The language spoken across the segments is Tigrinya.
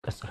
ቀጽሎ።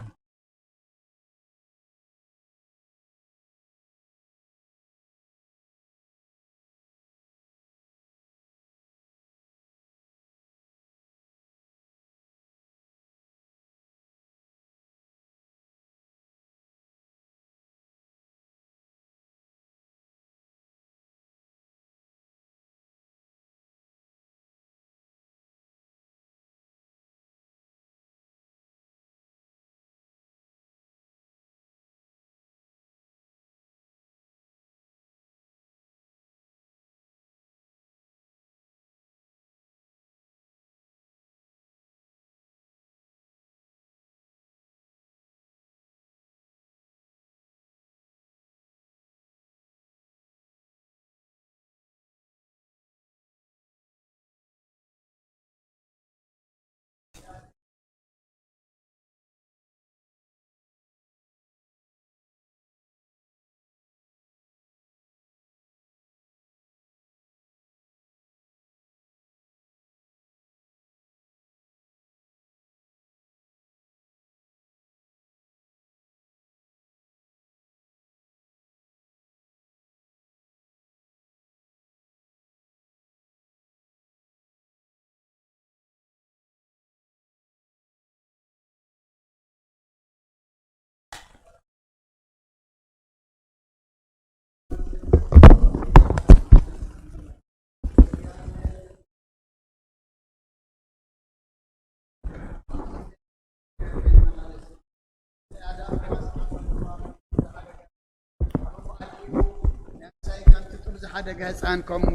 ነብሰይ ከምቲ ጡብ ዝሓደገ ህፃን ከምኡ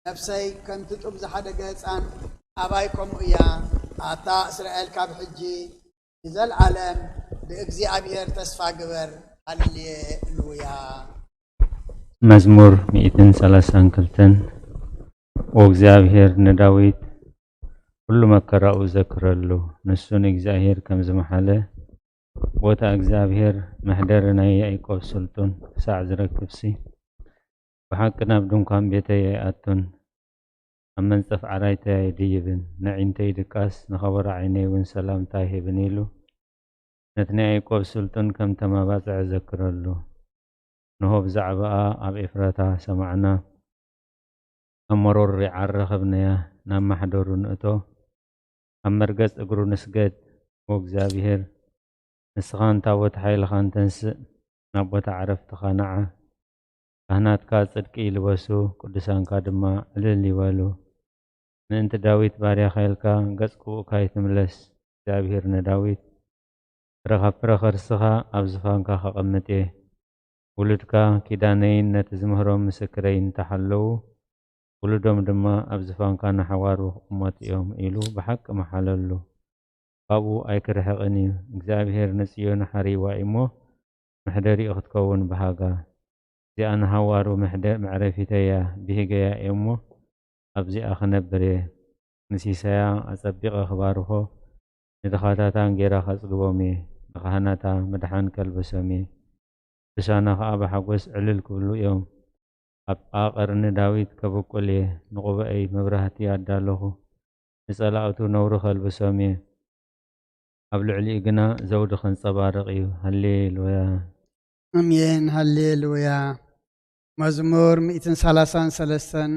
ነብሰይ ከምቲ ጡብ ዝሓደገ ህፃን ኣባይ ከምኡ እያ። ኣታ እስራኤል ካብ ሕጂ ንዘለኣለም ብእግዚኣብሔር ተስፋ ግበር። ሃሌሉያ። መዝሙር ሚእትን ሰላሳን ክልተን። ኦ እግዚኣብሔር ንዳዊት ኩሉ መከራኡ ዘክረሉ። ንሱ ንእግዚኣብሔር ከም ዝመሓለ፣ ቦታ እግዚኣብሔር መሕደሪ ናይ ያዕቆብ ስልጡን ክሳዕ ዝረክብሲ፣ ብሓቂ ናብ ድንኳን ቤተይ ኣይኣቱን፣ ኣብ መንጸፍ ዓራይተይ ኣይድይብን። ነዒንተይ ድቃስ፣ ንኸበሮ ዓይነይ እውን ሰላምታ ኣይህብን ኢሉ፣ ነቲ ናይ ያዕቆብ ስልጡን ከም ተመባጽዐ ዘክረሉ። ንሆ ብዛዕባኣ ኣብ ኤፍራታ ሰማዕና፣ ኣብ መሮር ሪዓ ረኸብናያ። ናብ ማሕደሩ ንእቶ፣ ኣብ መርገጽ እግሩ ንስገድ። ኦ እግዚኣብሄር፣ ንስኻን ታቦት ሓይልኻን ተንስእ፣ ናብ ቦታ ዕረፍትኻ ንዓ። ካህናትካ ጽድቂ ይልበሱ፣ ቅዱሳንካ ድማ ዕልል ይበሉ። ምእንቲ ዳዊት ባርያኻ ኢልካ ገጽ ክቡእካ ኣይትምለስ። እግዚኣብሄር ንዳዊት፣ ፍረ ካብ ፍረ ከርስኻ ኣብ ዝፋንካ ከቐምጥ እየ። ውሉድካ ኪዳነይን ነቲ ዝምህሮም ምስክረይን እንተ ሓለዉ፣ ውሉዶም ድማ ኣብ ዝፋንካ ንሓዋሩ ክቕመጡ እዮም ኢሉ ብሓቂ መሓለሉ። ካብኡ ኣይክርሕቕን እዩ። እግዚኣብሄር ንጽዮን ሓርይዋ እዩ እሞ፣ መሕደሪኡ ክትከውን ብሃጋ። እዚኣ ንሃዋሩ መሕደ-፣ መዕረፊተይ እያ፣ ብሂገያ እየ እሞ፣ ኣብዚኣ ክነብር እየ። ንሲሳያ ኣጸቢቐ ክባርኾ፣ ንድኻታታ እንጌራ ከጽግቦም እየ። ንኻህናታ ምድሓን ከልብሶም እየ። ቅዱሳና ኸኣ ብሓጎስ ዕልል ክብሉ እዮም። ኣብ ጥቓ ቀርኒ ዳዊት ከብቁል እየ። ንቑባኣይ መብራህቲ ኣዳለኹ፣ ንጸላእቱ ነውሪ ከልብሶም እየ። ኣብ ልዕሊኡ ግና ዘውዲ ከንጸባርቕ እዩ። ሃሌሉያ። ኣሜን። ሃሌሉያ። መዝሙር ሚእትን ሰላሳን ሰለስተን።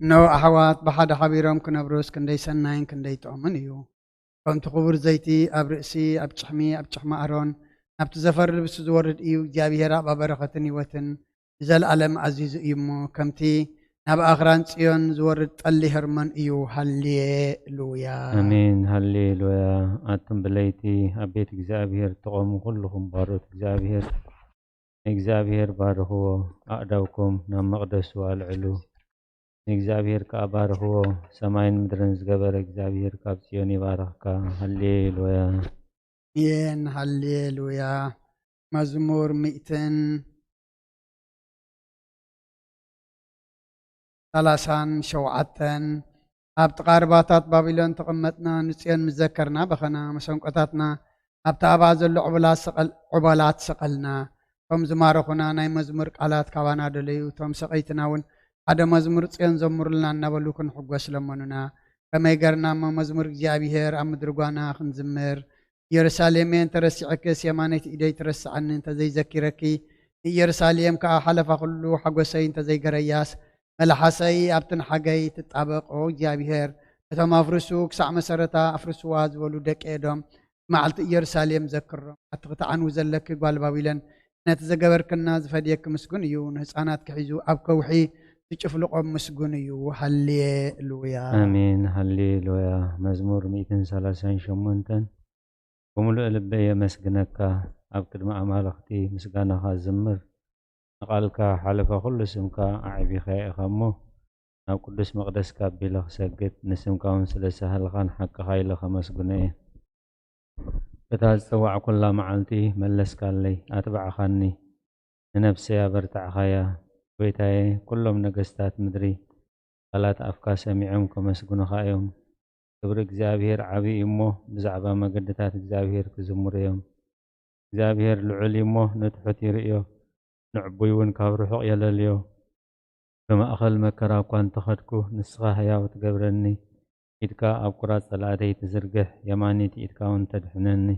እነሆ ኣሕዋት ብሓደ ሓቢሮም ክነብሩስ ክንደይ ሰናይን ክንደይ ጥዑምን እዩ። ከምቲ ክቡር ዘይቲ ኣብ ርእሲ፣ ኣብ ጭሕሚ፣ ኣብ ጭሕሚ ኣሮን ናብቲ ዘፈሪ ልብሲ ዝወርድ እዩ። እግዚኣብሄር ኣባ በረኸትን ህይወትን ንዘለኣለም ኣዚዙ እዩ እሞ፣ ከምቲ ናብ ኣኽራን ጽዮን ዝወርድ ጠሊ ሄርሞን እዩ። ሃሌሉያ። ኣሜን። ሃሌሉያ። ኣቱም ብለይቲ ኣብ ቤት እግዚኣብሔር ትቖሙ ኩልኹም ባሮት እግዚኣብሔር፣ ንእግዚኣብሔር ባርኽዎ። ኣእዳውኩም ናብ መቕደሱ ኣልዕሉ፣ ንእግዚኣብሔር ከኣ ባርኽዎ። ሰማይን ምድርን ዝገበረ እግዚኣብሔር ካብ ጽዮን ይባርኽካ። ሃሌሉያ። ኣሜን። ሃሌሉያ። መዝሙር ሚእትን ሰላሳን ሸውዓተን። ኣብ ጥቓ ርባታት ባቢሎን ተቐመጥና፣ ንጽዮን ምስ ዘከርና በኸና፣ መሰንቆታትና ኣብቲ ኣብኣ ዘሎ ዑበላት ሰቐል-፣ ዑበላት ሰቐልና። እቶም ዝማረኹና ናይ መዝሙር ቃላት ካባና ደለዩ፣ እቶም ሰቐይትና እውን ሓደ መዝሙር ጽዮን ዘምሩልና እናበሉ ክንሕጎስ ለመኑና። ከመይ ገርና እሞ መዝሙር እግዚኣብሔር ኣብ ምድሪ ጓና ክንዝምር? ኢየሩሳሌመይ፣ እንተረሲዕክስ፣ የማነይቲ ኢደይ ትረስዓኒ እንተዘይዘኪረኪ፣ ንኢየሩሳሌም ከኣ ሓለፋ ኩሉ ሓጎሰይ እንተዘይገረያስ፣ መልሓሰይ ኣብቲ ንሓገይ ትጣበቕ። ኦ እግዚኣብሔር፣ ነቶም ኣፍርሱ፣ ክሳዕ መሰረታ ኣፍርስዋ ዝበሉ ደቂ ኤዶም፣ መዓልቲ ኢየሩሳሌም ዘክሮም። ኣቲ ክትዓንዊ ዘለኪ ጓል ባቢሎን፣ ነቲ ዘገበርክና ዝፈድየኪ ምስጉን እዩ። ንህፃናት ክሒዙ ኣብ ከውሒ ዝጭፍልቖም ምስጉን እዩ። ሃሌሉያ። ኣሜን። ሃሌሉያ። መዝሙር ሚእትን ሰላሳን ሸሞንተን። ብምሉእ ልበይ የመስግነካ፣ ኣብ ቅድሚ ኣማልኽቲ ምስጋናኻ ዝምር። ንቓልካ ሓለፋ ኩሉ ስምካ ኣዕቢኻ ኢኻ እሞ፣ ናብ ቅዱስ መቕደስካ ኣቢለ ክሰግድ፣ ንስምካ እውን ስለ ዝሰሃልኻን ሓቅኻ ኢለ ከመስግኖ እየ። እታ ዝጸዋዕኩላ መዓልቲ መለስካለይ፣ ኣትባዕኻኒ፣ ንነፍሰይ ኣበርታዕኻያ። ጐይታየ፣ ኩሎም ነገስታት ምድሪ ቃላት ኣፍካ ሰሚዖም ከመስግኑኻ እዮም። ክብሪ እግዚኣብሔር ዓቢ እዩ እሞ፣ ብዛዕባ መገድታት እግዚኣብሔር ክዝምሩ እዮም። እግዚኣብሔር ልዑል እዩ እሞ፣ ንትሑት ይርእዮ፣ ንዕቡይ እውን ካብ ርሑቕ የለልዮ። ብማእኸል መከራ እኳ እንተኸድኩ፣ ንስኻ ህያው ትገብረኒ። ኢድካ ኣብ ቁራጽ ጸላእተይ ትዝርግሕ፣ የማኒት ኢድካ እውን ተድሕነኒ።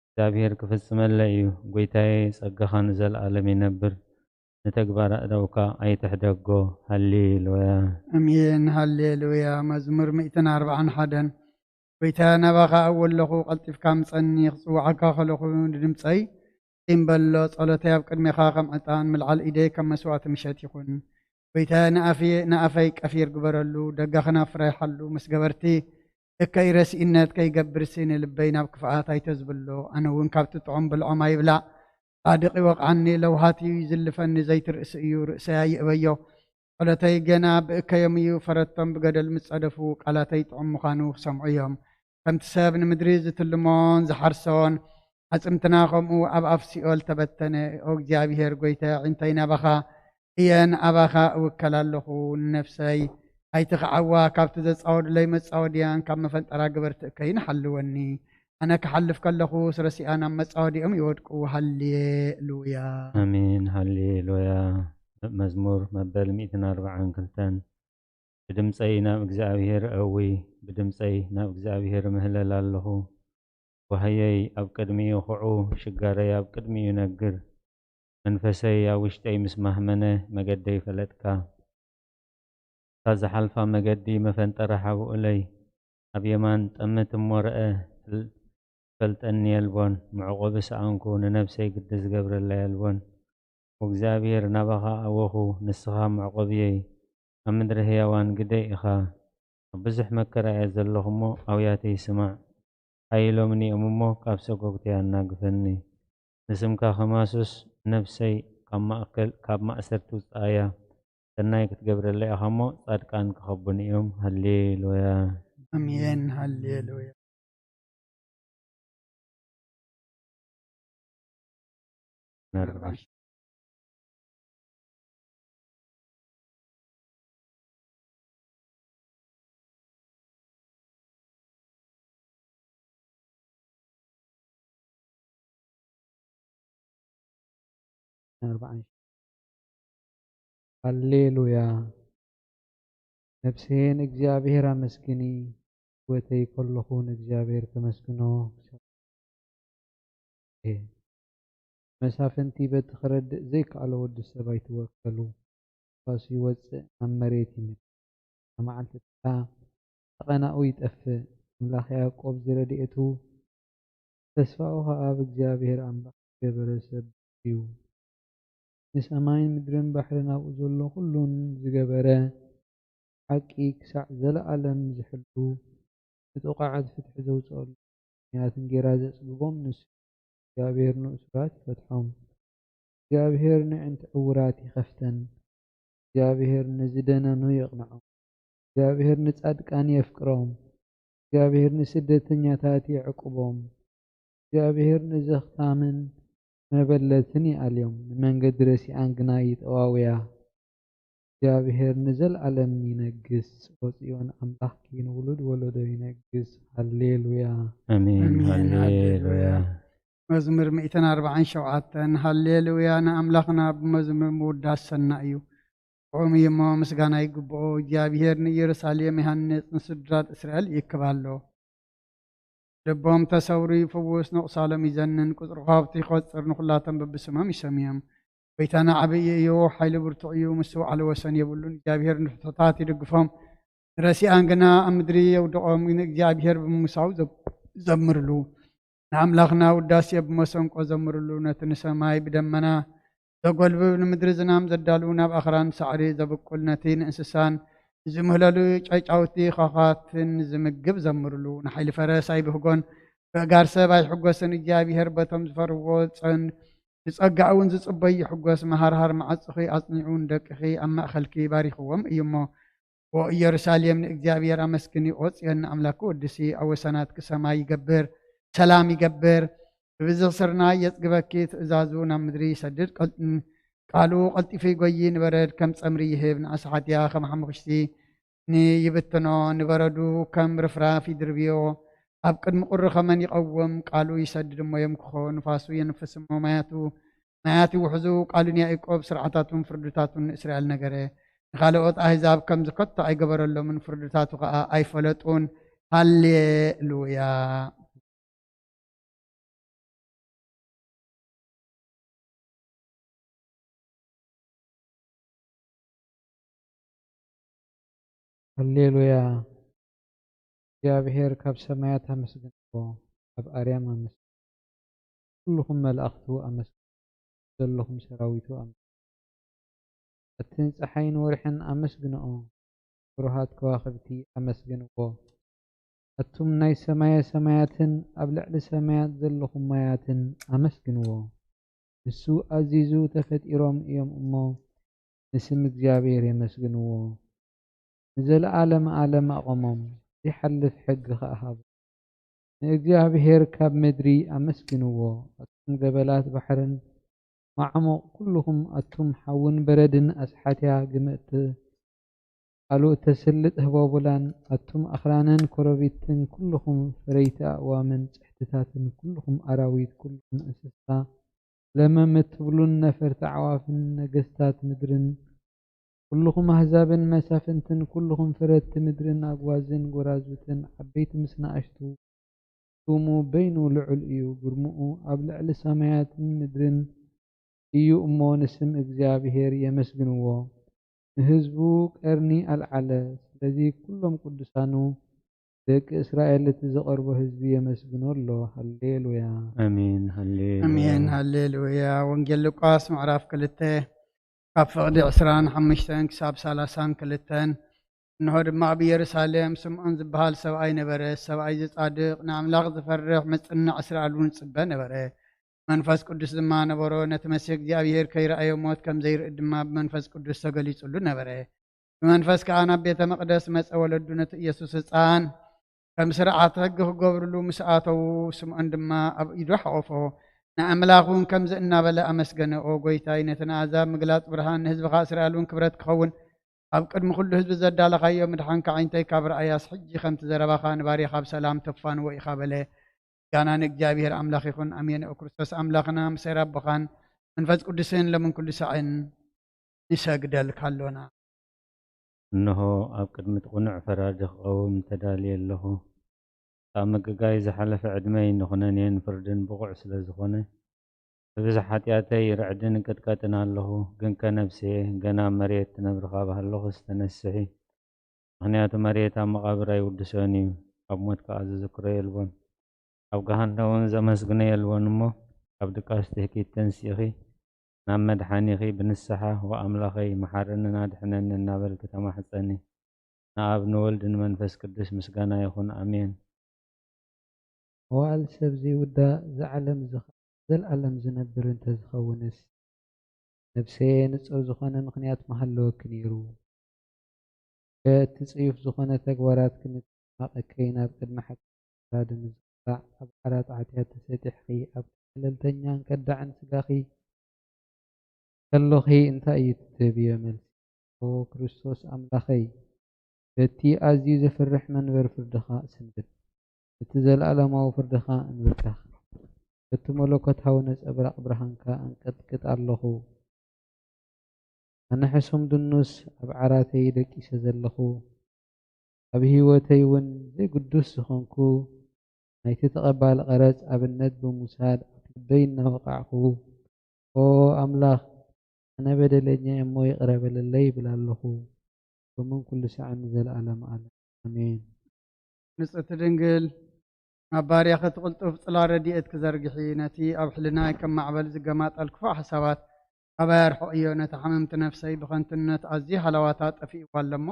እግዚኣብሔር ክፍጽመለይ እዩ። ጐይታየ፣ ጸጋኻ ንዘለኣለም ይነብር። ንተግባር ኣእዳውካ ኣይትሕደጎ። ሃሌሉያ። ኣሜን። ሃሌሉያ። መዝሙር ሚእትን ኣርባዓን ሓደን። ጐይታ፣ ናባኻ እወ ኣለኹ፣ ቀልጢፍካ ምጸኒ። ክጽውዓካ ከለኹ ንድምጸይ ጺን በሎ። ጸሎተይ ኣብ ቅድሜኻ ከም ዕጣን፣ ምልዓል ኢደይ ከም መስዋእቲ ምሸት ይኹን። ጐይታ፣ ንኣፍየ-፣ ንኣፈይ ቀፊር ግበረሉ፣ ደጋኺ ናብ ፍረ ይሓሉ። ምስ ገበርቲ እከይ ረሲእነት ከይገብርሲ፣ ንልበይ ናብ ክፍኣት ኣይተዝብሎ። ኣነ እውን ካብቲ ጥዑም ብልዖም ኣይብላዕ፣ ጻድቕ ይወቕዓኒ፣ ለውሃት እዩ ይዝልፈኒ፣ ዘይትርእሲ እዩ፣ ርእሰይ ኣይእበዮ። ጸሎተይ ገና ብእከዮም እዩ፣ ፈረቶም ብገደል ምስ ጸደፉ፣ ቃላተይ ጥዑም ምዃኑ ክሰምዑ እዮም። ከምቲ ሰብ ንምድሪ ዝትልሞን ዝሓርሶን፣ ኣጽምትና ከምኡ ኣብ ኣፍ ሲኦል ተበተነ። ኦ እግዚኣብሔር ጐይታ፣ ኣዒንተይ ናባኻ እየን፣ ኣባኻ እውከል ኣለኹ። ንነፍሰይ ኣይትኽዓዋ፣ ካብቲ ዘጻወዱለይ መጻወድያን ካብ መፈንጠራ ገበርቲ እከይን ሓልወኒ። ኣነ ክሓልፍ ከለኹስ፣ ረሲኣን ኣብ መጻወዲኦም ይወድቁ። ሃሌሉያ። ኣሜን። ሃሌሉያ። መዝሙር መበል ሚእትን ኣርባዓን ክልተን። ብድምጸይ ናብ እግዚኣብሔር እእዊ፣ ብድምጸይ ናብ እግዚኣብሔር እምህለል ኣለኹ። ጓህየይ ኣብ ቅድሚኡ ኹዑ፣ ሽጋረይ ኣብ ቅድሚኡ ነግር። መንፈሰይ ኣብ ውሽጠይ ምስ ማህመነ፣ መገደይ ፈለጥካ። እታ ዝሓልፋ መገዲ መፈንጠራ ሓብኡለይ። ኣብ የማን ጠምት እሞ ረአ፣ ፍል-፣ ፈልጠኒ የልቦን። መዕቆቢ ሰኣንኩ፣ ንነፍሰይ ግዲ ዝገብረላ የልቦን። እግዚኣብሔር፣ ናባኻ ኣወኹ፣ ንስኻ መዕቆብየይ፣ ኣብ ምድሪ ህያዋን ግደይ ኢኻ። ኣብ ብዙሕ መከራ እየ ዘለኹ እሞ፣ ኣውያተይ ስማዕ። ሓይሎምኒ እዮም እሞ፣ ካብ ሰጎግተይ ኣናግፈኒ። ንስምካ ከማሱስ፣ ነፍሰይ ካብ ማእከል፣ ካብ ማእሰርቲ ውጽኣያ። ሰናይ ክትገብረለይ ኢኻ እሞ፣ ጻድቃን ክኸቡኒ እዮም። ሃሌሉያ። ኣሜን። ሃሌሉያ። ነርባሽ። ኣርባዓን። ሃሌሉያ። ነፍሰየ ንእግዚኣብሔር ኣመስግኒ፣ ህይወተይ ከለኹ ንእግዚኣብሔር ተመስግኖ። መሳፍንቲ በቲ ክረድእ ዘይከኣሎ ወዲ ሰብ ኣይትወከሉ። ንፋስ ይወጽእ፣ ናብ መሬት ይምለስ። መዓልትኻ ተቐናኡ ይጠፍእ። ኣምላኽ ያዕቆብ ዝረድኤቱ፣ ተስፋኡ ኸኣ ኣብ እግዚኣብሔር ኣምላኽ ዝገበረ ሰብ እዩ። ንሰማይን ምድርን ባሕርን ኣብኡ ዘሎ ኹሉን ዝገበረ፣ ሓቂ ክሳዕ ዘለኣለም ዝሕሉ፣ ንጥቑዓት ፍትሒ ዘውፅኣሉ፣ ምኽንያትን ጌራ ዘፅግቦም ንሱ እዩ። እግዚኣብሔር ንእሱራት ይፈትሖም። እግዚኣብሔር ንዕንቲ ዕውራት ይኸፍተን። እግዚኣብሔር ንዝደነኑ የቕንዖም። እግዚኣብሔር ንጻድቃን የፍቅሮም። እግዚኣብሔር ንስደተኛታት የዕቁቦም። እግዚኣብሔር ንዘኽታምን መበለትን ይኣልዮም፣ ንመንገዲ ረሲኣን ግና ይጠዋውያ። እግዚኣብሔር ንዘለኣለም ይነግስ። ኦ ጽዮን ኣምላኽኪ ንውሉድ ወለዶ ይነግስ። ሃሌሉያ። ኣሜን። ኣሜን። ሃሌሉያ። ሃሌሉያ። መዝሙር ሚእትን ኣርባዓን ሸውዓተን። ሃሌሉያ ንኣምላኽና ብመዝሙር ምውዳስ ሰናይ እዩ። ጥዑም እዩ እሞ ምስጋና ይግብኦ። እግዚኣብሔር ንኢየሩሳሌም ይሃንጽ፣ ንስድራት እስራኤል ይእክብ ኣሎ። ልቦም ተሰብሩ ይፍውስ፣ ንቑሳሎም ይዘንን፣ ቁጽሪ ከዋኽብቲ ይቖጽር፣ ንኹላቶም በብስሞም ይሰምዮም። ጎይታና ዓብዪ እዩ፣ ሓይሉ ብርቱዕ እዩ፣ ምስ ዝወዓለ ወሰን የብሉን። እግዚኣብሔር ንፍትሑታት ይድግፎም፣ ንረሲኣን ግና ኣብ ምድሪ የውድቖም። ንእግዚኣብሔር ብምሳው ዘ-፣ ዘምርሉ፣ ንኣምላኽና ውዳሴ ብመሰንቆ ዘምርሉ። ነቲ ንሰማይ ብደመና ዘጎልብብ፣ ንምድሪ ዝናም ዘዳሉ፣ ናብ ኣኽራን ሳዕሪ ዘብቁል፣ ነቲ ንእንስሳን ንዝምህለሉ ጨጫውቲ ዃዃትን ዝምግብ ዘምርሉ። ንሓይሊ ፈረስ ኣይብህጎን፣ ብእጋር ሰብ ኣይሕጎስን። እግዚኣብሔር በቶም ዝፈርዎ ጸን-፣ ዝጸግዕ እውን ዝጽበይ ይሕጎስ። መሃርሃር መዓጹኺ ኣጽኒዑ፣ ንደቅኺ ኣብ ማእከልኪ ባሪኽዎም እዩ እሞ። ኦ ኢየሩሳሌም ንእግዚኣብሔር ኣመስግኒ፣ ኦ ጽዮን ንኣምላኪ ወድሲ። ኣብ ወሰናትኪ ሰማይ ይገብር፣ ሰላም ይገብር፣ ብብዝሒ ስርናይ የጽግበኪ፣ ትእዛዙ ናብ ምድሪ ይሰድድ፣ ቀል-፣ ቃሉ ቀልጢፉ ይጎዪ፣ ንበረድ ከም ጸምሪ ይህብ፣ ንኣስሓትያ ከም ሓሙኽሽቲ ንይብትኖ፣ ንበረዱ ከም ርፍራፍ ይድርብዮ። ኣብ ቅድሚ ቁሪ ከመን ይቐውም፣ ቃሉ ይሰድድ እሞ የምክኾ፣ ንፋሱ የንፍስ እሞ ማያቱ፣ ማያት ይውሕዙ። ቃሉን ያዕቆብ ስርዓታቱን ፍርድታቱን ንእስራኤል ነገረ። ንኻልኦት ኣህዛብ ከምዚ ከቶ ኣይገበረሎምን፣ ፍርድታቱ ኸኣ ኣይፈለጡን። ሃሌሉያ። ሃሌሉያ። እግዚኣብሔር ካብ ሰማያት ኣመስግንዎ፣ ኣብ ኣርያም ኣመስግንዎ። ኩልኹም መላእኽቱ ኣመስግንዎ፣ ዘለኹም ሰራዊቱ ኣመስግንዎ። ኣትን ጸሓይን ወርሕን ኣመስግንኦ፣ ብሩሃት ከዋኽብቲ ኣመስግንዎ። ኣቱም ናይ ሰማየ ሰማያትን ኣብ ልዕሊ ሰማያት ዘለኹም ማያትን ኣመስግንዎ። ንሱ ኣዚዙ ተፈጢሮም እዮም እሞ፣ ንስም እግዚኣብሔር የመስግንዎ። ንዘለዓለመ ዓለም ኣቖሞም፣ ዘይሓልፍ ሕጊ ኸኣ ሃቦም። ንእግዚኣብሔር ካብ ምድሪ ኣመስግንዎ። ኣቱም ገበላት ባሕርን መዓሙቕ ኩልኹም፣ ኣቱም ሓውን በረድን ኣስሓትያ ግመ እት-፣ ቃሉ እተስልጥ ህቦቡላን፣ ኣቱም ኣኽራንን ኮረቢትን ኩልኹም፣ ፈረይቲ ኣእዋምን ጽሕትታትን ኩልኹም፣ ኣራዊት ኩልኹም፣ እንስሳ ለመም እትብሉን ነፈርቲ ኣዕዋፍን፣ ነገስታት ምድርን፣ ኩልኹም ኣህዛብን መሳፍንትን፣ ኩልኹም ፈረድቲ ምድርን፣ ኣግዋዝን ጎራዙትን፣ ዓበይቲ ምስ ንኣሽቱ፣ ስሙ በይኑ ልዑል እዩ፣ ግርምኡ ኣብ ልዕሊ ሰማያትን ምድርን እዩ እሞ፣ ንስም እግዚኣብሔር የመስግንዎ። ንህዝቡ ቀርኒ ኣልዓለ፣ ስለዚ ኩሎም ቅዱሳኑ ደቂ እስራኤል እቲ ዝቐርቦ ህዝቢ የመስግኖ ኣሎ። ሃሌሉያ። ኣሜን። ሃሌሉያ። ኣሜን። ሃሌሉያ። ወንጌል ሉቃስ ምዕራፍ ክልተ ካብ ፍቕዲ ዕስራን ሓሙሽተን ክሳብ ሰላሳን ክልተን። እንሆ ድማ ኣብ ኢየሩሳሌም ስምዖን ዝበሃል ሰብኣይ ነበረ። ሰብኣይ እዚ ጻድቕ፣ ንኣምላኽ ዝፈርሕ፣ መጽንዕ እስራኤል እውን ይጽበ ነበረ። መንፈስ ቅዱስ ድማ ነበሮ። ነቲ መሲሕ እግዚኣብሔር ከይረኣዮ ሞት ከም ዘይርኢ ድማ ብመንፈስ ቅዱስ ተገሊጹሉ ነበረ። ብመንፈስ ከኣ ናብ ቤተ መቕደስ መጸ። ወለዱ ነቲ ኢየሱስ ህጻን ከም ስርዓት ሕጊ ክገብርሉ ምስ ኣተዉ፣ ስምዖን ድማ ኣብ ኢዱ ሓቖፎ። ንኣምላኽ እውን ከምዚ እናበለ ኣመስገነ፣ "ኦ ጐይታይ፣ ነቲ ንኣህዛብ ምግላጽ ብርሃን፣ ንህዝብኻ እስራኤል እውን ክብረት ክኸውን፣ ኣብ ቅድሚ ኩሉ ህዝቢ ዘዳለኻዮ ምድሓንካ፣ ኣዒንተይ ካብ ረኣያስ፣ ሕጂ ከምቲ ዘረባኻ ንባርያኻ ብሰላም ተፋንዎ ኢኻ" በለ። ምስጋና ንእግዚኣብሔር ኣምላኽ ይኹን። ኣሜን። ኦ ክርስቶስ ኣምላኽና፣ ምስ ኣቦኻን መንፈስ ቅዱስን ሎምን ኩሉ ሳዕን ንሰግደልካ ኣሎና። እንሆ፣ ኣብ ቅድሚ እቲ ቅኑዕ ፈራዲ ክቐውም ተዳልየ ኣለኹ። ካብ ምግጋይ ዝሓለፈ ዕድመይ ንኹነኔን ፍርድን ብቑዕ ስለ ዝኾነ፣ ብብዝሒ ሓጢኣተይ ርዕድን ቅጥቀጥን ኣለኹ። ግንከ ነፍሰየ፣ ገና ኣብ መሬት ትነብሪ ካብ ሃለኹስ ተነስሒ። ምኽንያቱ መሬት ኣብ መቓብር ኣይውድሶን እዩ፣ ኣብ ሞት ከኣ ዝዝክሮ የልቦን። ኣብ ገሃነም እውን ዘመስግኖ የልቦን እሞ፣ ካብ ድቃስ ትህኪት ተንሲእኺ፣ ናብ መድሓኒኺ ብንስሓ፣ "ወኣምላኸይ፣ መሓረንን ኣድሕነኒ" እናበልኪ ተማሕጸኒ። ንኣብ ንወልድ ንመንፈስ ቅዱስ ምስጋና ይኹን፣ ኣሜን። መዋእል ሰብ ዘይውዳእ፣ እዚ ዓለም እዚ ኸኣ ዘለኣለም ዝነብር እንተዝኸውንስ፣ ነፍሰየ ንጹር ዝኾነ ምኽንያት ምሃለወኪ ነይሩ። ከ እቲ ጽዩፍ ዝኾነ ተግባራትኪ ንጽማቐከይ ናብ ቅድሚ ሓቂ ፍራዲ ንዝቕጻዕ ኣብ ዓራት ዓትያ ተሰጢሕኺ ኣብ ገለልተኛን ከዳዕን ስጋኺ ከሎኺ እንታይ እዩ እቲ ትህብዮ መልሲ? ኦ ክርስቶስ ኣምላኸይ፣ በቲ ኣዝዩ ዘፍርሕ መንበር ፍርድኻ እስንብድ፣ በቲ ዘለኣለማዊ ፍርድኻ እንብርካኽ፣ በቲ መለኮታዊ ነጸብራቕ ብርሃንካ ኣንቀጥቅጥ ኣለኹ። ኣነ ሕሱም ድኑስ ኣብ ዓራተይ ደቂሰ ዘለኹ፣ ኣብ ህይወተይ እውን ዘይግዱስ ዝኾንኩ፣ ናይቲ ተቐባሊ ቀረጽ ኣብነት ብምውሳድ ኣብ ልበይ እናወቓዕኩ፣ ኦ ኣምላኽ፣ ኣነ በደለኛ እየ እሞ ይቕረ በለለይ ይብል ኣለኹ፣ ሎምን ኩሉ ሳዕን ንዘለኣለም ዓለም። ኣሜን። ንጽሕቲ ድንግል፣ ናብ ባርያኺ እቲ ቅልጡፍ ጽላል ረድኤትኪ ዘርግሒ፣ ነቲ ኣብ ሕልናይ ከም ማዕበል ዝገማጠል ክፉእ ሓሳባት ካባይ ኣርሕቕዮ። ነታ ሕምምቲ ነፍሰይ ብኸንቱነት ኣዝዩ ሃለዋታ ጠፊእዋ ኣሎ እሞ፣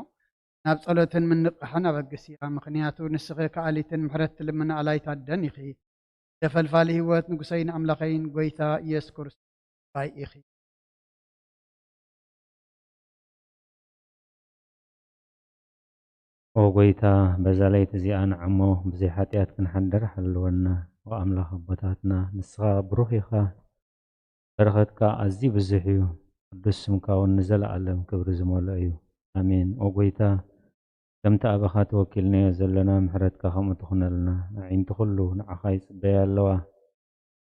ናብ ጸሎትን ምንቕቓሕን ኣበግስያ። ምኽንያቱ ንስኺ ከኣሊትን ምሕረት ትልምኒ ኣላይት ኣደን ኢኺ። ተፈልፋሊ ህይወት ንጉሰይን ኣምላኸይን ጐይታ ኢየሱስ ክርስቶስ ኢኺ። ኦ ጐይታ፣ በዛ ለይቲ እዚኣ ንዓሞ ብዘይ ሓጢኣት ክንሓድር ሓልወና። ኦ ኣምላኽ ኣቦታትና፣ ንስኻ ብሩኽ ኢኻ፣ በረኸትካ ኣዝዩ ብዙሕ እዩ፣ ቅዱስ ስምካ እውን ንዘለኣለም ክብሪ ዝመልኦ እዩ። ኣሜን። ኦ ጐይታ፣ ከምቲ ኣባኻ ተወኪልናዮ ዘለና ምሕረትካ ከምኡ ትኹነልና። ኣዒንቲ ኩሉ ንዓኻ ይጽበያ ኣለዋ።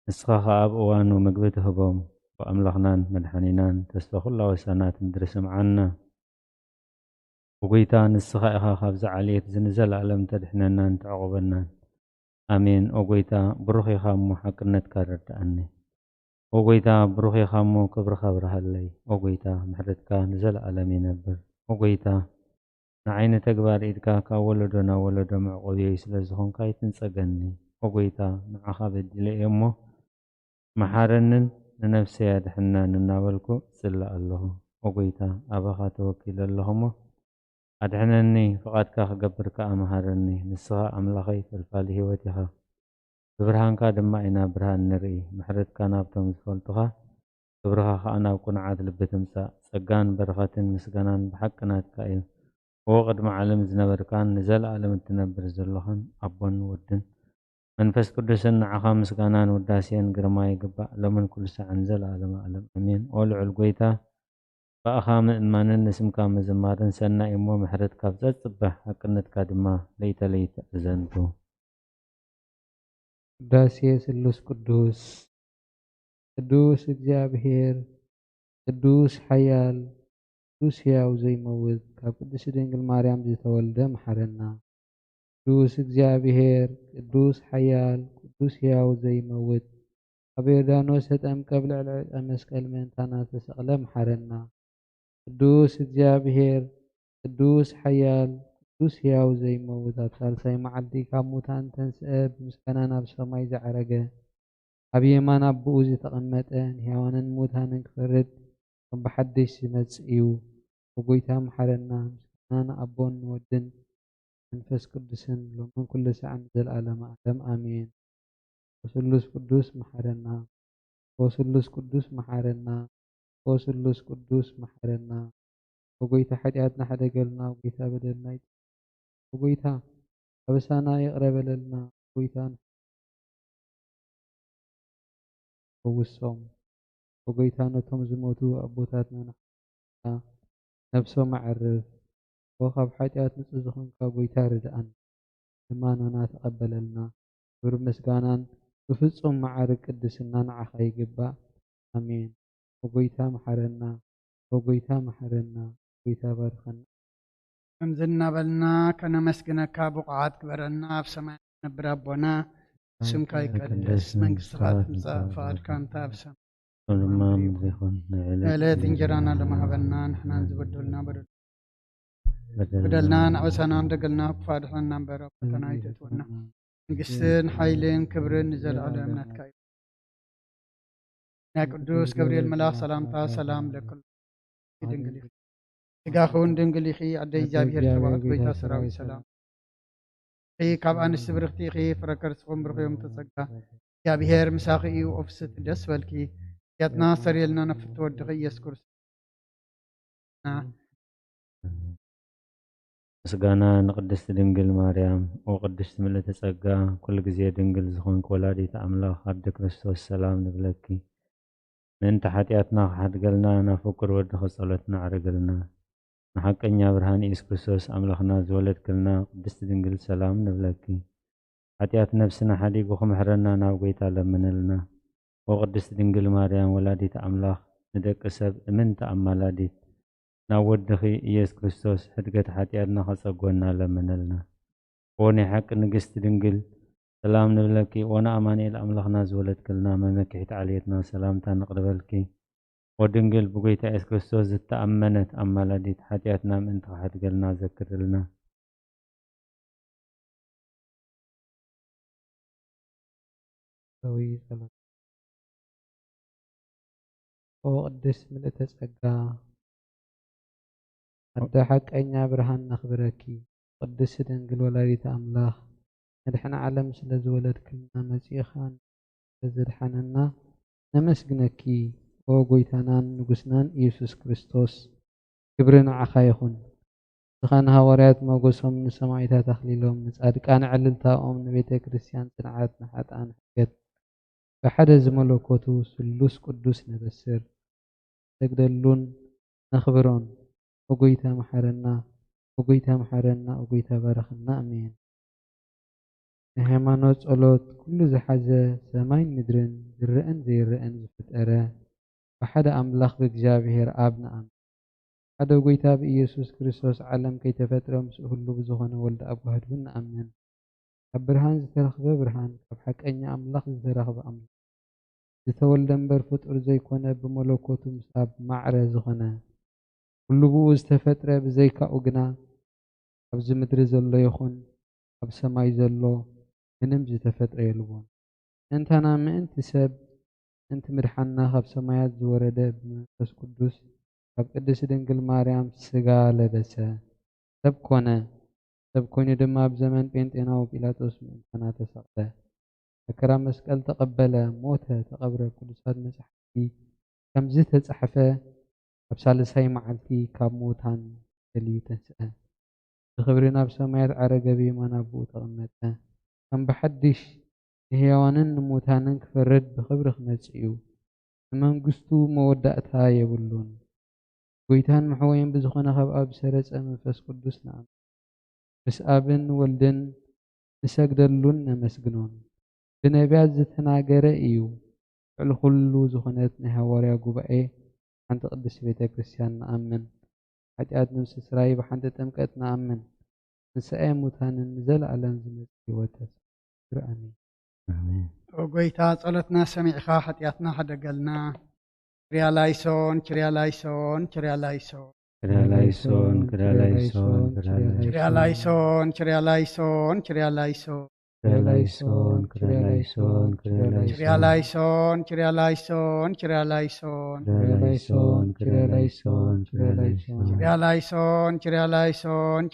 ንስኻ ኸኣ ኣብ እዋኑ ምግቢ ትህቦም። ብኣምላኽናን መድሓኒናን ተስፋ ኩላ ወሳናት ምድሪ ስምዓና። ብጎይታ ንስኻ ኢኻ ካብዚ ዓሌት እዚ ንዘለኣለም ተድሕነናን ተዕቑበናን። ኣሜን። ኦ ጎይታ፣ ብሩኽ ኢኻ እሞ ሓቅነትካ ረድኣኒ። ኦ ጎይታ፣ ብሩኽ ኢኻ እሞ ክብርኻ ኣብርሃለይ። ኦ ጎይታ፣ ምሕረትካ ንዘለኣለም ይነብር። ኦ ጎይታ፣ ንዓይ ንተግባር ኢድካ ካብ ወለዶ ናብ ወለዶ መዕቆብየይ ስለ ዝኾንካ ኣይትንጸገኒ። ኦ ጎይታ፣ ንዓኻ በዲለ እየ እሞ መሓረንን ንነፍሰይ ኣድሕናን እናበልኩ እጽሊ ኣለኹ። ኦ ጎይታ፣ ኣባኻ ተወኪለ ኣለኹ እሞ ኣድሕነኒ፣ ፍቓድካ ክገብር ከኣ መሃረኒ። ንስኻ ኣምላኸይ ፈልፋሊ ህይወት ኢኻ፣ ብብርሃንካ ድማ ኢና ብርሃን ንርኢ። ምሕረትካ ናብቶም ዝፈልጡኻ፣ ክብርኻ ከኣ ናብ ቅኑዓት ልቢ ትምጻእ። ጸጋን በረኸትን ምስጋናን ብሓቂ ናትካ እዩ። ኦ ቅድሚ ዓለም ዝነበርካን ንዘለኣለም እትነብር ዘለኻን ኣቦን ወድን መንፈስ ቅዱስን ንዓኻ ምስጋናን ውዳሴን ግርማ ይግባእ፣ ሎምን ኩሉ ሳዕን ዘለኣለመ ዓለም። ኣሜን። ኦ ልዑል ጎይታ፣ ብኣኻ ምእማንን ንስምካ ምዝማርን ሰናይ እሞ፣ ምሕረት ካብ ዘጽብሕ፣ ሓቅነትካ ድማ ለይተ ለይተ ኣዘንቱ። ውዳሴ ስሉስ ቅዱስ። ቅዱስ እግዚኣብሔር፣ ቅዱስ ሓያል፣ ቅዱስ ሕያው ዘይመውት፣ ካብ ቅድስቲ ድንግል ማርያም ዝተወልደ፣ መሓረና። ቅዱስ እግዚኣብሔር፣ ቅዱስ ሓያል፣ ቅዱስ ሕያው ዘይመውት፣ ኣብ ዮርዳኖስ ተጠምቀ፣ ኣብ ልዕሊ ዕፀ መስቀል ምእንታና ተሰቕለ፣ መሓረና። ቅዱስ እግዚኣብሔር፣ ቅዱስ ሓያል፣ ቅዱስ ሕያው ዘይመውት፣ ኣብ ሳልሳይ መዓልቲ ካብ ሙታን ተንስአ፣ ብምስጋና ናብ ሰማይ ዝዓረገ፣ ኣብ የማን ኣቦኡ ዝተቐመጠ፣ ንሕያዋንን ሙታንን ክፈርድ ከም ብሓድሽ ዝመጽእ እዩ። ኦ ጐይታ መሓረና። ምስጋና ንኣቦን ንወድን መንፈስ ቅዱስን ሎምን ኩሉ ሳዕን ንዘለኣለመ ዓለም ኣሜን። ኦ ስሉስ ቅዱስ መሓረና። ኦ ስሉስ ቅዱስ መሓረና። ኦ ስሉስ ቅዱስ መሓረና። ኦ ጐይታ ሓጢኣትና ሕደገልና። ኦ ጐይታ በደልና ይቕረ። ኦ ጐይታ ኣበሳና ይቕረ በለልና። ኦ ጐይታ ፈውሶም። ኦ ጐይታ ነቶም ዝሞቱ ኣቦታትና ንሓ ነብሶም ኣዕርፍ። ኦ ካብ ሓጢኣት ንጹህ ዝኾንካ ጐይታ ርድኣና። ልማኖና ተቐበለልና። ክብሪ ምስጋናን ብፍጹም መዓርግ ቅድስና ንዓኻ ይግባእ። ኣሜን። ኦ ጐይታ መሓረና። ኦ ጐይታ መሓረና። ኦ ጐይታ ባርኸና። ከምዚ እናበልና ከነመስግነካ ብቑዓት ግበረና። ኣብ ሰማይ እትነብር ኣቦና፣ ስምካ ይቀደስ፣ መንግስትኻ ትምጻእ፣ ፍቓድካ እንተ ኣብ ሰማይ ከም ድማ ከምዚ ይኹን። ንዕለት ዕለት እንጀራና እንጀራና ለማህበና፣ ንሕናን ዝበደሉና በደሉ በደልና በደልና ንዕበሳና፣ ንደገልና ክፉእ ኣድሕነና እምበር፣ ኣብ ፈተና ኣይተእትወና። መንግስትን ሓይልን ክብርን ንዘለኣለም ናትካ እዩ። ናይ ቅዱስ ገብርኤል መልኣኽ ሰላምታ ሰላም ለክሉ ድንግል ኢኺ። ስጋኺ እውን ድንግል ኢኺ፣ ኣደ እግዚኣብሔር ጸባኦት፣ ጎይታ ሰራዊት ሰላም። ኢኺ ካብ ኣንስቲ ብርኽቲ ኢኺ፣ ፍረ ከርስኹም ብሩኽ እዮም ተጸጋ። እግዚኣብሔር ምሳኺ እዩ፣ ኦፍስት ደስ በልኪ። ያትና ሰርየልና ነፍቲ ወድኺ ኢየሱስ ክርስቶስ። ምስጋና ንቅድስት ድንግል ማርያም። ወቅድስት ምልእተ ጸጋ፣ ኩሉ ግዜ ድንግል ዝኾንክ ወላዲት ኣምላኽ ኣደ ክርስቶስ ሰላም ንብለኪ። ምእንቲ ሓጢኣትና ክሓድገልና ናብ ፍቁር ወድኺ ጸሎትና ኣዕርግልና። ንሓቀኛ ብርሃን ኢየሱስ ክርስቶስ ኣምላኽና ዝወለድክልና ቅድስት ድንግል ሰላም ንብለኪ። ሓጢኣት ነፍስና ሓዲጉ ክምሕረና ናብ ጎይታ ለምንልና። ወቅድስት ድንግል ማርያም ወላዲት ኣምላኽ ንደቂ ሰብ እምንቲ ኣማላዲት ናብ ወድኺ ኢየሱስ ክርስቶስ ሕድገት ሓጢኣትና ከጸጎና ለምንልና። ኦ ናይ ሓቂ ንግስቲ ድንግል ሰላም ንብለኪ። ኦ ንኣማኑኤል ኣምላኽና ዝወለድክልና መመክሒት ዓሌትና ሰላምታ ነቕርበልኪ። ኦ ድንግል ብጎይታ ኢየሱስ ክርስቶስ ዝተኣመነት ኣማላዲት ሓጢኣትና ምእንቲ ክሓድገልና ዘክርልና። ሰዊ ጸሎት። ኦ ቅድስት ምልእተ ጸጋ ኣደ ሓቀኛ ብርሃን ነኽብረኪ። ቅድስት ድንግል ወላዲተ ኣምላኽ መድሕን ዓለም ስለ ዝወለድክልና መጺእኻ ስለ ዘድሓነና ነመስግነኪ። ኦ ጎይታናን ንጉስናን ኢየሱስ ክርስቶስ ክብሪ ንዓኻ ይኹን። ንስኻ ንሃዋርያት ሞገሶም፣ ንሰማዕታት ኣኽሊሎም፣ ንጻድቃን ዕልልታኦም፣ ንቤተ ክርስቲያን ጽንዓት፣ ንሓጥኣን ሕገት ብሓደ ዝመለኮቱ ስሉስ ቅዱስ ነበስር። ንሰግደሉን ነኽብሮን። ኦ ጎይታ መሓረና፣ ኦ ጎይታ መሓረና፣ ኦ ጎይታ ባረኸና። ኣሜን። ናይ ሃይማኖት ጸሎት ኩሉ ዝሓዘ ሰማይን ምድርን ዝረአን ዘይረአን ዝፈጠረ ብሓደ ኣምላኽ ብእግዚኣብሔር ኣብ ንኣምን። ሓደ ጎይታ ብኢየሱስ ክርስቶስ ዓለም ከይተፈጥረ ምስኡ ህሉው ብዝኾነ ወልደ ኣብ ዋህድ እውን ንኣምን። ካብ ብርሃን ዝተረኽበ ብርሃን፣ ካብ ሓቀኛ ኣምላኽ ዝተረኽበ ኣምላኽ። ዝተወልደ እምበር ፍጡር ዘይኮነ፣ ብመለኮቱ ምስ ኣብ ማዕረ ዝኾነ፣ ኩሉ ብኡ ዝተፈጥረ፣ ብዘይካኡ ግና ኣብዚ ምድሪ ዘሎ ይኹን ኣብ ሰማይ ዘሎ ምንም ዝተፈጥረ የልቦን። ምእንታና ምእንቲ ሰብ ምእንቲ ምድሓንና ካብ ሰማያት ዝወረደ ብመንፈስ ቅዱስ ካብ ቅድስቲ ድንግል ማርያም ስጋ ለበሰ፣ ሰብ ኮነ። ሰብ ኮይኑ ድማ ኣብ ዘመን ጴንጤናዊ ጲላጦስ ምእንታና ተሰቕለ፣ መከራ መስቀል ተቐበለ፣ ሞተ፣ ተቐብረ። ቅዱሳት መጻሕፍቲ ከምዚ ተጻሕፈ፣ ኣብ ሳልሳይ መዓልቲ ካብ ሙታን ተልዩ ተንስአ። ብኽብሪ ናብ ሰማያት ዓረገ፣ ብየማን ኣቦኡ ተቐመጠ። ከም ብሓድሽ ንህያዋንን ንሙታንን ክፈርድ ብኽብሪ ክመጽእ እዩ። ንመንግስቱ መወዳእታ የብሉን። ጎይታን መሕወይን ብዝኾነ ካብ ኣብ ዝሰረጸ መንፈስ ቅዱስ ንኣምን። ምስ ኣብን ወልድን ንሰግደሉን ነመስግኖን። ብነቢያት ዝተናገረ እዩ። ልዕሊ ኩሉ ዝኾነት ናይ ሃዋርያ ጉባኤ ሓንቲ ቅድስቲ ቤተ ክርስቲያን ንኣምን። ሓጢኣት ንምስትስራይ ብሓንቲ ጥምቀት ንኣምን። ትንሳኤ ሙታንን ንዘለኣለም ዝመጽእ ህይወት ተስፋ። ኣሜን። ኣሜን። ኦ ጎይታ ጸሎትና ሰሚዕኻ ሓጢኣትና ሓደገልና። ችርያላይሶን ችርያላይሶን ችርያላይሶን ክርያላይሶን ክርያላይሶን ክርያላይሶን ችርያላይሶን ችርያላይሶን ችርያላይሶን ክርያላይሶን ክርያላይሶን ክርያላይሶን ችርያላይሶን ችርያላይሶን ችርያላይሶን ክርያላይሶን ክርያላይሶን ክርያላይሶን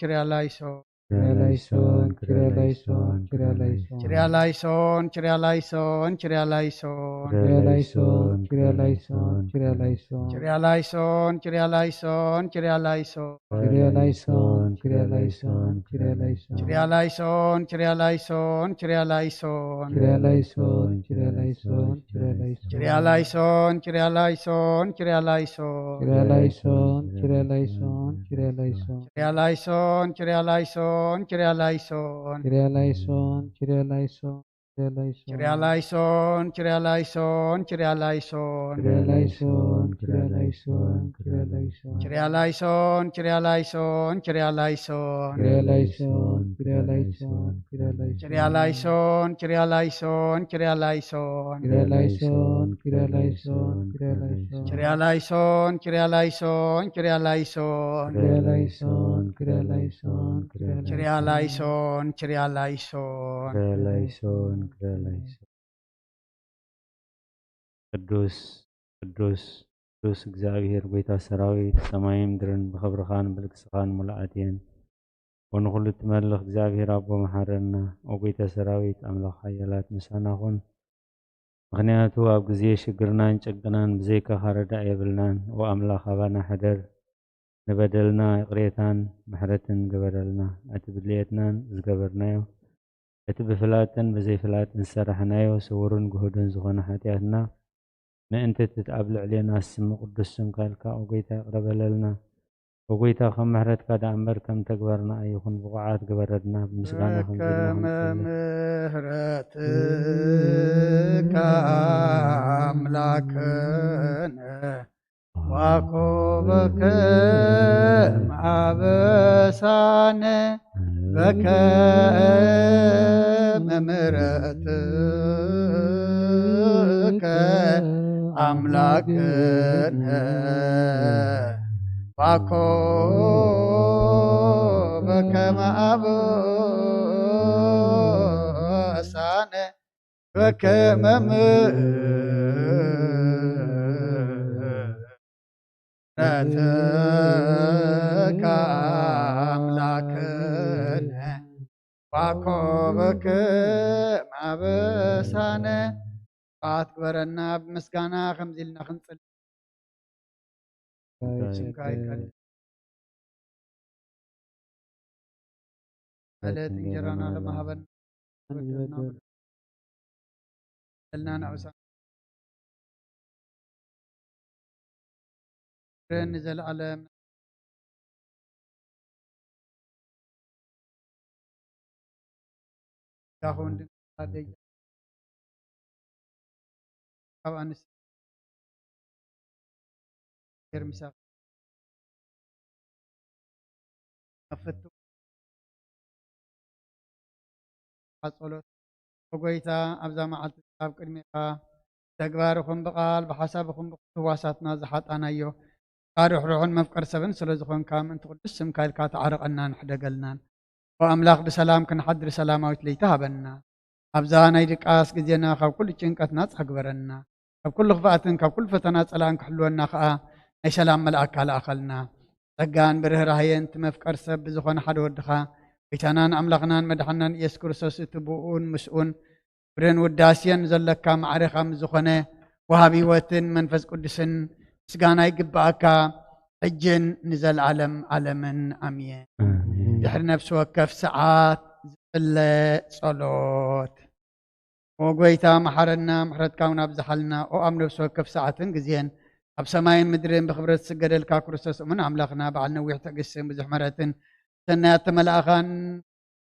ችርያላይሶን ችርያላይሶን ችርያላይሶን ክርያላይሶን ክርያላይሶን ክርያላይሶን ችርያላይሶን ችርያላይሶን ችርያላይሶን ክርያላይሶን ክርያላይሶን ክርያላይሶን ችርያላይሶን ችርያላይሶን ችርያላይሶን ክርያላይሶን ክርያላይሶን ክርያላይሶን ችርያላይሶን ችርያላይሶን ችርያላይሶን ክርያላይሶን ክርያላይሶን ክርያላይሶን ችርያላይሶን ችርያላይሶን ችርያላይሶን ክርያላይሶን ክርያላይሶን ክርያላይሶን ችርያላይሶን ችርያላይሶን ችርያላይሶን ክርያላይሶን ክርያላይሶን ክርያላይሶን ችርያላይሶን ችርያላይሶን ችርያላይሶን ክርያላይሶን ክርያላይሶን ክርያላይሶን ችርያላይሶን ችርያላይሶን ችርያላይሶን ክርያላይሶን ክርያላይሶን ክርያላይሶን ችርያላይሶን ችርያላይሶን ችርያላይሶን ክርያላይሶን ክርያላይሶን ክርያላይሶን ችርያላይሶን ችርያላይሶን ችርያላይሶን ክርያላይሶን ክርያላይሶን ክርያላይሶን ችርያላይሶን ችርያላይሶን ክርያላይሶን ክርያላይሶን ቅዱስ ቅዱስ ቅዱስ እግዚኣብሔር ጐይታ ሰራዊት፣ ሰማይን ምድርን ብኽብርኻን ብልግስኻን ምሉኣት እየን። ወንኹሉ እትመልኽ እግዚኣብሔር ኣቦ መሓረና። ኦ ጐይታ ሰራዊት፣ ኣምላኽ ሓያላት፣ ምሳና ኹን። ምኽንያቱ ኣብ ግዜ ሽግርናን ጭንቅናን ብዘይካኻ ረዳኢ የብልናን። ኦ ኣምላኽ፣ ኣባና ሕደር። ንበደልና ይቕሬታን ምሕረትን ግበረልና። እቲ ብድልየትናን ዝገበርናዮ፣ እቲ ብፍላጥን ብዘይፍላጥን ዝሰራሕናዮ ስውርን ግሁድን ዝኾነ ሓጢኣትና፣ ምእንቲ እቲ ኣብ ልዕሌና ስም ቅዱስ ስምካ ኢልካ፣ ኦ ጐይታ፣ ይቕረ በለልና። ኦ ጐይታ፣ ከም ምሕረትካ ደኣ እምበር ከም ተግባርና ኣይኹን፣ ብቑዓት ግበረልና። ብምስጋና ከም በከመ ዘለኹም ምሕረትከ ኣምላክነ ዋኮበከ ማበሳነ በከመ ምሕረትከ ኣምላክነ ባኮ በከመ አበሳነ በከመ ምሕረትከ አምላክነ ባኮ በከመ አበሳነ። ስብሐት ግበረና። ብምስጋና ከምዚ ኢልና ክንጽል ስምካ ይቀድስ። ዕለት እንጀራና ለማህበን ልና ንዕሳ ንዘለዓለም ዳኹን ድንግል ኣደይ ካብ ኣንስ ገርምሳ ኣብ ፍቱ ጸሎት ጐይታ ኣብዛ መዓልቲ ኣብ ቅድሜኻ ተግባርኹም ብቓል ብሓሳብኹም ብኩሉ ህዋሳትና ዝሓጣናዮ ርሕሩሕን መፍቀር ሰብን ስለ ዝኾንካ ምእንቲ ቅዱስ ስምካ ኢልካ ተዓረቐናን ሕደገልናን። ኦ ኣምላኽ ብሰላም ክንሓድር ሰላማዊት ለይቲ ሃበና። ኣብዛ ናይ ድቃስ ግዜና ካብ ኩሉ ጭንቀት ናጻ ግበረና። ካብ ኩሉ ክፍኣትን ካብ ኩሉ ፈተና ጸላእን ክሕልወና ከኣ ናይ ሰላም መልኣካ ለኣኸልና። ጸጋን ብርህራህየን እቲ መፍቀር ሰብ ብዝኾነ ሓደ ወድኻ ጐይታናን ኣምላኽናን መድሓናን ኢየሱስ ክርስቶስ እቲ ብኡን ምስኡን ክብርን ውዳሴን ዘለካ ማዕረ ከም ዝኾነ ወሃቢ ህይወትን መንፈስ ቅዱስን ምስጋና ይግብኣካ ሕጅን ንዘለዓለም ዓለምን ኣሜን። ኣሜን። ድሕሪ ነፍሲ ወከፍ ሰዓት ዝጽለ ጸሎት። ኦ ጐይታ መሓረና፣ ምሕረትካ እውን ኣብዝሓልና። ኦ ኣብ ነፍሲ ወከፍ ሰዓትን ግዜን ኣብ ሰማይን ምድርን ብኽብረት ዝስገደልካ ክርስቶስ እሙን ኣምላኽና፣ በዓል ነዊሕ ትዕግስትን ብዙሕ ምሕረትን ሰናያት ተመላእኻን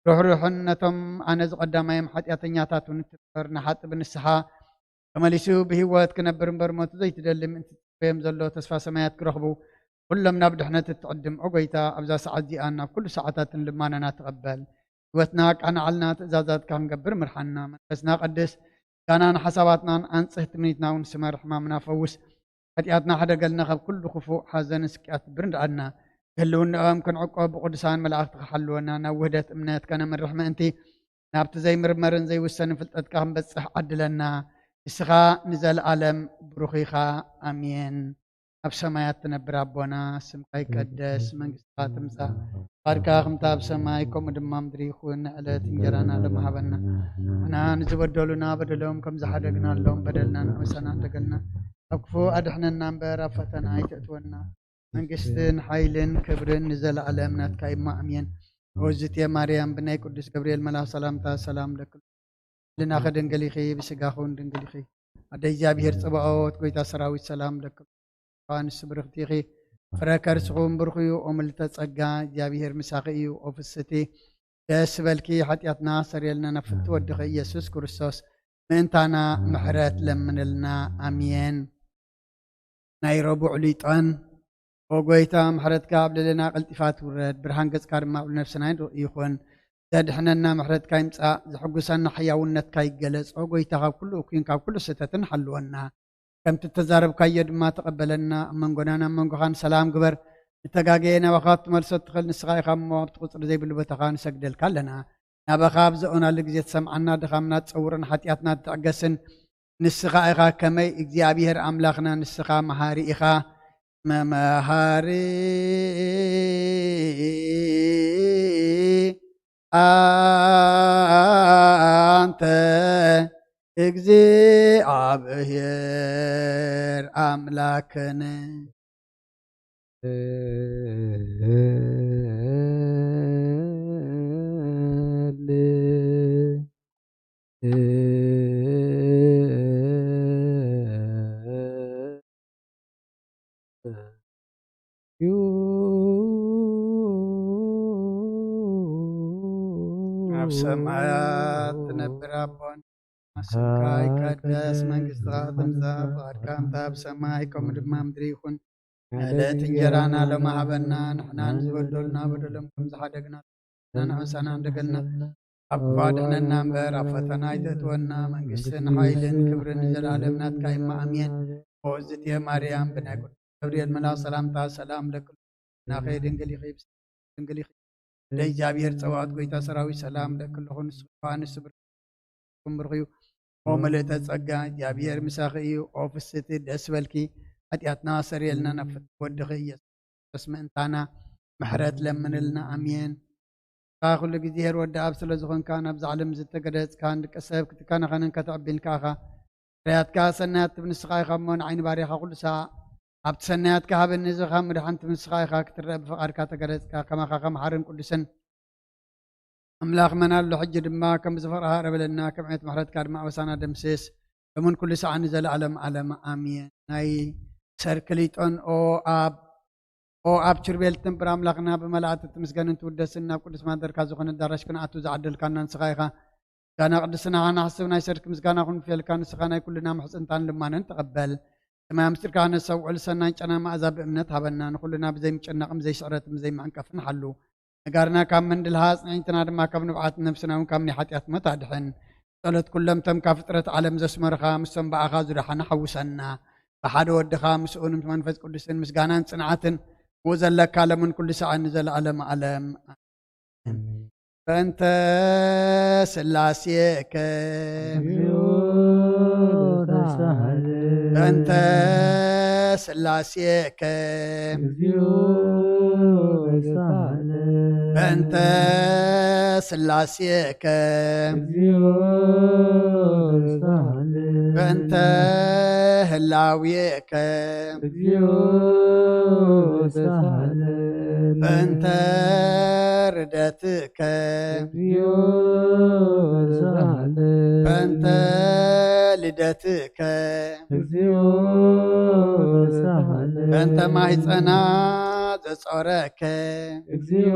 ርሕሩሕን ነቶም ኣነ ዝቐዳማዮም ሓጢኣተኛታት እውን እትቕር ንሓጥብ ንስሓ ተመሊሱ ብህይወት ክነብር እምበር ሞት ዘይትደሊ ምእንቲ ትጽበዮም ዘሎ ተስፋ ሰማያት ክረኽቡ ኩሎም ናብ ድሕነት እትዕድም ኦ ጐይታ ኣብዛ ሰዓት እዚኣን ኣብ ኩሉ ሰዓታትን ልማናና ተቐበል። ህይወትና ኣቃናዓልና ትእዛዛትካ ክንገብር ምርሓና። መንፈስና ቀድስ፣ ቃናን ሓሳባትናን ኣንጽህ ትምኒትና እውን ስመር ሕማምና ፈውስ። ሓጢኣትና ሕደገልና ካብ ኩሉ ክፉእ ሓዘንን ስቅያት ብርንድኣና። ክህልውንኦም ክንዕቆብ ብቅዱሳን መላእኽቲ ክሓልወና ናብ ውህደት እምነት ከነምርሕ ምእንቲ ናብቲ ዘይምርመርን ዘይውሰንን ፍልጠትካ ክንበጽሕ ዓድለና። ንስኻ ንዘለኣለም ብሩኽ ኢኻ። ኣሜን። ኣብ ሰማያት ትነብር ኣቦና፣ ስምካ ይቀደስ፣ መንግስትኻ ትምጻእ፣ ፍቃድካ ከምታ ኣብ ሰማይ ከምኡ ድማ ምድሪ ይኹን። ዕለት እንጀራና ሎሚ ሃበና። ንሕና ንዝበደሉና በደሎም ከም ዝሓደግናሎም በደልና ንዕውሰና እንደገልና ካብ ክፉእ ኣድሕነና እምበር ኣብ ፈተና ኣይተእትወና። መንግስትን ሓይልን ክብርን ንዘለኣለም ናትካ እማ ኣሜን። ኦዝቴ ማርያም ብናይ ቅዱስ ገብርኤል መልኣኽ ሰላምታ ሰላም ለኪ፣ ልናኸ ድንግል ኢኺ፣ ብስጋኹን ድንግል ኢኺ። ኣደ እግዚኣብሔር ጽባኦት፣ ጎይታ ሰራዊት ሰላም ለኪ፣ ንሱ ብርኽቲ ኢኺ። ፍረ ከርስኹም ብሩኽ እዩ። ኦ ምልዕተ ጸጋ፣ እግዚኣብሔር ምሳኺ እዩ። ኦ ፍስቲ ደስ በልኪ፣ ሓጢኣትና ሰሪየልና፣ ናብ ፍቲ ወድኺ ኢየሱስ ክርስቶስ ምእንታና ምሕረት ለምንልና። ኣሜን። ናይ ረቡዕ ሊጦን። ኦ ጐይታ፣ ምሕረትካ ኣብ ልዕሌና ቀልጢፋ ትውረድ፣ ብርሃን ገጽካ ድማ ኣብ ነፍስና ይኹን። ዘድሕነና ምሕረትካ ይምጻእ፣ ዘሐጉሰና ሕያውነትካ ይገለጽ። ኦ ጐይታ፣ ካብ ኩሉ እኩይን ካብ ኩሉ ስህተትን ሓልወና። ከምቲ እተዛረብካዮ ድማ ተቐበለና። ኣብ መንጎናን ኣብ መንጎኻን ሰላም ግበር። ንተጋገየ ናባኻ ክትመልሶ እትኽእል ንስኻ ኢኻ እሞ፣ ኣብቲ ቁጽሪ ዘይብሉ ቦታኻ ንሰግደልካ ኣለና። ናባኻ ኣብ ዘእወናሉ ግዜ ትሰምዓና፣ ድኻምና ትጸውርን ሓጢኣትና ትዕገስን ንስኻ ኢኻ። ከመይ እግዚኣብሔር ኣምላኽና ንስኻ መሃሪ ኢኻ። መመሃሪ ኣንተ እግዚኣብሔር ኣምላክነ። ኣብ ሰማያት ትነብር ኣቦና፣ ስምካ ይቀደስ፣ መንግስትኻ ትምጻእ፣ ፍቓድካ ከምቲ ኣብ ሰማይ ከምኡ ድማ ምድሪ ይኹን። ዕለት እንጀራና ሎሚ ሃበና፣ ንሕና ንዝበደሉና በደሎም ከም ዝሓደግና ንሕና ንሕንሳና እንደገልና ኣብ ክፉእ ኣድሕነና እምበር ኣብ ፈተና ኣይተእትወና። መንግስትን ሓይልን ክብርን ንዘለኣለም ናትካ እማ ኣሜን። ኦ እግዝእትየ ማርያም ብናይ ቅዱስ ገብርኤል መልኣኽ ሰላምታ ሰላም ለኪ ናኸ ድንግል ኢኺ ድንግል ኢኺ። ደይ እግዚኣብሔር ጸዋዕት ጎይታ ሰራዊት ሰላም ለኪ ኣለኹ። ንስኺ እኳ ንስብር ኩምብርኽዩ ኦ ምልእተ ጸጋ እግዚኣብሔር ምሳኺ እዩ። ኦ ፍስቲ ደስ በልኪ፣ ሓጢኣትና ሰሪየልና ናብ ፍትሒ ወድኺ ኢየሱስ ምእንታና ምሕረት ለምንልና። ኣሜን። ንስኻ ኩሉ ግዜ ሄር ወዲ ኣብ ስለ ዝኾንካ ናብዛ ዓለም ዝተገለጽካ ንደቂ ሰብ ክትከናኸንን ከተዕቢን ከኣኻ። ፍርያትካ ሰናያት ትብል ንስኻ ኢኻ እሞ ንዓይኒ ባርያኻ ኩሉ ሳዕ ኣብቲ ሰናያትካ ሃበኒ እዚ ካብ ምድሓን ትብል ንስኻ ኢኻ ክትረአ ብፍቓድካ ተገለጽካ። ከማኻ ከመሓርን ቅዱስን ኣምላኽ መን ኣሎ? ሕጂ ድማ ከም ዝፈራህረ በለና፣ ከም ዕቤት ምሕረትካ ድማ ኣበሳና ደምስስ። ሎምን ኩሉ ሰዓት ንዘለኣለም ዓለም ኣሜን። ናይ ሰርክሊጦን ኦ ኣብ ኦ ኣብ ችርቤል ትንብር ኣምላኽና ብመላእክቲ ትምስገንን ትውደስን ናብ ቅዱስ ማደርካ ዝኾነ ኣዳራሽ ክንኣቱ ዝዓደልካና ንስኻ ኢኻ። ምስጋና ቅድስናኻ ንሓስብ ናይ ሰርክ ምስጋና ክንውፍየልካ ንስኻ ናይ ኩልና ምሕጽንታን ልማነን ተቐበል። ሰማያ ምስጢርካ ክነሰብ ውዕል ሰናይ ጨና መኣዛ ብእምነት ሃበና። ንኹልና ብዘይምጭናቕን ብዘይስዕረትን ብዘይምዕንቀፍን ሓሉ። ነጋርና ካብ መንድልሃ ኣጽንዒትና ድማ ካብ ንብዓት ነብስና እውን ካብ ናይ ሓጢኣት ሞት ኣድሕን። ጸሎት ኩሎም እቶም ካብ ፍጥረት ዓለም ዘስመርኻ ምስቶም ብኣኻ ዝደሓኑ ሓውሰና። ብሓደ ወድኻ ምስኡን ምስ መንፈስ ቅዱስን ምስጋናን ጽንዓትን ብኡ ዘለካ ለምን ኩሉ ሰዓት ንዘለኣለም ዓለም። በእንተ ስላሴከ እግዚኦ ተሳሃለ። በእንተ ስላሴከ እግዚኦ ተሳሃለ። በእንተ ስላሴከ እግዚኦ ተሳሃለ። በእንተ ህላዌከ እግዚኦ ተሳሃለ። በእንተ ርደትከ እግዚኦ ተሳሃለ። በእንተ ልደትከ እግዚኦ ተሳሃለ። በእንተ ማህፀና ዘጾረከ እግዚኦ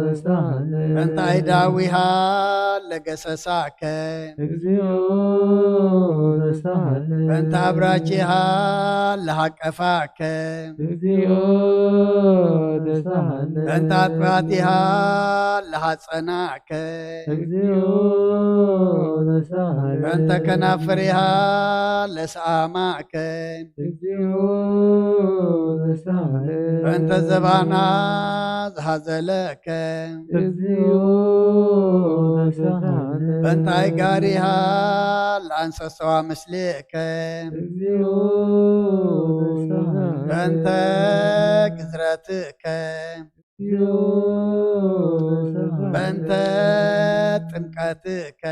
ተሳሃለ። በእንተ ኣይዳዊሃ ለገሰሳከ እግዚኦ ተሳሃለ። በእንተ ኣብራኪሃ ለሃቀፋከ እግዚኦ ተሳሃለ። በእንተ ኣጥባቲሃ ለሃጸናከ እግዚኦ ተሳሃለ። በእንተ ከናፍሪሃ ለሰኣማከ እግዚኦ ተሳሃለ። በእንተ ዘባና ዝሃዘለከ እግዚኦ ተሳሃለ። በእንተ ኣይጋሪሃ ለኣንሰሰዋ ምስሌከ እግዚኦ ተሳሃለ። በእንተ ግዝረትከ እግዚኦ ተሳሃለ። በእንተ ጥምቀትከ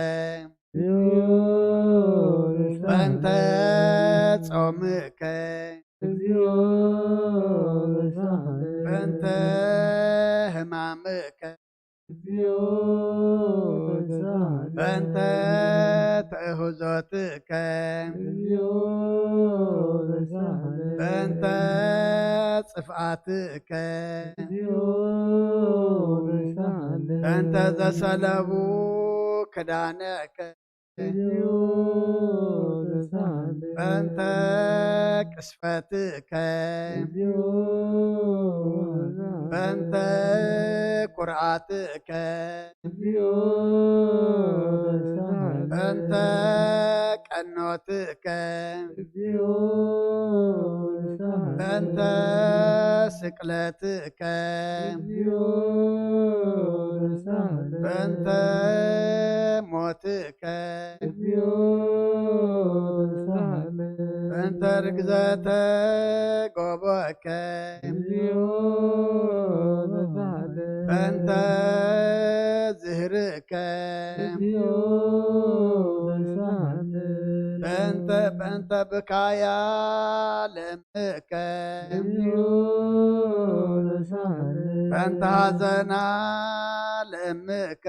እግዚኦ ተሳሃለ። በእንተ ጾምከ እግዚኦ ተሳሃለ። በእንተ ሕማምከ እግዚኦ ተሳሃለ። በእንተ ትእህዞትከ እግዚኦ ተሳሃለ። በእንተ ጽፍኣትከ እግዚኦ ተሳሃለ። በእንተ ዘሰለቡ ክዳነከ እግዚኦ ተሳሃለ። በእንተ ቅስፈትከ እግዚኦ ተሳሃለ። በእንተ ኩርዓትከ እግዚኦ ተሳሃለ። በእንተ ቀኖትከ እግዚኦ ተሳሃለ። በእንተ ስቅለትከ እግዚኦ ተሳሃለ። በእንተ ሞትከ እግዚኦ ተሳሃለ። በእንተ ርግዘተ ጎቦከ፣ እግዚኦ ተሳሃለ። በእንተ ዝህርእከ፣ እግዚኦ ተሳሃለ። በእንተ በእንተ ብካያ ለምእከ፣ እግዚኦ ተሳሃለ። በእንተ ሐዘና ለምእከ፣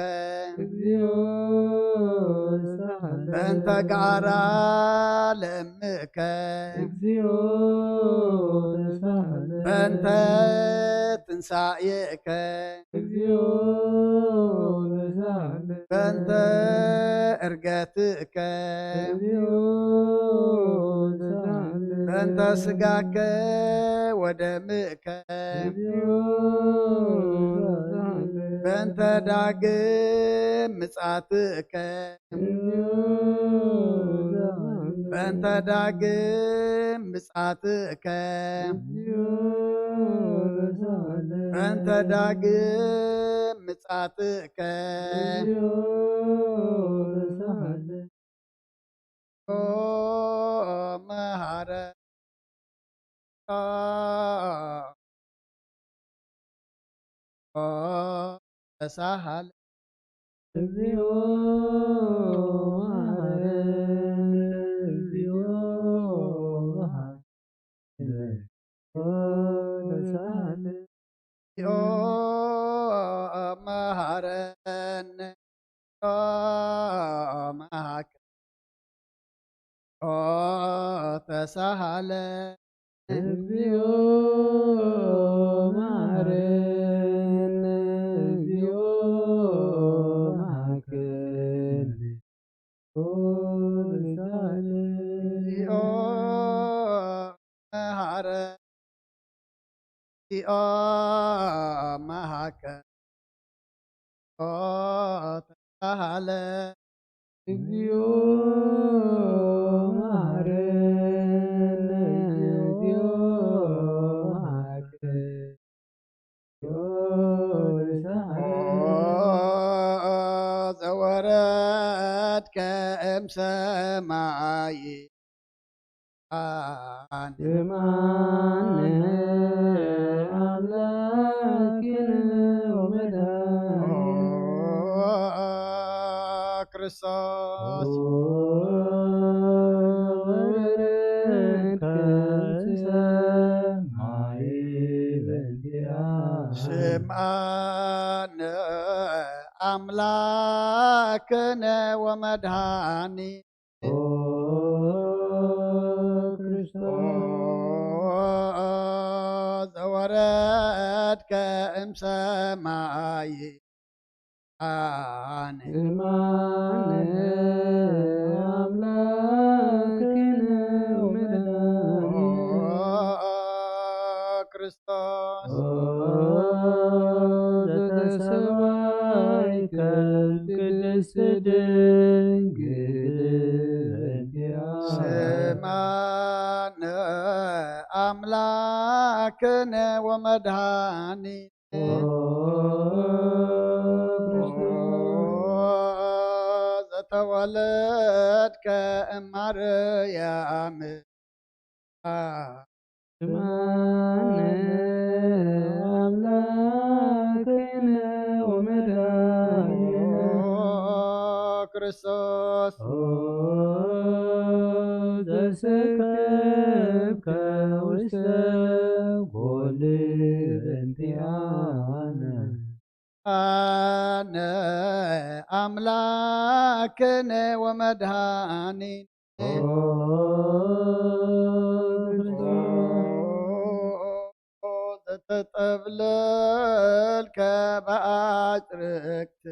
እግዚኦ ተሳሃለ። በእንተ ጋራ ለምእከ፣ እግዚኦ ተሳሃለ። በእንተ ትንሳኤከ፣ እግዚኦ ተሳሃለ። በእንተ እርገትከ፣ እግዚኦ ተሳሃለ። በእንተ ስጋከ ወደምእከ፣ እግዚኦ ተሳሃለ። በእንተ ዳግም ምጻትከ፣ እግዚኦ ተሳሃለ። በእንተ ዳግም ምጻትከ፣ እግዚኦ ተሳሃለ። በእንተ ዳግም ምጻትከ፣ እግዚኦ ተሳሃለ። ኦ መሐረ ኦ ተሳሃለ። እግዚኦ መሐረነ። እግዚኦ መሐረነ። ኦ ተሳሃለ። ኦ መሐረነ። ኦ መሐከ ኦ ተሳሃለ። እግዚኦ መሐረነ። እግዚኦ መሐከነ። ኦ ተሳሃለ። እግዚኦ መሐረ እግዚኦ መሐከ ኦ ተሳሃለ። እግዚኦ መሐረነ። እግዚኦ መሐከነ። ኦ ተሳሃለ። ኦ ዘወረድከ እምሰማይ ኣነ የማነ አምላክነ ወመድኃኒነ። ክርስቶስ ኦ ወረድከ እምሰማይ በእንቲአነ። ስምዓነ ኣምላክነ ወመድኃኒ ኦ ክርስቶስ ዘወረድከ እምሰማይ ኣነ የማነ አምላክነ ወመድኃኒነ ክርስቶስ ኦ ዘተሰባይከ ቅድስት ድንግል በእንቲአነ። ስምዓነ ኣምላክነ ወመድኃኒ ኦ ክርስቶስ ዘተወለድከ እማርያም ስምዓነ አምላክነ ወመድኃኒነ ክርስቶስ ኦ ዘሰከብከ ውስተ ጎል በእንቲአነ ኣነ ኣምላክነ ወመድኃኒ ኦ ክርስቶስ ዘተጠብለልከ ብኣጽርቅት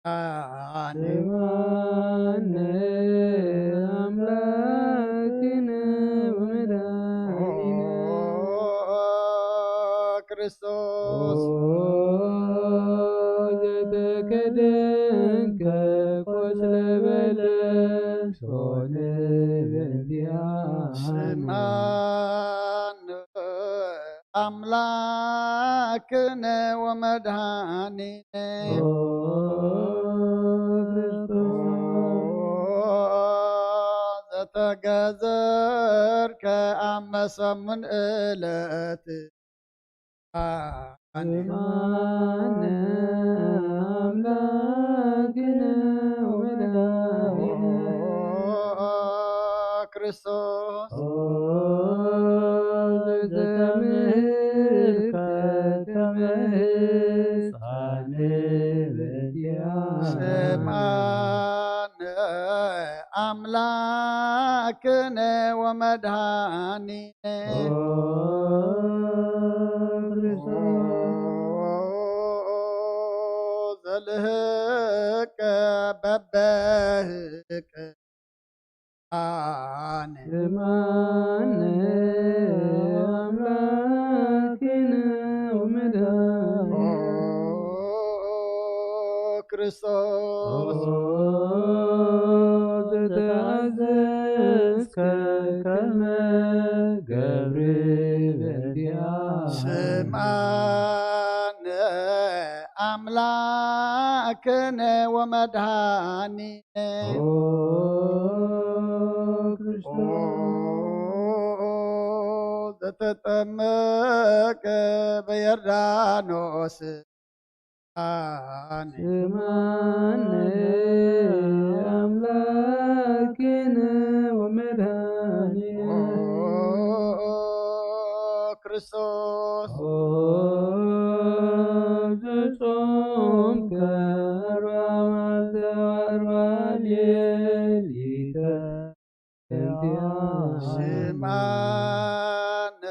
ኣነ ስምዓነ አምላክነ ወመድኃኒነ ክርስቶስ ኦ ዘተከደንከ ቆጽለ በለስ ሆነ በእንቲአነ ስምዓነ ኣምላክነ ወመድኃኒነ ኦ ክርስቶስ ገዘርከ ኣብ መሰሙን እለት ኣነ ስምዓነ ኣምላክነ ወመድኃኒነ ክርስቶስ ኦ ዘተምህር ከተመ ሕፃን በዲያ ስምዓነ ኣምላክነ ወመድኃኒነ ኦ ክርስቶስ ዘልህቀ በበህቅ ኣነ ስምዓነ ኣምላክነ ወመድኃኒነ ኦ ክርስቶስ ኦ ዘተኣዘዝከ ከመ ገብር በዲያ ስምዓነ ኣምላክነ ወመድኃኒነ ኦ ክርስቶስ ኦ ዘተጠመቀ በዮርዳኖስ ኣነ ስምዓነ ኣምላክነ ወመድኃኒነ ኦ ክርስቶስ ኦ ዘጾምከ ኣርብዓ መዓልተ ወኣርብዓ ሌሊተ እንቲኣ ስምዓነ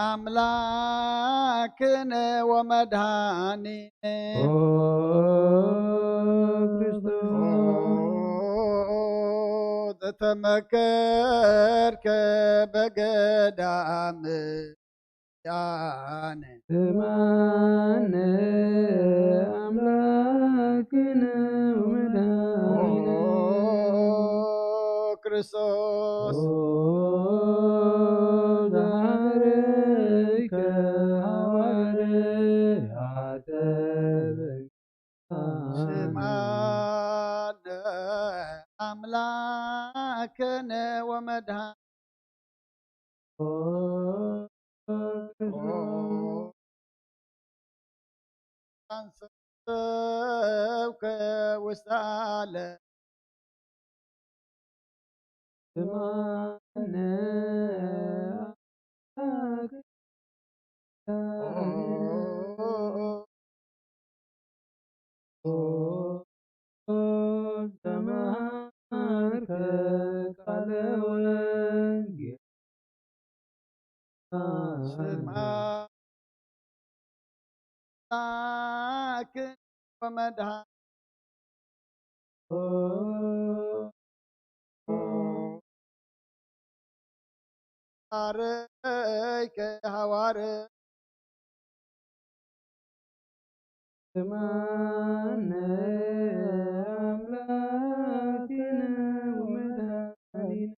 ኣምላክነ ወመድኃኒነ ኦ ክርስቶስ ኦ ዘተመከርክ በገዳም ኣነ ስምዓነ ኣምላክነ ወመድኃኒነ ኦ ክርስቶስ ኦ ዘሃረይከ ሃዋርያተ ስምዓነ ኣምላክነ ወመድኃኒነ ሰብከ ውስተ ዓለም ስምዓነ ዘመሃርከ ቃለ ወንጌል ስምዓነ ኣምላክነ ወመድኃኒነ ሃረይከ ሃዋርያተ ስምዓነ ኣምላክነ ወመድኃኒነ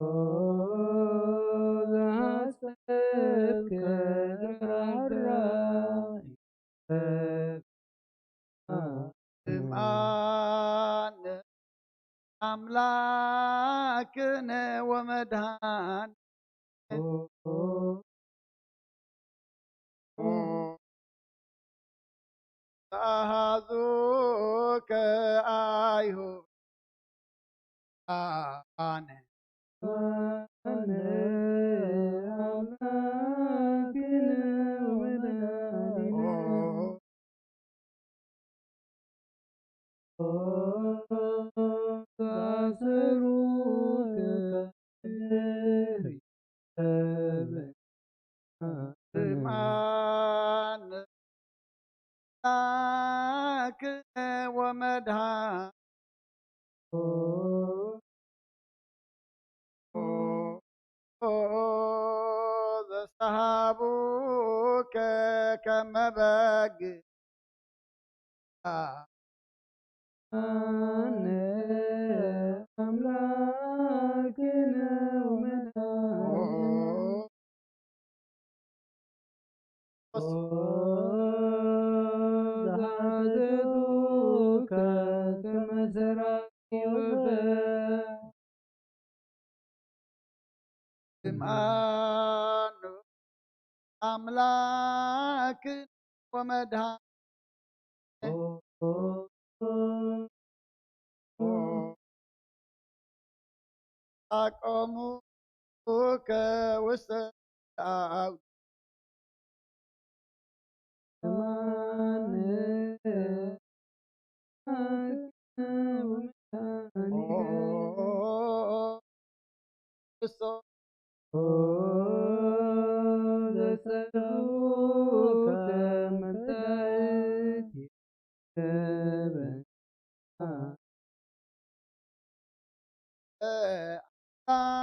ኦ ዘሐሰብከ ራህራህ ስምዓነ ኣምላክነ ወመድኃኒነ ተኣሃዙከ ኣይሁድ ኣነ ኣነ ኣምላክነ ወመድኃኒነ ኦ ኦ ታሰሩከ ስምዓነ ኣምላክነ ወመድኃኒነ ዘሰሃቡከ ከመ በግ ኣነ ኣምላክነ ወመድኃኒነ ኦ ዝሓተቱከ ኣምላክ ወመድሃ ኣቆሙ ከውስተ ኣው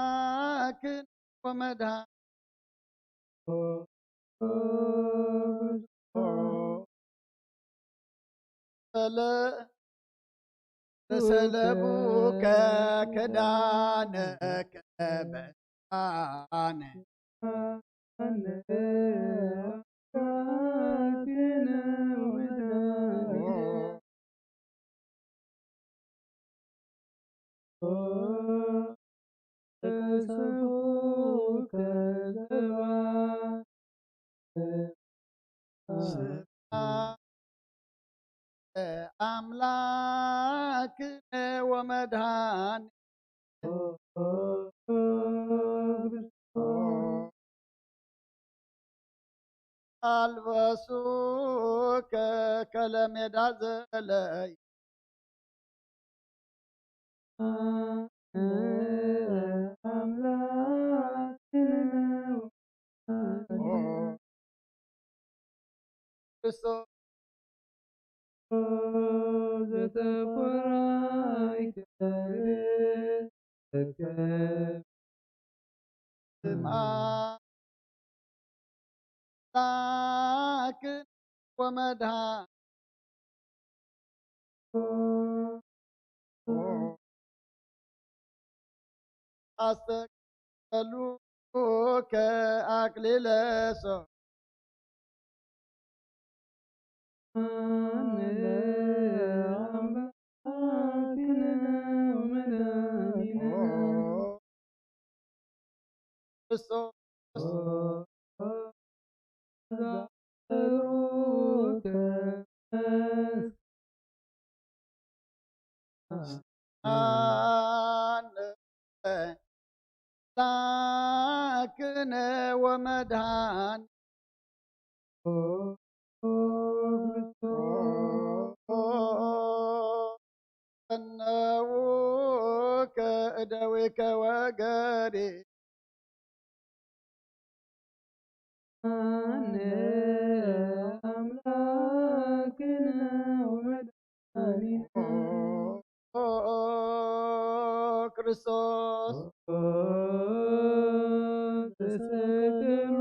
ኣምላክን ወመድሃ ሰለ ተሰለቡ ከክዳነ ከበሳነ ኣምላክ ወመድሃኒ ኣልበሱ ከከለሜዳ ዘለይ ኣምላክ ክርስቶስ ዘተኮራይ ከርብ ኣምላክ ወመድሃ ኣስተቀሉ ከኣክሊለ ሶ ላክነ ወመድሃን ፈነውከ እደዊከ ወገሪ ኣነ ኣምላክነ ወመድኃኒነ ክርስቶስ ተሰቀሉ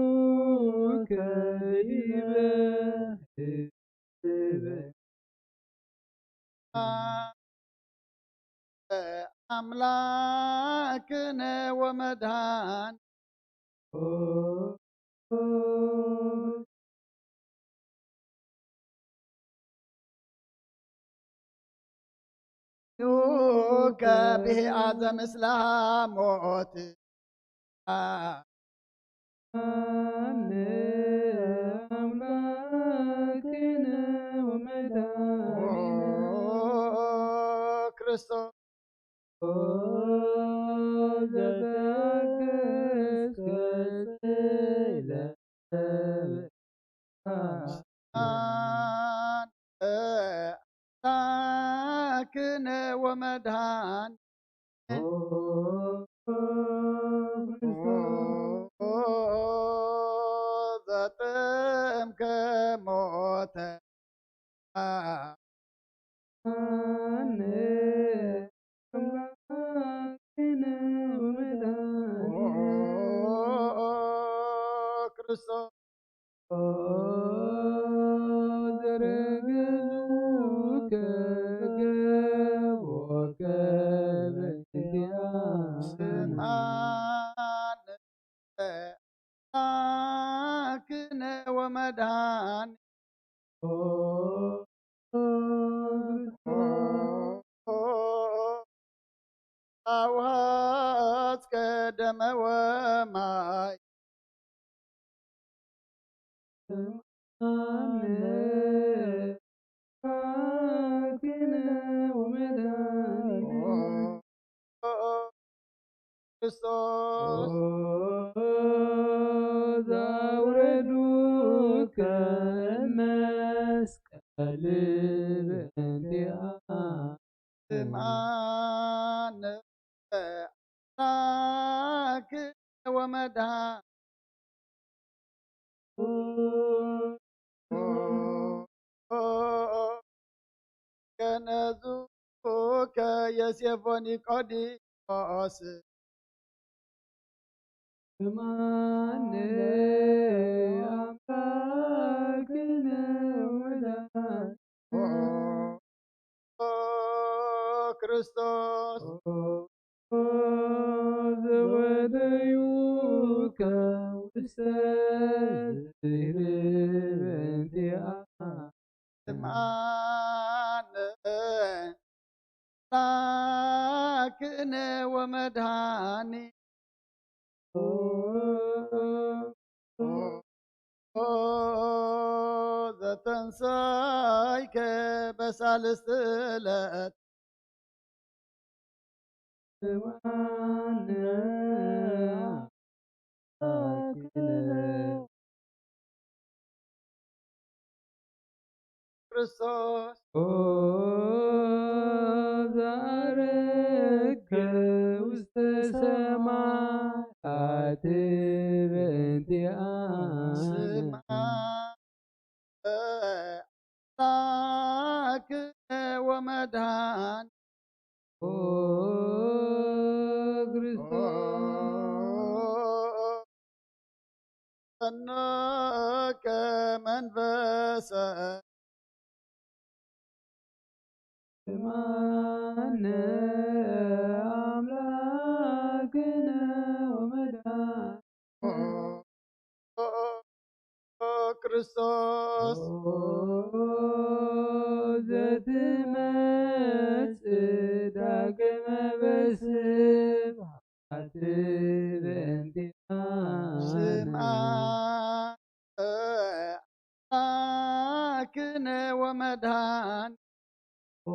ከዲበ ኣምላክነ ወመድኃን ከብሂ ኣዘ ምስለ ሞት ኣነ ኣምላክነ ወመድኃኒነ ክርስቶስ ዘተአገስከ ስለ ኣምላክነ ወመድኃኒነ ዘጥምከ ሞተ ኣነ ኣምላክነ ወመድኃኒነ ክርስቶስ ዘረገዙ ከገቦ ከበዚያ ስማን ኣምላክነ ወመድኃኒነ ኣውሃጽከ ደመ ወማይ ስምዓነ፣ ኣምላክነ ወመድኃኒነ። ክርስቶስ። ኦ፣ ዘውረዱከ መስቀል በእንቲኣ። ስምዓነ፣ ኣምላክ ወመድኃኒነ። ከነዙከ ዮሴፎ ኒቆዲሞስ። ስምዓነ፣ ኣምላክነ ወመድኃኒነ። ኦ ክርስቶስ። ዘወደዩከ ውስተ ዝክር በእንቲኣ። ስምዓነ፣ ኣምላክነ ወመድኃኒ። ኦ፣ ኦ፣ ዘተንሳይከ በሳልስት ዕለት። ስምዓነ፣ ኣምላክነ። ክርስቶስ። ኦ፣ ዘዐረግከ ውስተ ሰማያት በእንቲኣነ። ስምዓነ፣ ኣምላክነ ወመድኃኒ። ኦ ክርስቶስ። ፈኖከ መንፈሰ። ስምዓነ፣ ኣምላክነ ወመድኃኒ። ኦ፣ ኦ፣ ኦ፣ ክርስቶስ። ኦ፣ ዘትመጽእ ዳግመ በስብሐት በእንቲኣነ። ስምዓነ፣ ኣምላክነ ወመድኃኒ። ኦ፣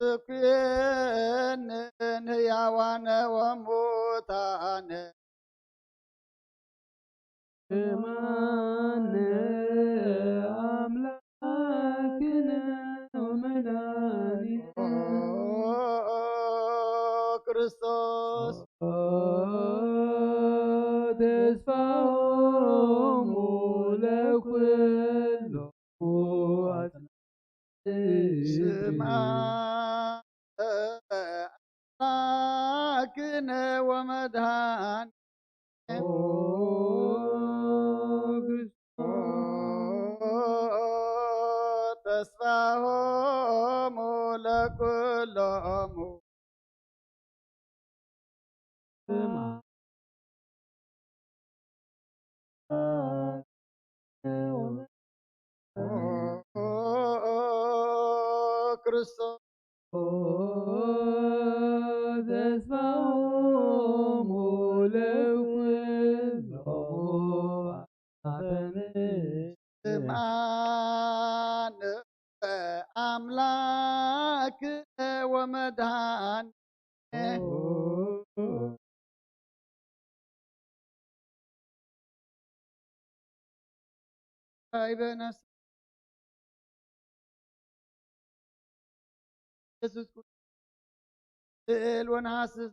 ትኩንን ህያዋነ ወሙታነ። ስምዓነ፣ ኣምላክነ ወመድኃኒነ። ኦ ክርስቶስ። ኦ ተስፋሆሙ ለኩሎሙ ኣጽናፈ። ስምዓነ፣ ኣምላክነ ወመድኃኒነ። ኦ ክርስቶስ። ተስፋሆሙ ለኩሎሙ። ስምዓነ፣ ኦ ክርስቶስ። ኦ ተስፋሆሙ ለኩሎሙ ኣፈንስ። ስምዓነ፣ ኣምላክነ ወመድኃኒነ። ኦ ኣይበነስ ኢየሱስ ክርስቶስ ስእል ወነሐስስ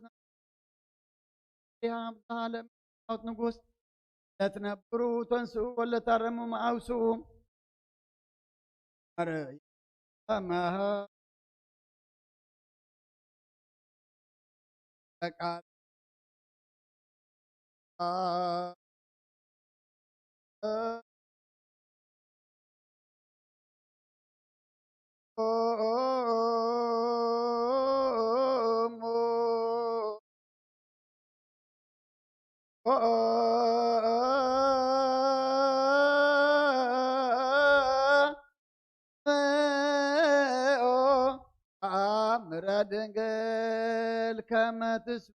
ዲሃ ብዝሃለ መለኮት ንጉስ ለትነብሩ ተንስኡ ወለታረሙ መዓውስኡ። ማርያም ተማሃ ተቃል ኣምረ ድንግል ከመ ትስብሖ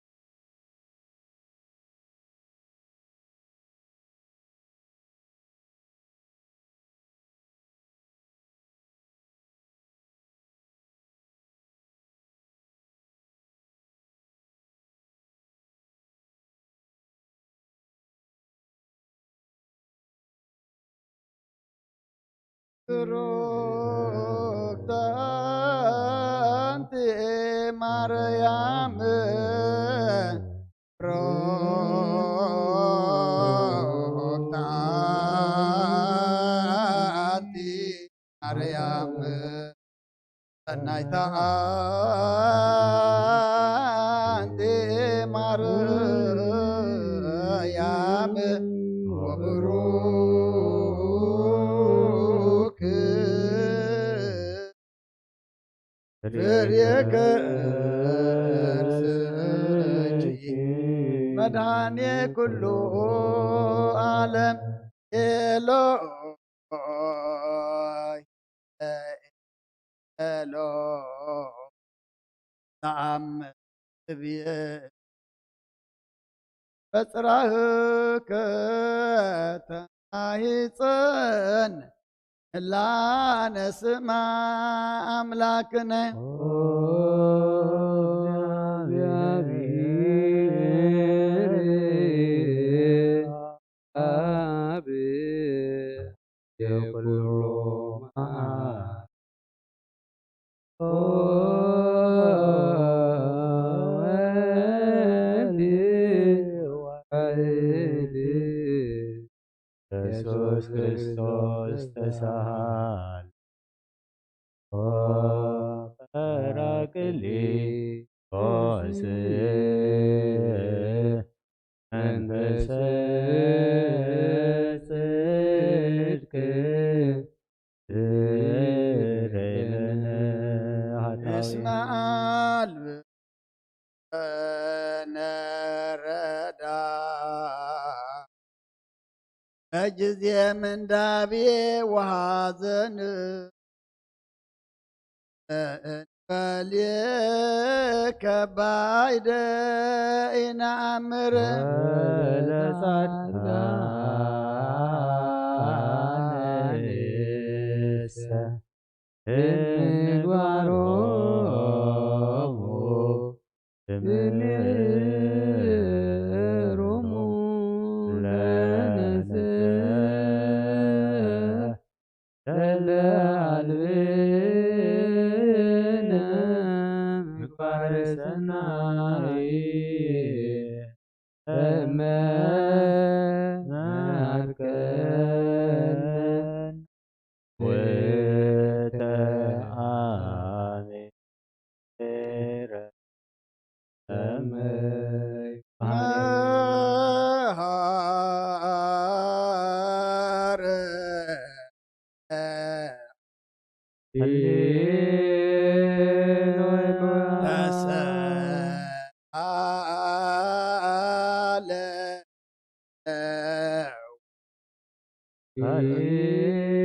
ብሩክቲ ኣንቲ ማርያም፣ ብሩክቲ ኣንቲ ማርያም፣ ሰናይታ ኣንቲ ማርያም፣ ወብሩክ ፍሬ ከርስኪ መድኃኔ ኩሉ ዓለም። ኤሎይ ኤሎይ ተአምር ትብዬ፣ በጽራህከ ተማሂፀን ላነ ስማ ኣምላክነ። ኦ እግዚአብሔር አብ የኩሉ መዓል። ኦ ወልድ ዋሕድ ኢየሱስ ክርስቶስ ተሳሃል። ኦ ጳራቅሊጦስ መንፈሰ ጽድቅ ስረይ ለነ ኃጣውእ። እስመ አልብነ ረዳ በጊዜ ምንዳቤ ወሐዘን። እንበሌከ ባይደ ኢነአምር። ወለጻድቃንሰ እምግባሮሙ ትምህሮሙ ለነሰ ለለዓልብነ ምግባረ ሰናይ እመ መሃርከነ ወተአምረ። መሃረ ሃሌሉያ። ተሰአለ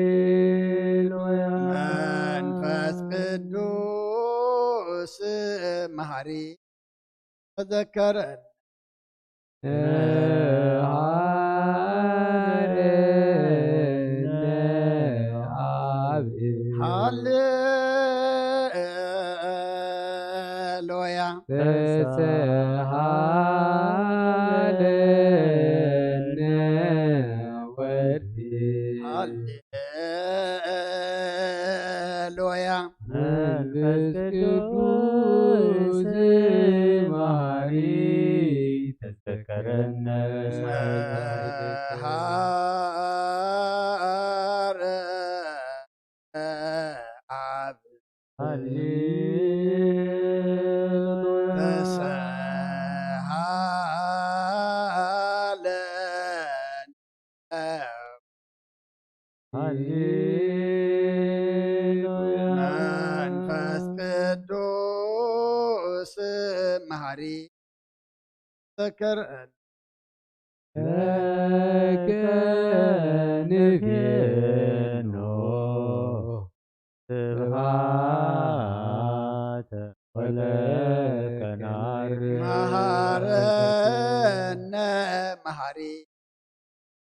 ሃሌሉያ። መንፈስ ቅዱስ መሐሪ ተዘከረን። መሐረነ አብ። ሃሌሉያ። ተሳሃለነ ወልድ። ሃሌሉያ። መንፈስ ቅዱስ መሐሪ ተዘከረነ። መሐረነ አብ። ሃሌሉያ። ተሳሃለነ። ሃሌሉያ። መንፈስ ቅዱስ መሐሪ ተዘከረን። ለከ ንፌኖ ስብሐተ ወለከ ናርግ። መሐረነ መሐሪ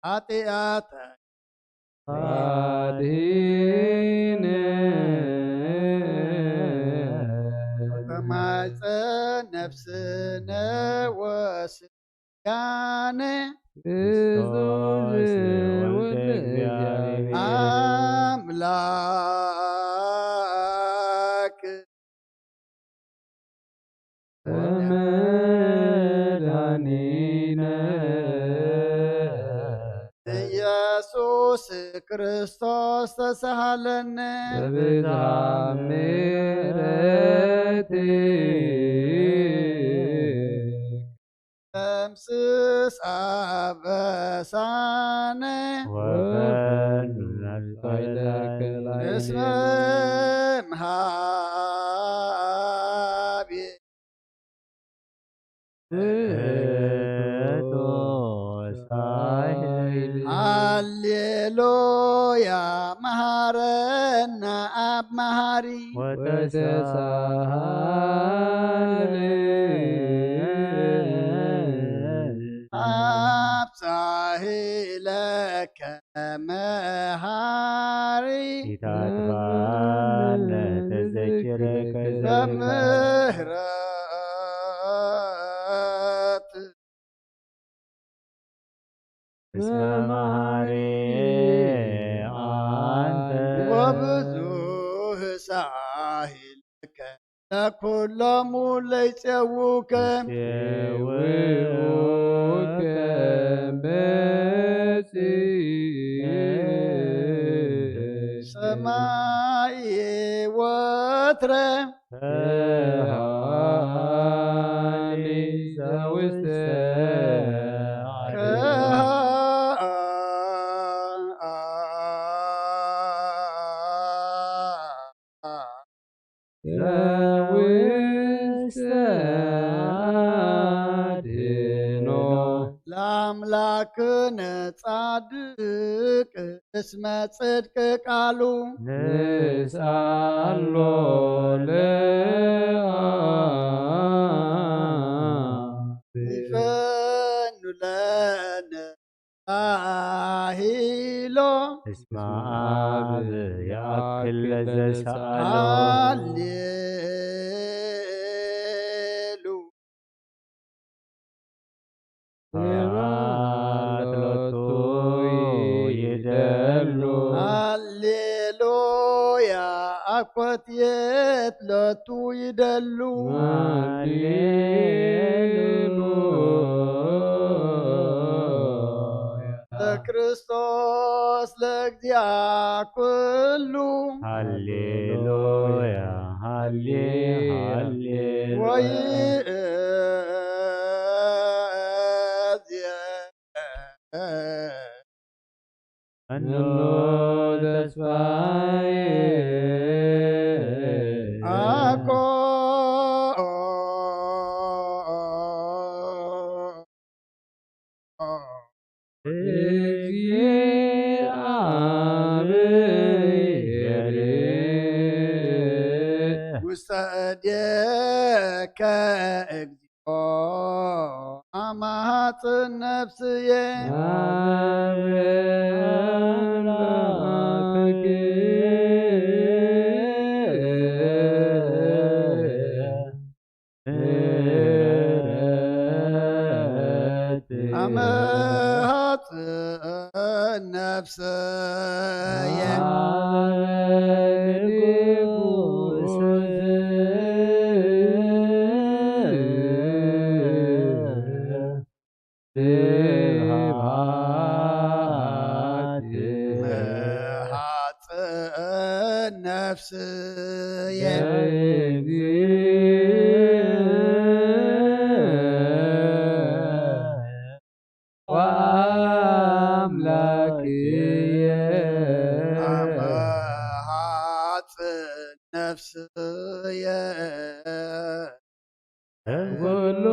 ኃጢአተ አድህነ ተማይፀን ነፍስነ ወስጋነ ክርስቶስ ወልደ እግዚአብሔር። አምላክ ክርስቶስ ተሳሃለነ በብዝሃ ምሕረትክ ደምስስ ኣበሳነ ወፈኑ ነፍሳይለከ እስመ እምሃቤ ክርስቶስ ኃይል ሃሌሉያ መሃረና ኣብ መሃሪ ወተሳሃለ ኣብጻሂለከ መሃሪ ኢታትባነ ተዘኪረከ በምህረት እስመ መሃሪ አንተ ወብዙህ ሳሂልከ ለኩሎሙ ለይጼውከ ሴውኡከ በጽ ሰማይ ወትረ ተሃሊ ዘውስተ ከሃ ዘውስተ አድኖ ለአምላክነ ጻድቅ እስመ ጽድቅ ቃሉ ንስአሎ ለአብ ይፈኑ ለነ ሳሂሎ እስመ አብ የአክል ለዘሰአሎ ሃሌሉ ስብሐት ሎቱ ይደሉ ሃሌሉያ አኮትየት ሎቱ ይደሉ ሃሌሉያ ለክርስቶስ ለእግዚአ ኩሉ ሃሌሉያ ሃሌ ሃሌ ወይእዜ እንሆ ተስፋዬ አኮ እግዚአብሔር ውስተ እዴከ እግዚኦ አማሃጽን ነፍስዬ አምላክ ምሕረት አመሃጽን ነፍስዬ ስብሐት መሃጽን ነፍስዬ ለእግዚእ ወአምላክየ አመሃጽን ነፍስዬ ኩሉ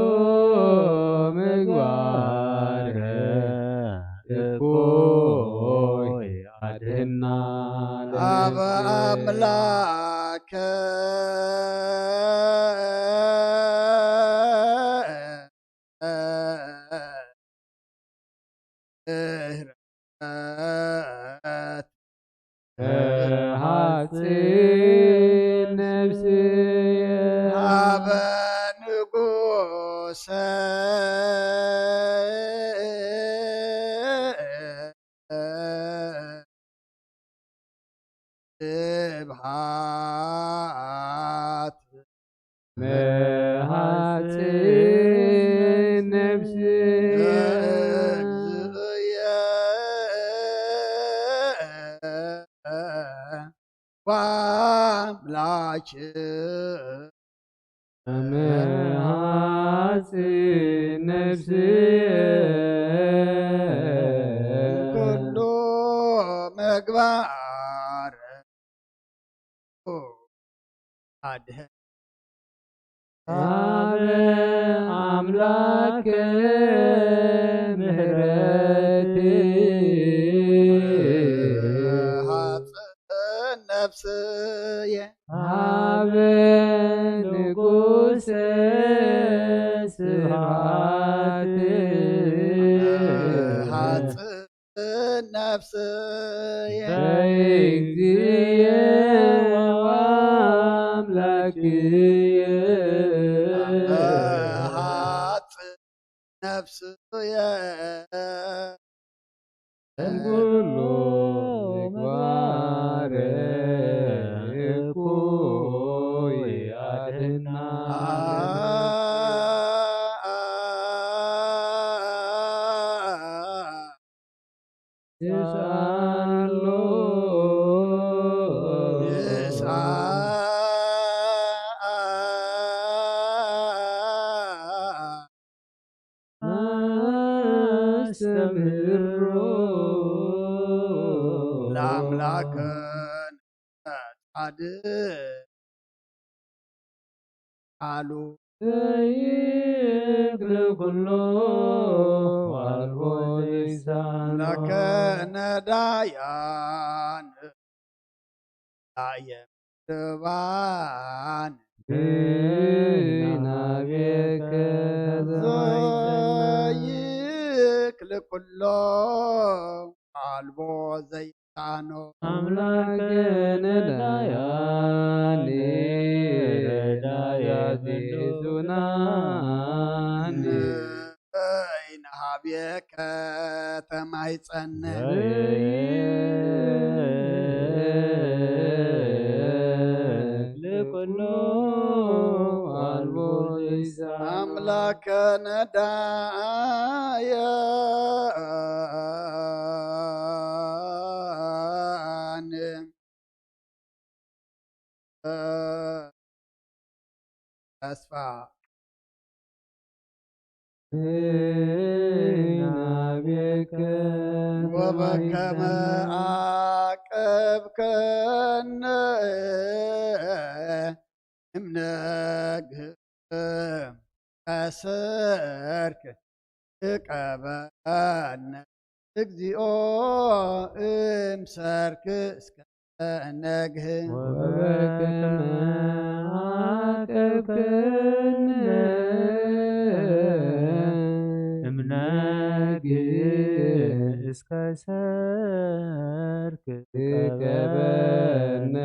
ምግባር እኩይ አድህና አብ አምላከ ምሕረት ተሐጽን ነፍስየ ሀበ ንጉሰ ስብሐት መሐጽን ነፍስየ ለእግዚእየ ወአምላክ መሃፂ ነፍስየ ኩሉ ምግባር ኣድህን አበ አምላክ ምህረት ሃፅን ነፍስየ አበ ንጉሰ ስብሐት ሃፅን ነፍስየ በእግዚእየ ወአምላክየ ሃፅን ነፍስየ ኩሉ ምግባር እኩይ ኣድህና። ይስኣሎ ኣስተምህሮ ለአምላክን ጻድቅ ቃሉ ዘይክል ኩሎ ዋልቦ ዘይሳኖ ለከነዳያን ላየም ድባን ግን አቤከ ዘይክል ኩሎ አልቦ ዘይሳኖ አምላክ ነዳያን ረዳያ ዝዙናን ንበይን ሀቤከ ተማይጸነ ለኩሎ አልቦ ዘይሳ አምላከ ነዳያን ተስፋ ናቤከ ወበከመ አቀብከነ እምነግህ ከሰርክ እቀበነ እግዚኦ እምሰርክ እስከ ነግህ ወበከመ አቀብከነ እምነግህ እስከ ሰርክ እቀበነ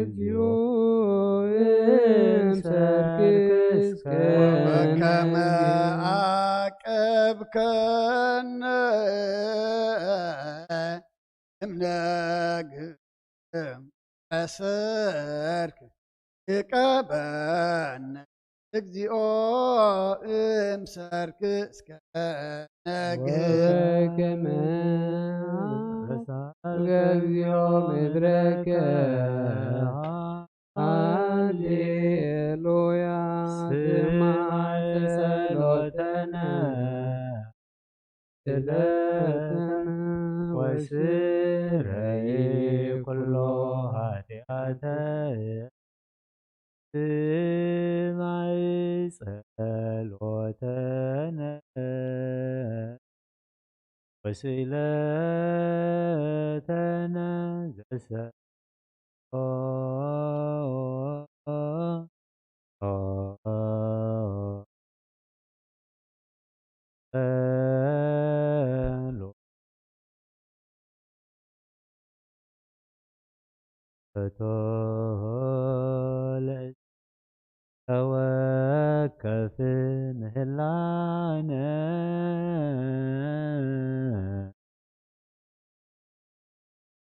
እግዚኦ እምሰርክ እስከ ወበከመ አቀብከነ እምነግህ ከሰርክ እቀበነ እግዚኦ እምሰርክ እስከ ነግህ ወበከመ አሳልከ እግዚኦ ምድረከ ሃሌሉያ ስማዕ ጸሎተነ ስለተነ ወስረይ ኩሎ ኃጢአተ ስማዕ ጸሎተነ ወስእለተነ ዘሰ ተወከፍ ምህላነ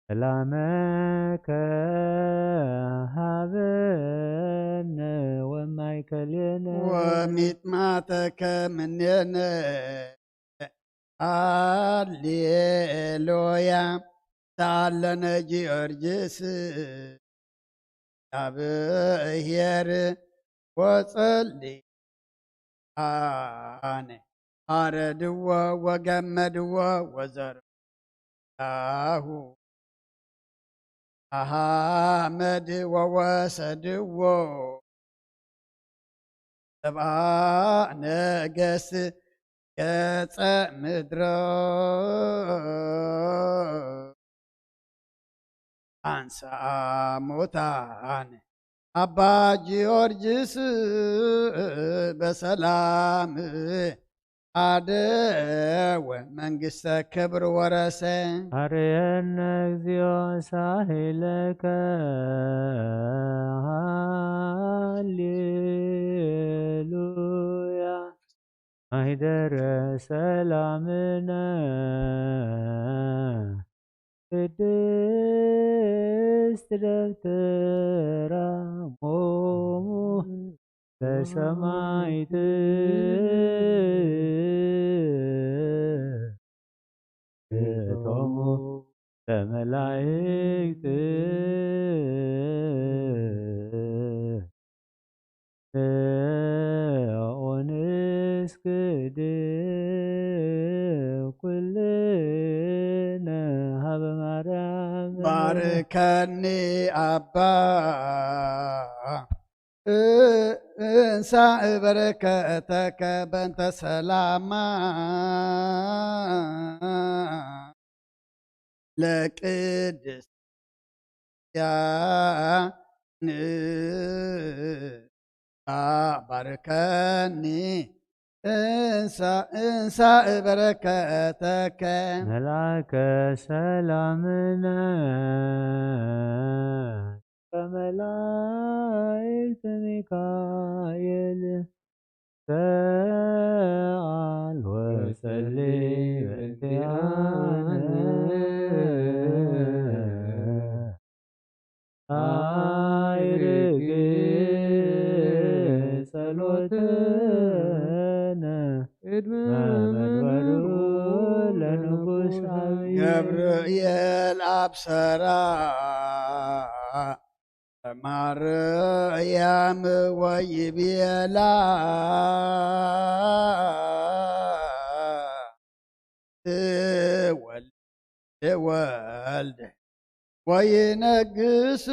ሰላመከ ሃበነ ወማእከሌነ ወሚጥማተከ ምኔነ ሃሌሉያ ሳለነ ጊዮርጊስ ለእግዚኣብሔር ወጸሊ ኣነ ኣረድዎ ወገመድዎ ወዘርኣነ ላሁ ኣሃመድ ወወሰድዎ ሰብኣ ነገስ ገጸ ምድሮ ኣንስኣ ሙታን ኣባ ጊዮርጊስ በሰላም ኣደወ መንግስተ ክብር ወረሰ። ኣርየነ እግዚኦ ሳህለከ ሃሌሉያ ማህደረ ሰላምነ ቅድስት ደብተራ ሞሙ ለሰማይት እቶሙ ለመላእክት ኦንስክድ ኩልነ ሀበ ማርያም ባርከኒ ኣባ እንሳ በረከተከ በእንተ ሰላማ ለቅድስት ያን ባርከኒ እንሳ እንሳ በረከተከ መልአከ ሰላምነ ከመላእክት ሚካኤል ሰኣል ወጸሊ በእንቲኣነ ኣይርግ ጸሎትነ ቅድመ መንበሩ ለንጉስ ኣብየ ገብርኤል ኣብሰራ ማርያም ወይቤላ ትወልድ ወልድ ወይነግስ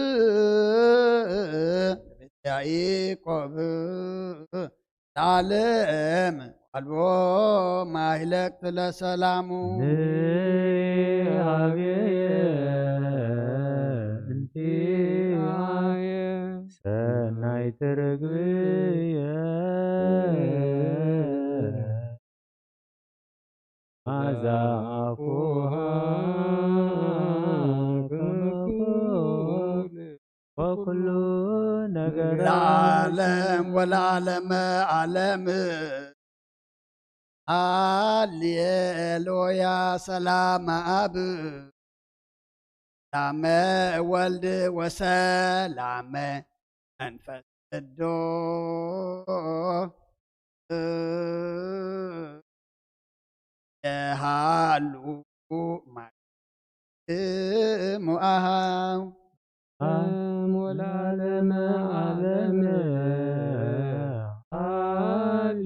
ቤት ያዕቆብ ለዓለም ኣልቦ ማይለቅት ለሰላሙ ንሃብየ እንቲ ሰናይ ትርግብየ ማዛ ኣፉሃ ከመኩል ወኩሉ ነገር ለዓለም ወለዓለመ ዓለም ሃሌሉያ ሰላም ኣብ ሰላመ ወልድ ወሰላመ መንፈስ ቅዱስ የሃሉ ማይ እሙኣሃው ዓለም ወለዓለመ ዓለም።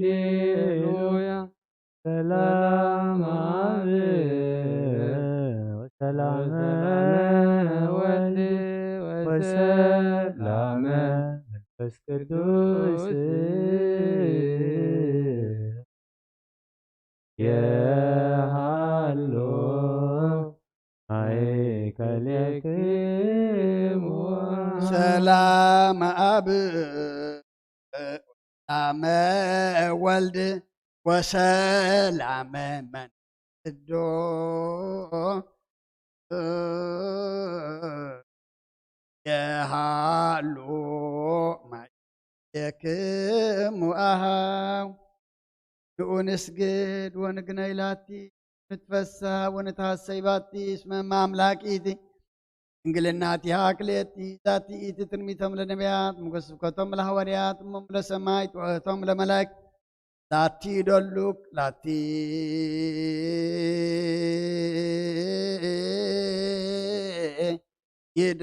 ሃሌሉያ። ሰላም አብ ወሰላም ወልድ ወሰላም መንፈስ ቅዱስ የሃሎ ማእከሌክሙ። ሰላም አብ ሰላመ ወልድ ወሰላመ መንፈስ ቅዱስ የሃሉ ማእከሌክሙ አሃው። ንኡንስግድ ወንግነይ ላቲ፣ ንትፈሳ ወንትሃሰይ ባቲ፣ እስመ እመ አምላክ ኢቲ። ድንግልናቲሃ ክልኤቲ፣ ዛቲ ኢቲ ትንቢቶም ለነቢያት፣ ሞገስ ስብከቶም ለሐዋርያት፣ እሞም ለሰማይ፣ ጥወቶም ለመላእክት፣ ላቲ ይደሉክ፣ ላቲ ይደ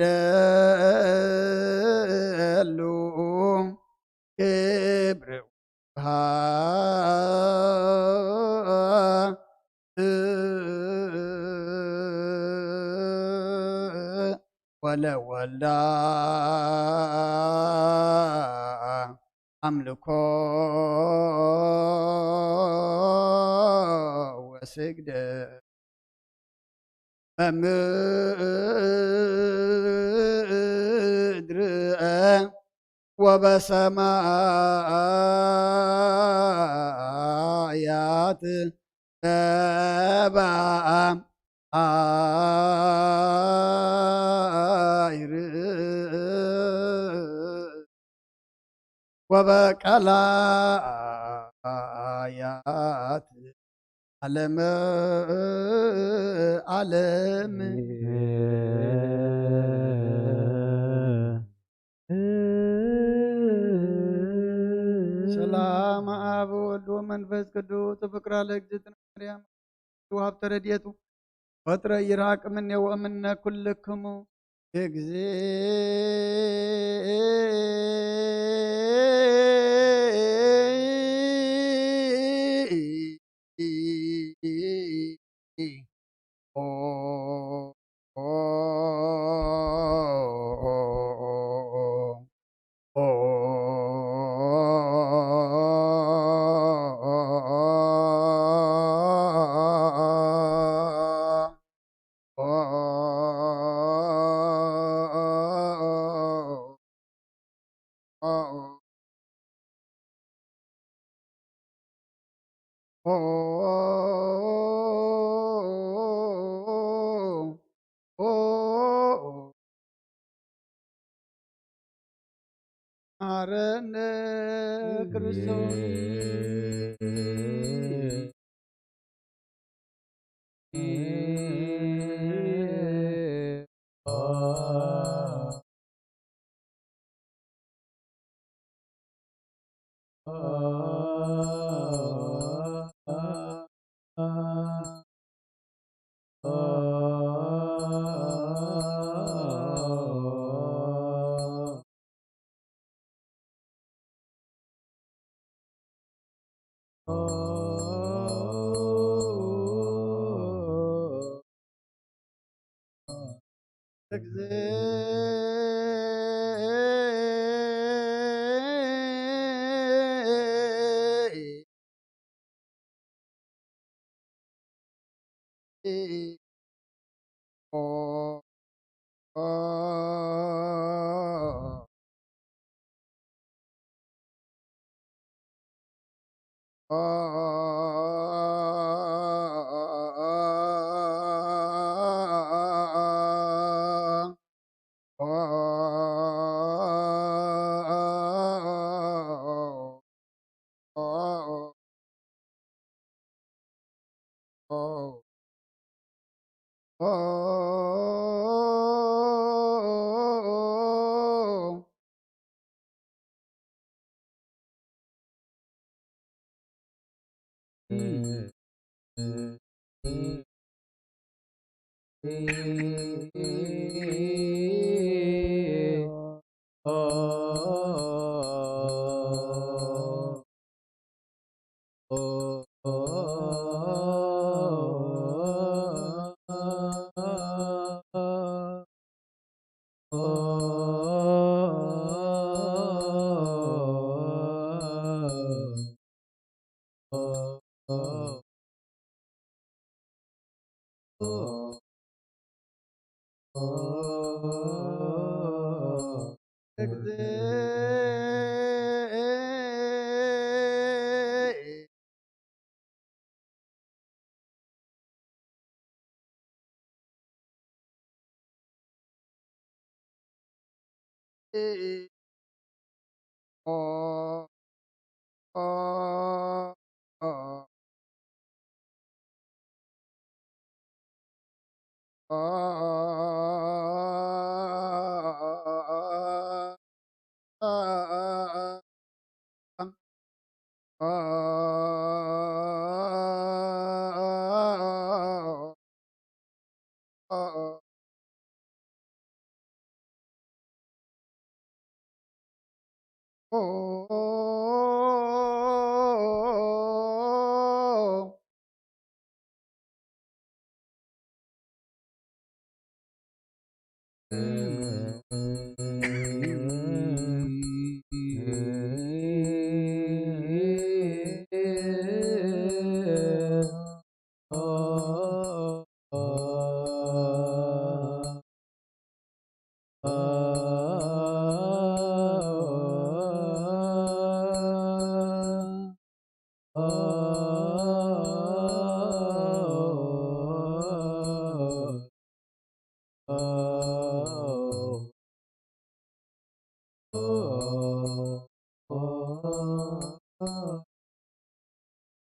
ወለወልዳ ኣምልኮ ወስግደ መምድር ወበሰማያት ተባኣ ኣይር ወበቀላያት ዓለም ዓለም። ሰላም አብ ወወልድ ወመንፈስ ቅዱስ ፍቅራ ለእግዝእትነ ማርያም ወሀብተ ረድኤቱ ፈጥረ ይርሃቅ እምኔሁ ወእምነ ኩልክሙ እግዚእ። መሐረነ ክርስቶስ።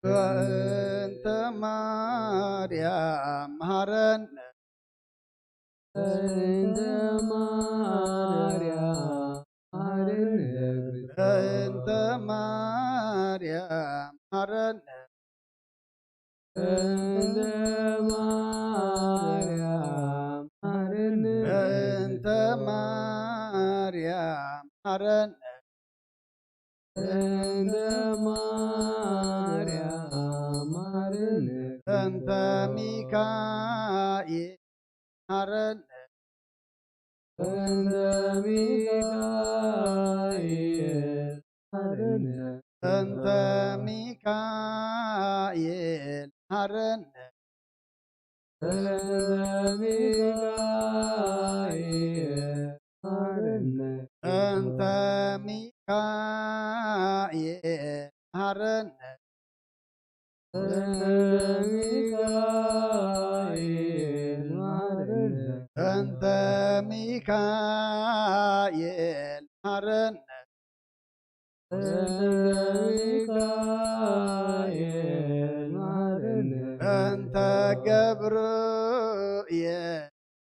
በእንተ ማርያም መሃረነ። በእንተ ማርያም መሃረነ። በእንተ ማርያም መሃረነ። በእንተ ማርያም መሃረነ። በእንተ ማርያም መሃረነ። በእንተ ማርያም መሃረነ። በእንተ ሚካኤል መሃረነ። በእንተ ሚካኤል መሃረነ። በእንተ ሚካኤል መሃረነ። በእንተ ሚካኤል መሃረነ። በእንተ ሚካኤል መሃረነ። በእንተ ሚካኤል መሃረነ። በእንተ ሚካኤል መሃረነ። በእንተ ሚካኤል መሃረነ። በእንተ ገብርኤል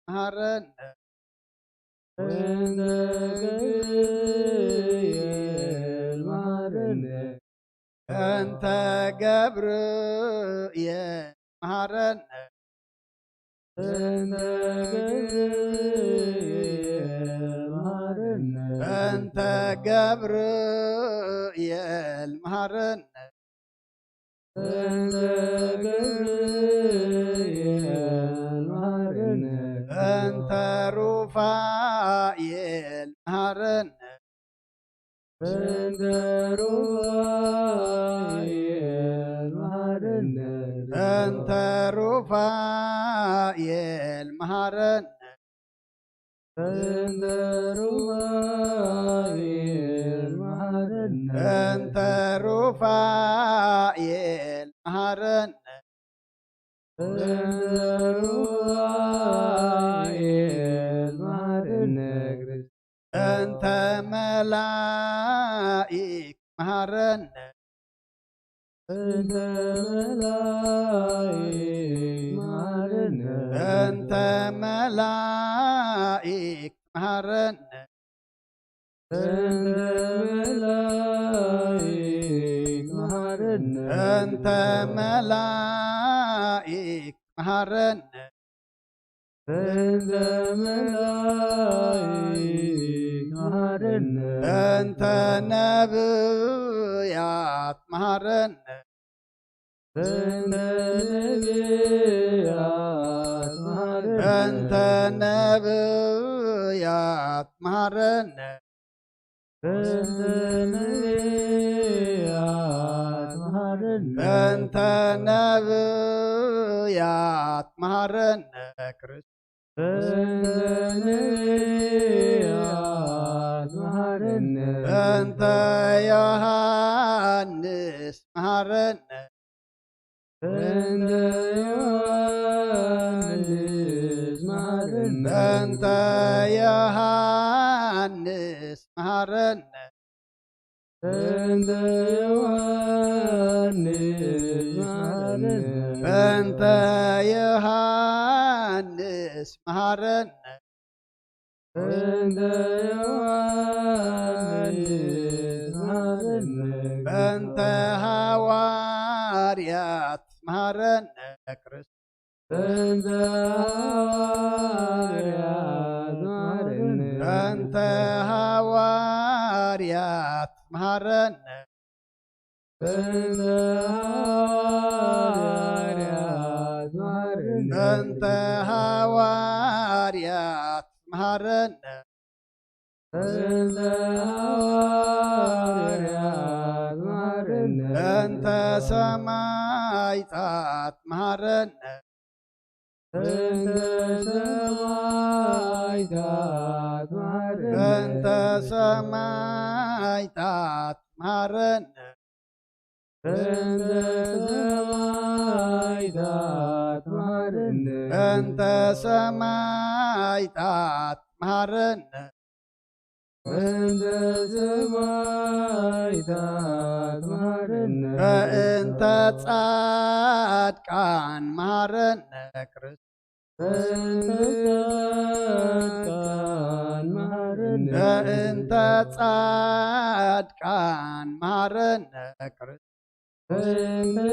መሃረነ። በእንተ ገብርኤል መሃረነ። በእንተ ገብርኤል መሃረነ። በእንተ ገብርኤል መሃረነ። በእንተ ገብርኤል መሃረነ። በእንተ ገብርኤል መሃረነ። በእንተ ሩፋኤል መሃረነ። በእንተ ሩፋኤል መሃረነ። በእንተ ሩፋኤል መሃረነ። በእንተ ሩፋኤል መሃረነ። በእንተ ሩፋኤል መሃረነ። በእንተ ሩፋኤል መሃረነ። በእንተ መላእክት መሃረነ። በእንተ መላእክት መሃረነ። በእንተ መላእክት መሃረነ። በእንተ መላእክት መሃረነ። በእንተ መላእክት መሃረነ። በእንተ መላእክት መሃረነ። በእንተ ነብያት መሃረነ። በእንተ ነብያት መሃረነ። በእንተ ነብያት መሃረነ። በእንተ ነብያት መሃረነ። በእንተ ነብያት መሃረነ። ክርስቶስ በእንተ ነብያት መሃረነ። በእንተ ዮሐንስ መሃረነ። በእንተ ዮሐንስ መሃረነ። በእንተ ዮሐንስ መሃረነ። በእንተ ዮሐንስ መሃረነ። በእንተ ዮሐንስ መሃረነ። በእንተ ዮሐንስ መሃረነ። በእንተ ሐዋርያት መሃረነ። ክርስቶስ በእንተ ሐዋርያት መሃረነ። በእንተ ሐዋርያት መሃረነ። በእንተ ሐዋርያት መሃረነ። በእንተ ሐዋርያት መሃረነ። በእንተ ሐዋርያት መሃረነ። በእንተ ሰማዕታት መሃረነ። በእንተ ሰማዕታት መሃረነ። በእንተ ሰማዕታት መሃረነ። በእንተ ሰማዕታት መሃረነ። በእንተ ሰማዕታት መሃረነ። በእንተ ሰማዕታት መሃረነ። በእንተ ጻድቃን መሃረነ ክርስቶስ። በእንተ ጻድቃን መሃረነ። በእንተ ጻድቃን መሃረነ ክርስቶስ። በእንተ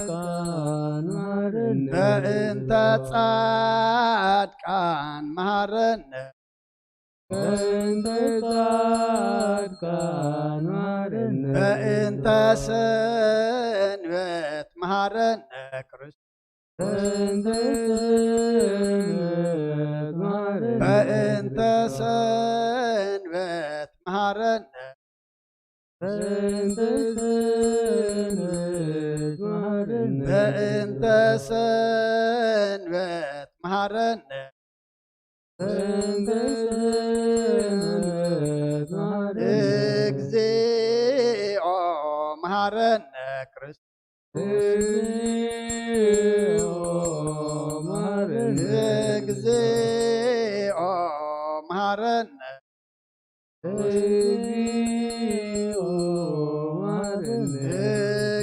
ጻድቃን መሃረነ። በእንተ ጻድቃን መሃረነ። በእንተ ጻድቃን መሃረነ። በእንተ ሰንበት መሃረነ ክርስቶስ። በእንተ ሰንበት መሃረነ። በእንተ ሰንበት መሃረነ። በእንተ ሰንበት መሃረነ። በእንተ ሰንበት መሃረነ። በእንተ ሰንበት መሃረነ። እግዚኦ መሃረነ ክርስቶስ። እግዚኦ መሃረነ። እግዚኦ መሃረነ። እግዚኦ መሃረነ።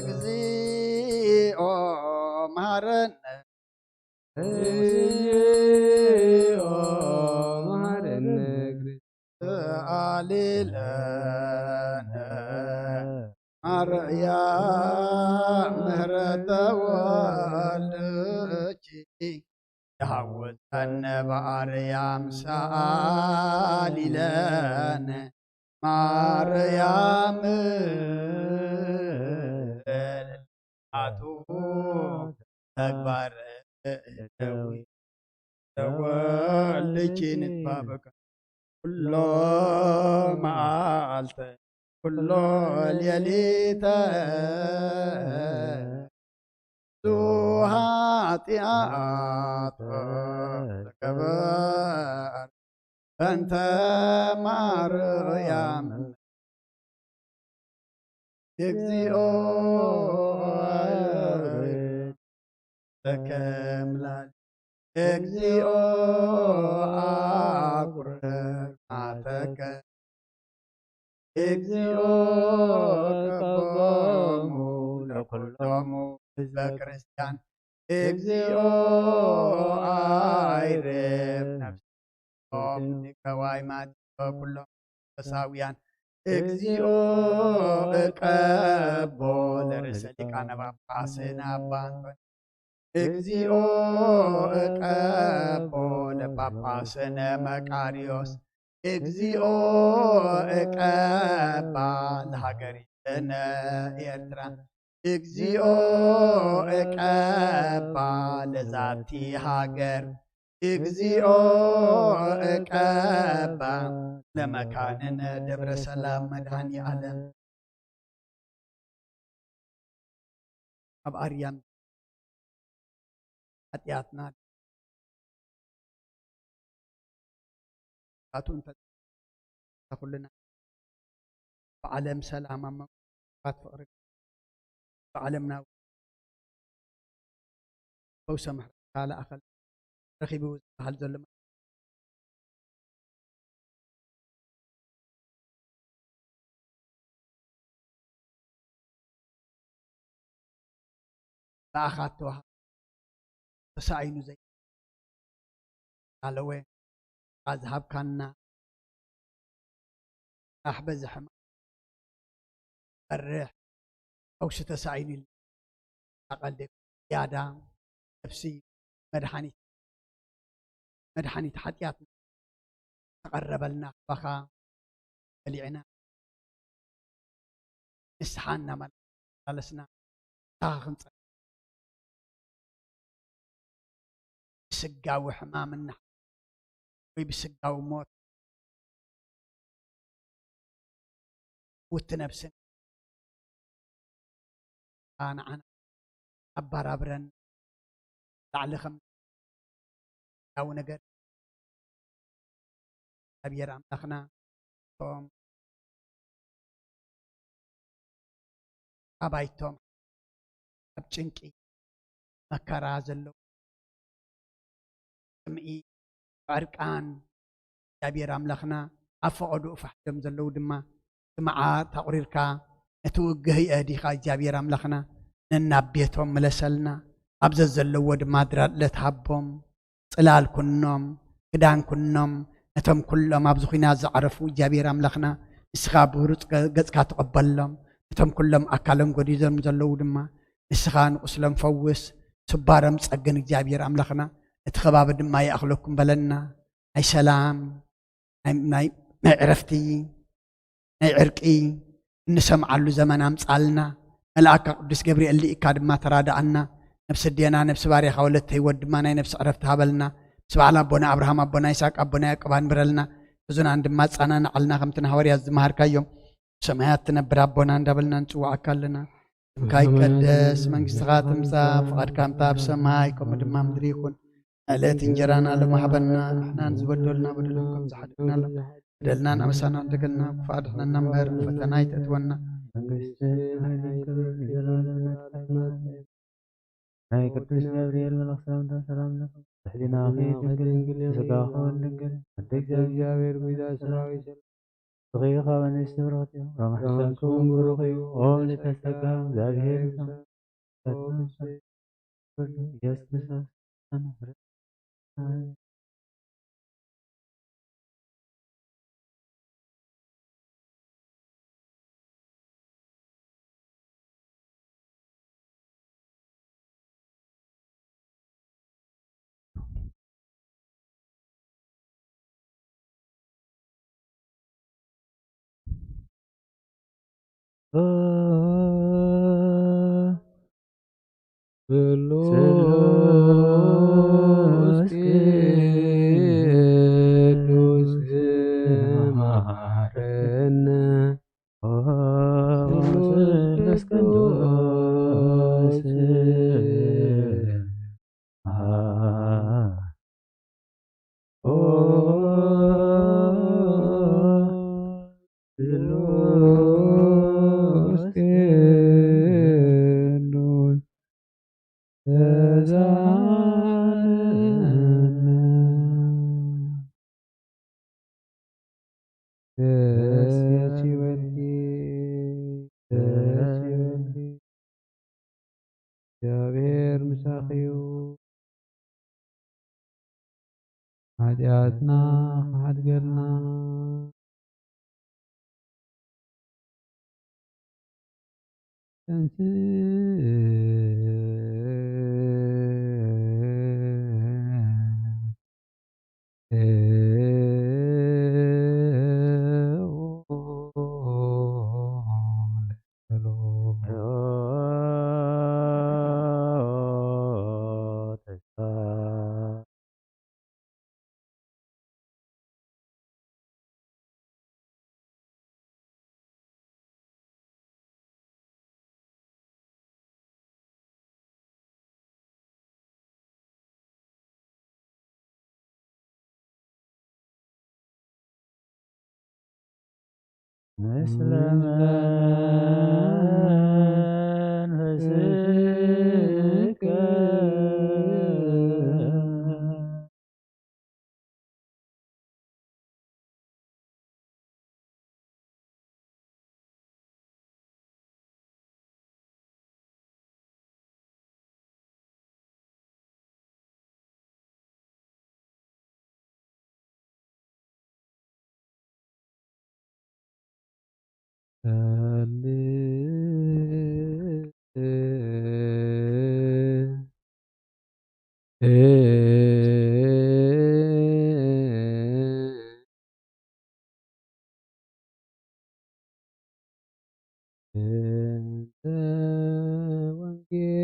እግዚኦ መሃረነ። እግዚኦ መሃረነ። ሰአሊ ለነ ማርያም ምህረተ ወልድኪ፣ ተሃወፀነ በአርያም ሰአሊ ለነ ማርያም። አቱ ተግባር እደዊ ተወልኪ ንትባበከ ኩሎ መዓልተ ኩሎ ሌሊተ። ብዙ ኃጢአት ተገበር በእንተ ማርያም። እግዚኦ ተከምላል። እግዚኦ አቁርብ ማተከ። እግዚኦ ቀቦሙ ለኩሎሙ ህዝበ ክርስቲያን። እግዚኦ አይርብ ነፍሶም ሊቀ ዋይማት ኩሎም መንፈሳውያን። እግዚኦ እቀቦ ለርእሰ ሊቃነ ጳጳስን አባ አንቶኒ። እግዚኦ እቀቦ ለጳጳስነ መቃርዮስ። እግዚኦ እቀባ ለሃገሪትነ ኤርትራ። እግዚኦ እቀባ ለዛቲ ሃገር። እግዚኦ እቀባ ለመካንነ ደብረ ሰላም መድኃኔ ዓለም። ኣብ ኣርያም ኃጢኣትና ካቱ እንተ ኩልና ብዓለም ሰላም ኣብ መንጎ ፍቕሪ ብዓለምና ፈውሰ ምሕረት ለኣኸል ረኺቡ ዝበሃል ዘሎ ለኣኻት ተዋሃ ተሳኢኑ ዘይ ኣለወ ዝሃብካና ራሕ በዚ ሕማም ቀርሕ ፈውሲ ተሳኢኑ ኢሉ ቀልዲ ያዳ ነፍሲ መድሓኒት መድሓኒት ሓጢኣት ተቐረበልና ካባኻ በሊዕና ንስሓ እናመላለስና ንስኻ ክንፀ ብስጋዊ ሕማም እና ወይ ብስጋዊ ሞት ውቲ ነብስን ንዓና ኣባራብረን ላዕሊ ከም ያው ነገር እግዚኣብሔር ኣምላኽና እቶም ኣባይቶም ኣብ ጭንቂ መከራ ዘለዉ ጽምኢ ዕርቃን እግዚኣብሔር ኣምላኽና ኣብ ፈቐድኡ ፋሕ ኢሎም ዘለዉ ድማ እቲ መዓር ኣቑሪርካ ነቲ ውግህ የእዲኻ እግዚኣብሔር ኣምላኽና ነናብ ቤቶም ምለሰልና ኣብ ዘዘለዎ ድማ ድራድለት ሃቦም ጽላል ኩኖም ክዳን ኩኖም ነቶም ኩሎም ኣብዚ ኹናት ዝዓረፉ እግዚኣብሔር ኣምላኽና ንስኻ ብህሩፅ ገ- ገፅካ ተቐበሎም ነቶም ኩሎም ኣካሎም ጎዲዞም ዘለዉ ድማ ንስኻ ንቁስሎም ፈውስ ስባሮም ጸግን እግዚኣብሔር ኣምላኽና እቲ ከባቢ ድማ ይኣኽለኩም በለና ናይ ሰላም ናይ ናይ ዕረፍቲ ናይ ዕርቂ እንሰምዓሉ ዘመን ኣምጻልና መልኣካ ቅዱስ ገብርኤል ልኢካ ድማ ተራዳኣና ነብሲ ኣዴና ነብሲ ባርያኻ ወለተ ህይወት ድማ ናይ ነብሲ ዕረፍቲ ሃበልና ምስ በዓል ኣቦና ኣብርሃም ኣቦና ይስሐቅ ኣቦና ያዕቆብ ኣንብረልና ሕዙናን ድማ ኣጻናንዓልና ከምቲ ንሃዋርያት ዝመሃርካዮም ሰማያት ትነብር ኣቦና እንዳበልና ንጽዋዓካ ኣለና ስምካ ይቀደስ መንግስትኻ ትምጻእ ፍቓድካ ምታ ኣብ ሰማይ ከምኡ ድማ ምድሪ ይኹን ዕለት እንጀራና ሎም ሃበና ንሕናን ዝበደሉና በደሎም ከም ዝሓደግናሎም በደልናን ኣበሳና ዕደገልና ክፉእ ኣድሕነና እምበር ንፈተና ኣይተእትወና ናይ ቅዱስ ገብርኤል መልእኽ ሰላምታ ሰላም ለኩም ሕሊናኺ ድንግል ስጋኹ ድንግል ኣደ እግዚኣብሔር ጉይታ ሰራዊት ስኺ ካብ ኣንስቲ ብሩኽቲ ሮማሕሳኩም ብሩኽ እዩ ኦም ልተጸጋ እግዚኣብሔር ኢየሱስ ክርስቶስ ስሉስ ቅዱስ መሃረነ ስሉስ ቅዱስ ደስ ይበልኪ ደስ ይበልኪ እግዚኣብሔር ምሳኺ እዩ። ሓጢኣትና ክሓድገልና ምስለ መንፈስከ እንተ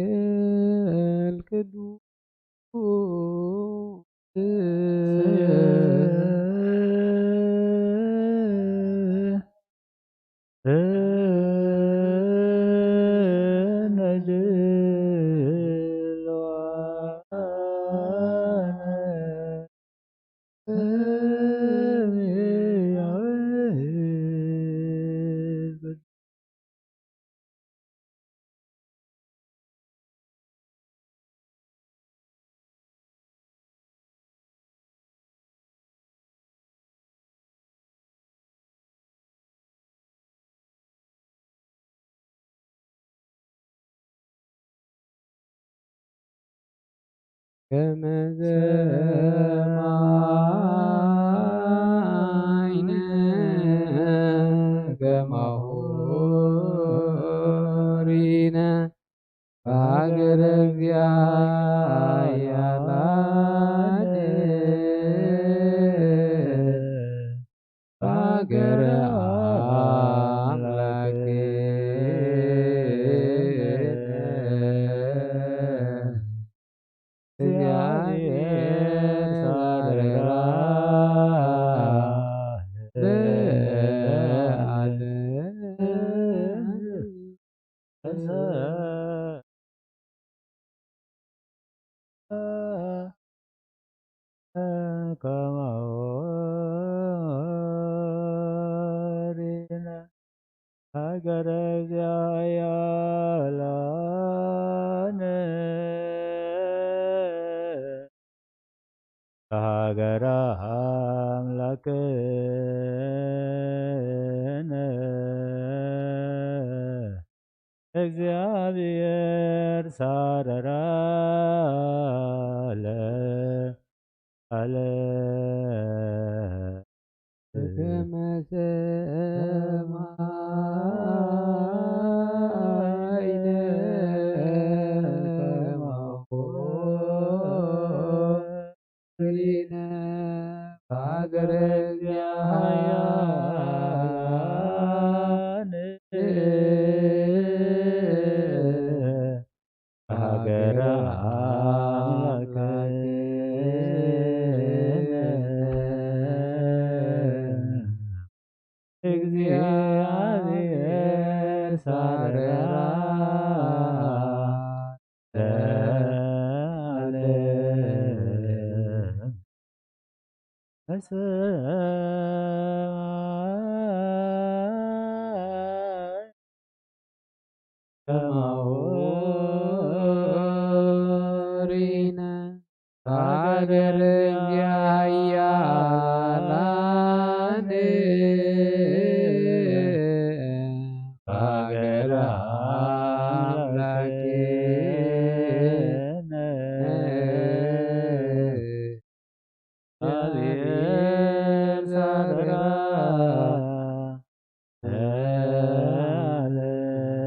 ወንጌል ቅዱስ ከመ ሰማይነ ከማሁ ሪነ በሀገረ እግዚአ ኃያላን በሀገረ አምላክነ እግዚአብሔር ሳረራ ለዓለም። ከማሁ ሪነ ሀገረ እግዚአ ኃያላን ሀገረ አምላክነ እግዚአብሔር ሳረራ ለዓለም። ከመ ሰማይነ ከማሁ ሪነ በሀገረ እግዚአ ኃያላን በሀገረ አምላክነ እግዚአብሔር ሳረራ ለዓለም። በሰማይ ከማሁ ሪነ በሀገረ እግዚአ ኃያላን በሀገረ አምላክነ እግዚአብሔር ሳረራ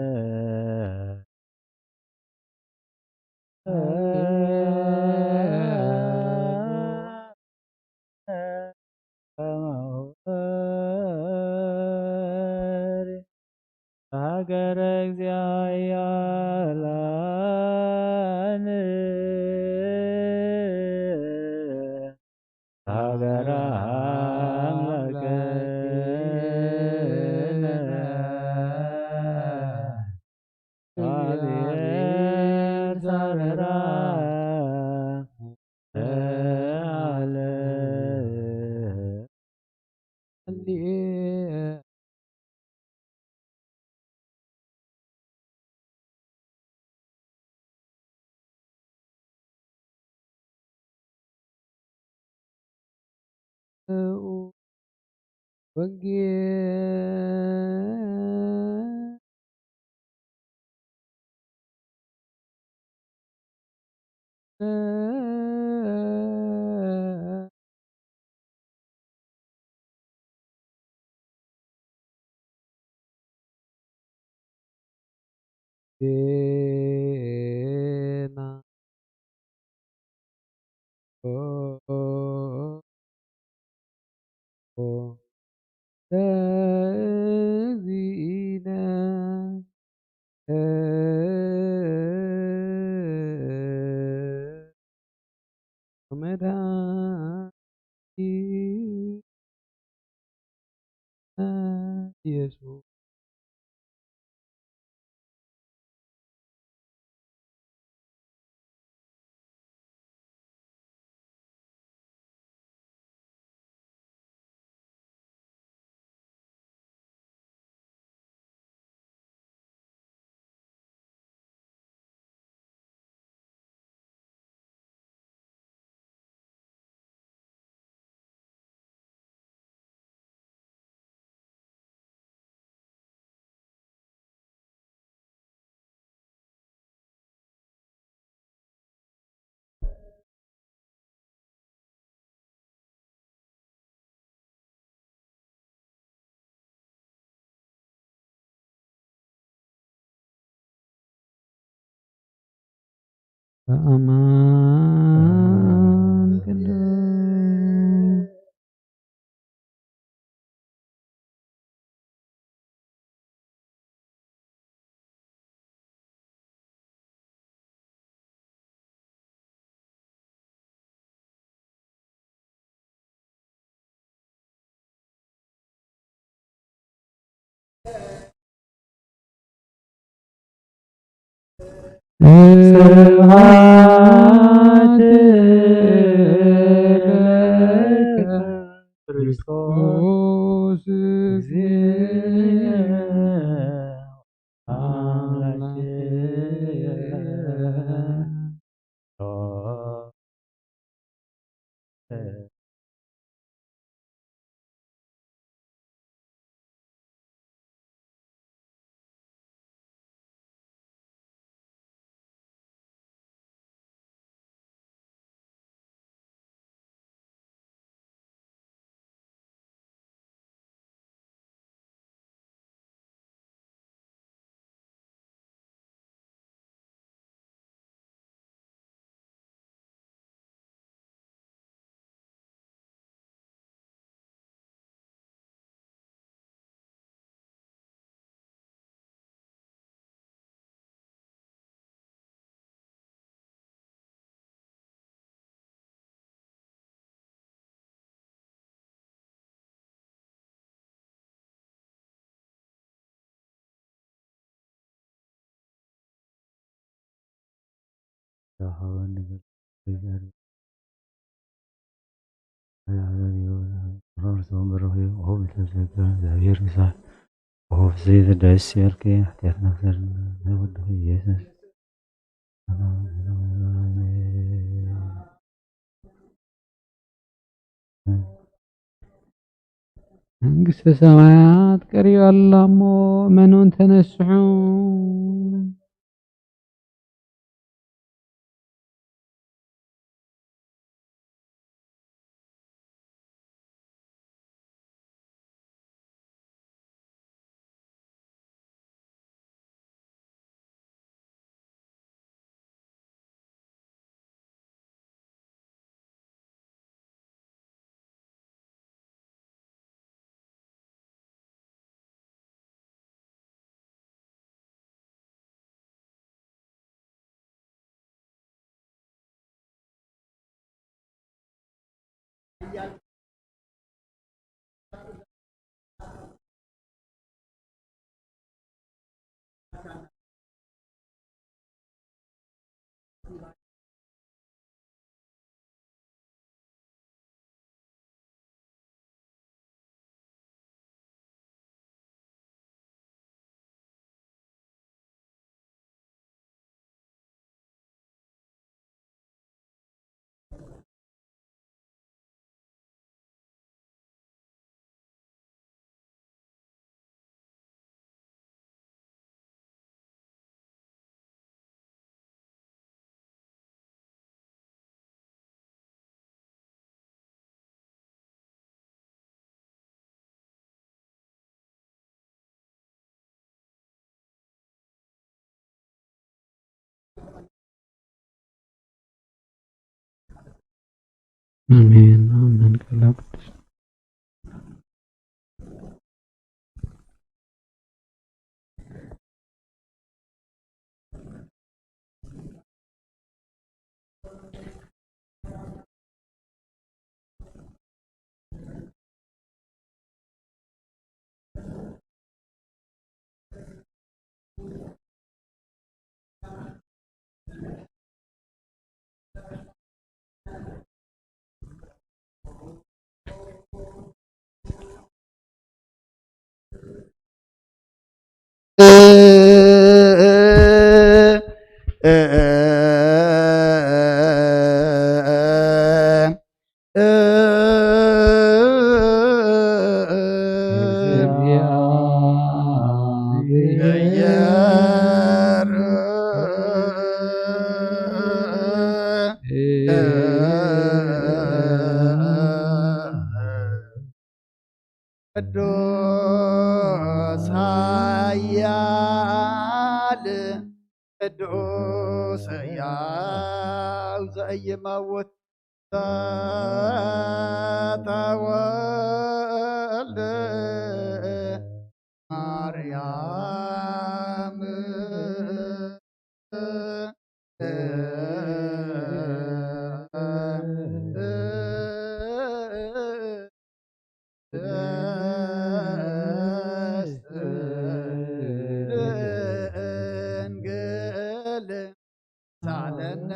ለዓለም። ሀገረ እግዚአ ኃያላን ሀገረ አምላክነ እግዚአብሔር ሳረራ ለዓለም። ወንጌል ዜና ለእግዚእነ ወመድኃኒነ ኢየሱስ። ኣማን ቅዱስ። ስብሐት ለከ ክርስቶስ እግዚእ ኣምላክየ። እግዚኣብሔር ምሳይ። ወፍሲ ደስ ይበልኪ፣ ሓጢኣትና ክሰርና ናይ ወድኺ ኢየሱስ። መንግስተ ሰማያት ቀሪባ ኣላ እሞ እመኑን ተነስሑ። ኣሜን፣ ኣሜን። ቃል ቅዱስ። ቅዱስ ኃያል ቅዱስ ዘይመውት ተወልደ ማርያም። ድንግል ሳለነ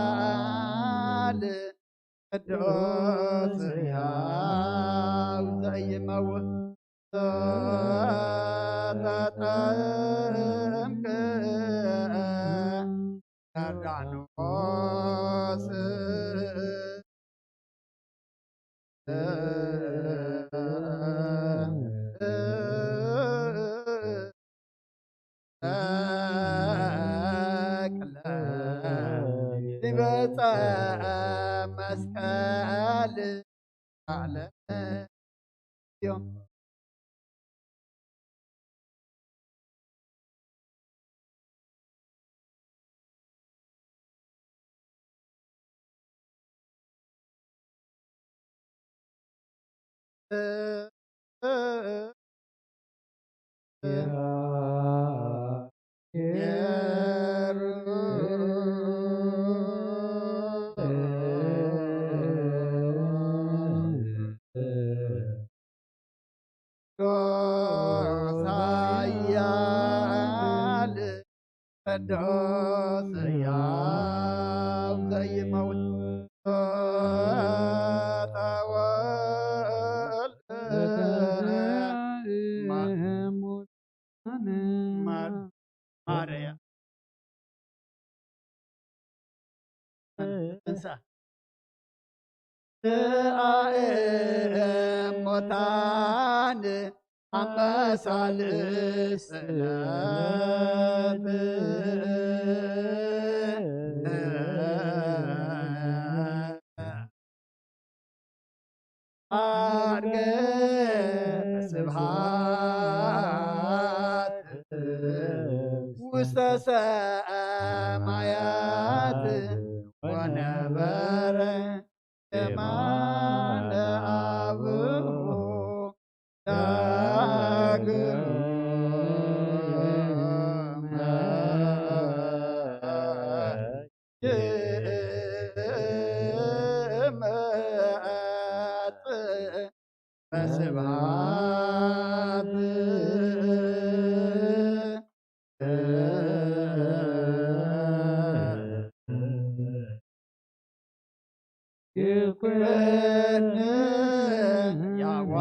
ኃያል ቅዱስ ሕያው ዘይመውት ተጠምቀ ዮርዳኖስ። ተክለ ዲበፀ መስቀል ዓለም እዮም። ኃያል ቅዱስ ሕያው ዘይመውት ተወልደ ማ-፣ ማ-፣ ማርያ እንሳ ተአእም ሙታን ኣመሳል ስእለት ዓርገ ስብሐት ውስተ ሰማያት ወነበረ የማነ አብሁ ዳግመ ይመጽእ በስብሐት። ይኩን ያዋነ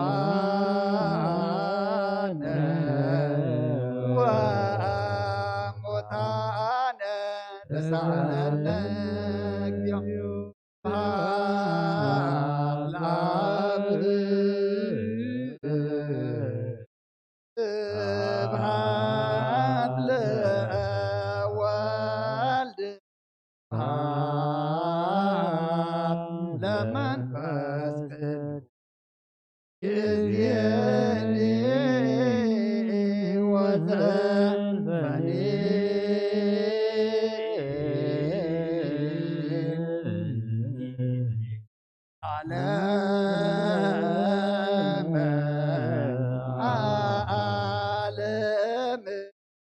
ወሙታነ ተሳለነ እግዚኦ። ስብሐት ለአብ ስብሐት ለወልድ ስብሐት ለመንፈስ ቅዱስ ይእዜኒ ወዘልፈኒ ዓለመ ዓለም።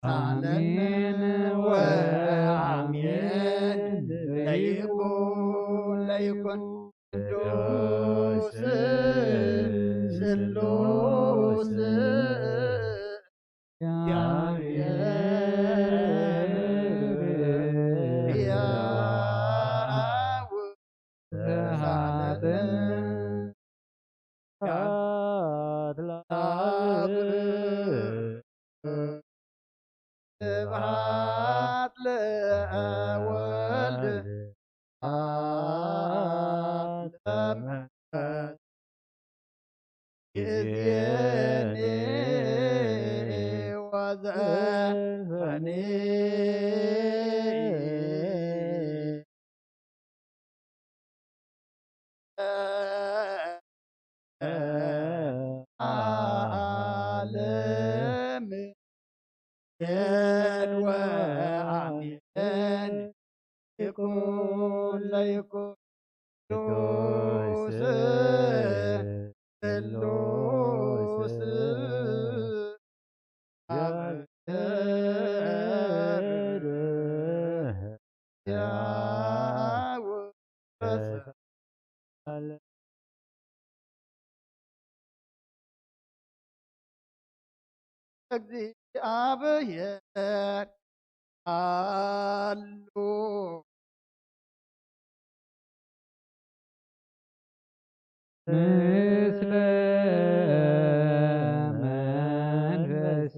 አሜን ወአሜን። ለይኩን ለይኩን ቅዱስ ስሉስ ስብሐት ለወልድ ለመንፈስ ይእዜኒ ወዘፈኒ ዓለም የድወ አሜን ይኩን ለይኩን ቅዱስ ስሉስ አብሔር ያው እግዚአብሔር አሉ። ምስለ መንፈስ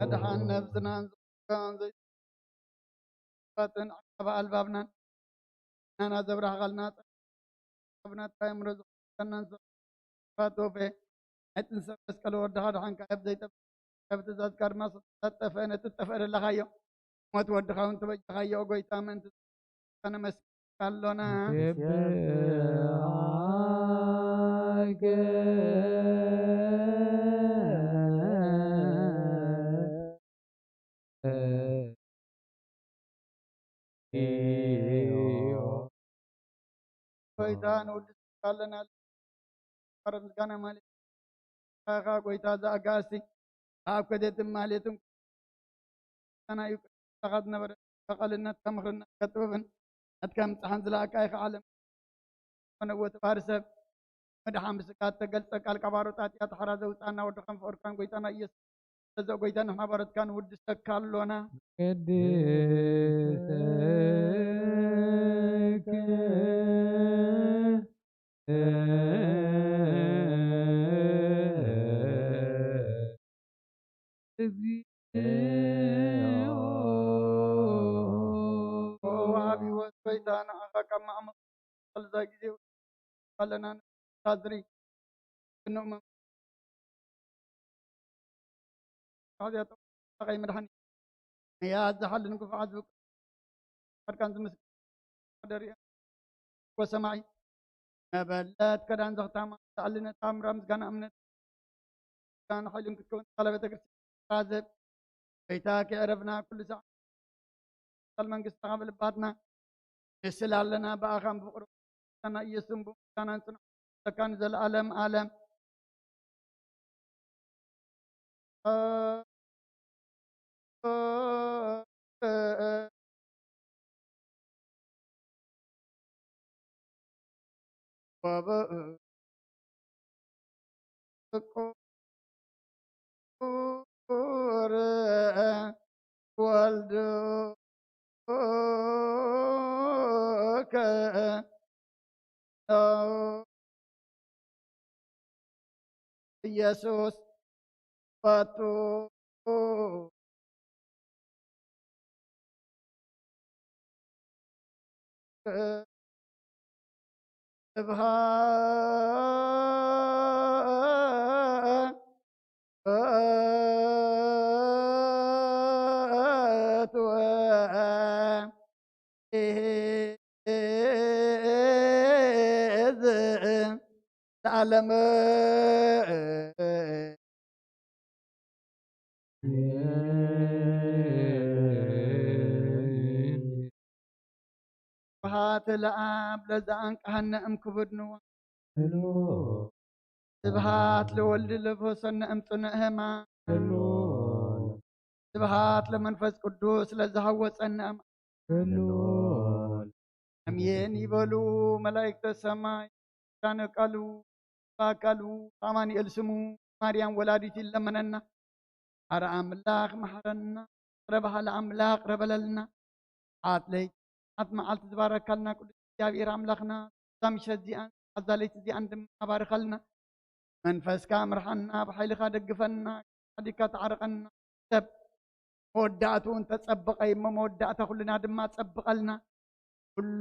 መድሓን ነብስናን ዝን ዘይፋትን ዓቃቢ ኣልባብናን ናና ዘብራህቓልና ጸብናት ኣእምሮ ዝኸናን ፋቶፌ ናይ ጥንሰ መስቀል ወድኻ ድሓንካ ኣብ ዘይጠፍ ኣብ ትእዛዝካ ድማ ተጠፈ ነቲ ጠፈ ደለኻዮ ሞት ወድኻ እውን ተበጅኻዮ ጎይታ ምእንቲ ነመስግን ኣሎና። ንሴብሐከ ጎይታ ንውድስ ኣለና። ምስጋና ማለት ኻ ጎይታ ዘኣጋሲ ኣብ ከደትን ማለትን ና እዩ ዝነበረ ተቓልነት ከምኽርና ከጥበብን ኣትካ ምጽሓን ዝለኣካ ኢኻ ዓለም ኮነ ወትባር ሰብ መድሓን ብስጋ እተገልጸ ቃል ካብ ኣሮጣት እያ ተሓራ ዘውፅኣና ወድኻን ፍቕርካን ጎይታና ኢየሱስ እዛ ጎይታ ንሕና ባሮትካ ንውድሰካ ኣሎና። ቅድስት ወሃቢ ህይወት ጎይታ ንዓኻ ካብ ማዕሙቕ ቃል እዛ ግዜ ኣለና ታዝሪ ክንእመም ቃል ያጠ ተቐይ መድሓኒ ነያ ዝሓልን ግፉዓት ዝብቅ ሓድካን ዝምስል ደሪኦ ወሰማዒ መበለት ከዳን ዘኽታማ ተኣልነ ታምራ ምስጋና እምነት ምስጋና ሓይልን ክትከውን ቃለ ቤተክርስትያን ራዘብ ጎይታ ከይዕረፍና ኩሉ ሰዓት ቃል መንግስቲ ካብ ልባትና ንስል ኣለና ብኣኻን ብፍቅሩ ና ኢየሱስን ብምስጋናን ጽንዖ ተካን ዘለዓለም ዓለም ፍቁር ወልድከ ኢየሱስ ፈቱ ስብሐት ወእዝ ለዓለም ስብሐት ለአብ ለዘአንቀሐነ እምክቡድ ንዋ ስብሐት ለወልድ ለፈወሰነ እምጽኑዕ ሕማም ስብሐት ለመንፈስ ቅዱስ ለዘሐወጸነ እም ኣሜን ይበሉ መላእክተ ሰማይ ኪዳነ ቃሉ በኣካሉ ብኣማኑኤል ስሙ ማርያም ወላዲት ይለመነና። ኣረ ኣምላኽ መሓረና፣ ቅረ በሃሊ ኣምላኽ ቅረ በለልና። ኣት ለይቲ ኣት መዓልቲ ዝባረካልና ቅዱስ እግዚኣብሔር ኣምላኽና፣ እዛ ምሸት እዚኣን ኣብዛ ለይቲ እዚኣን ድማ ባርኸልና። መንፈስካ ምርሓና፣ ብሓይልኻ ደግፈና፣ ሓዲግካ ተዓርቐና። ሰብ መወዳእትኡ እንተጸበቐ እሞ መወዳእታ ኩልና ድማ ጸብቐልና። ኩሉ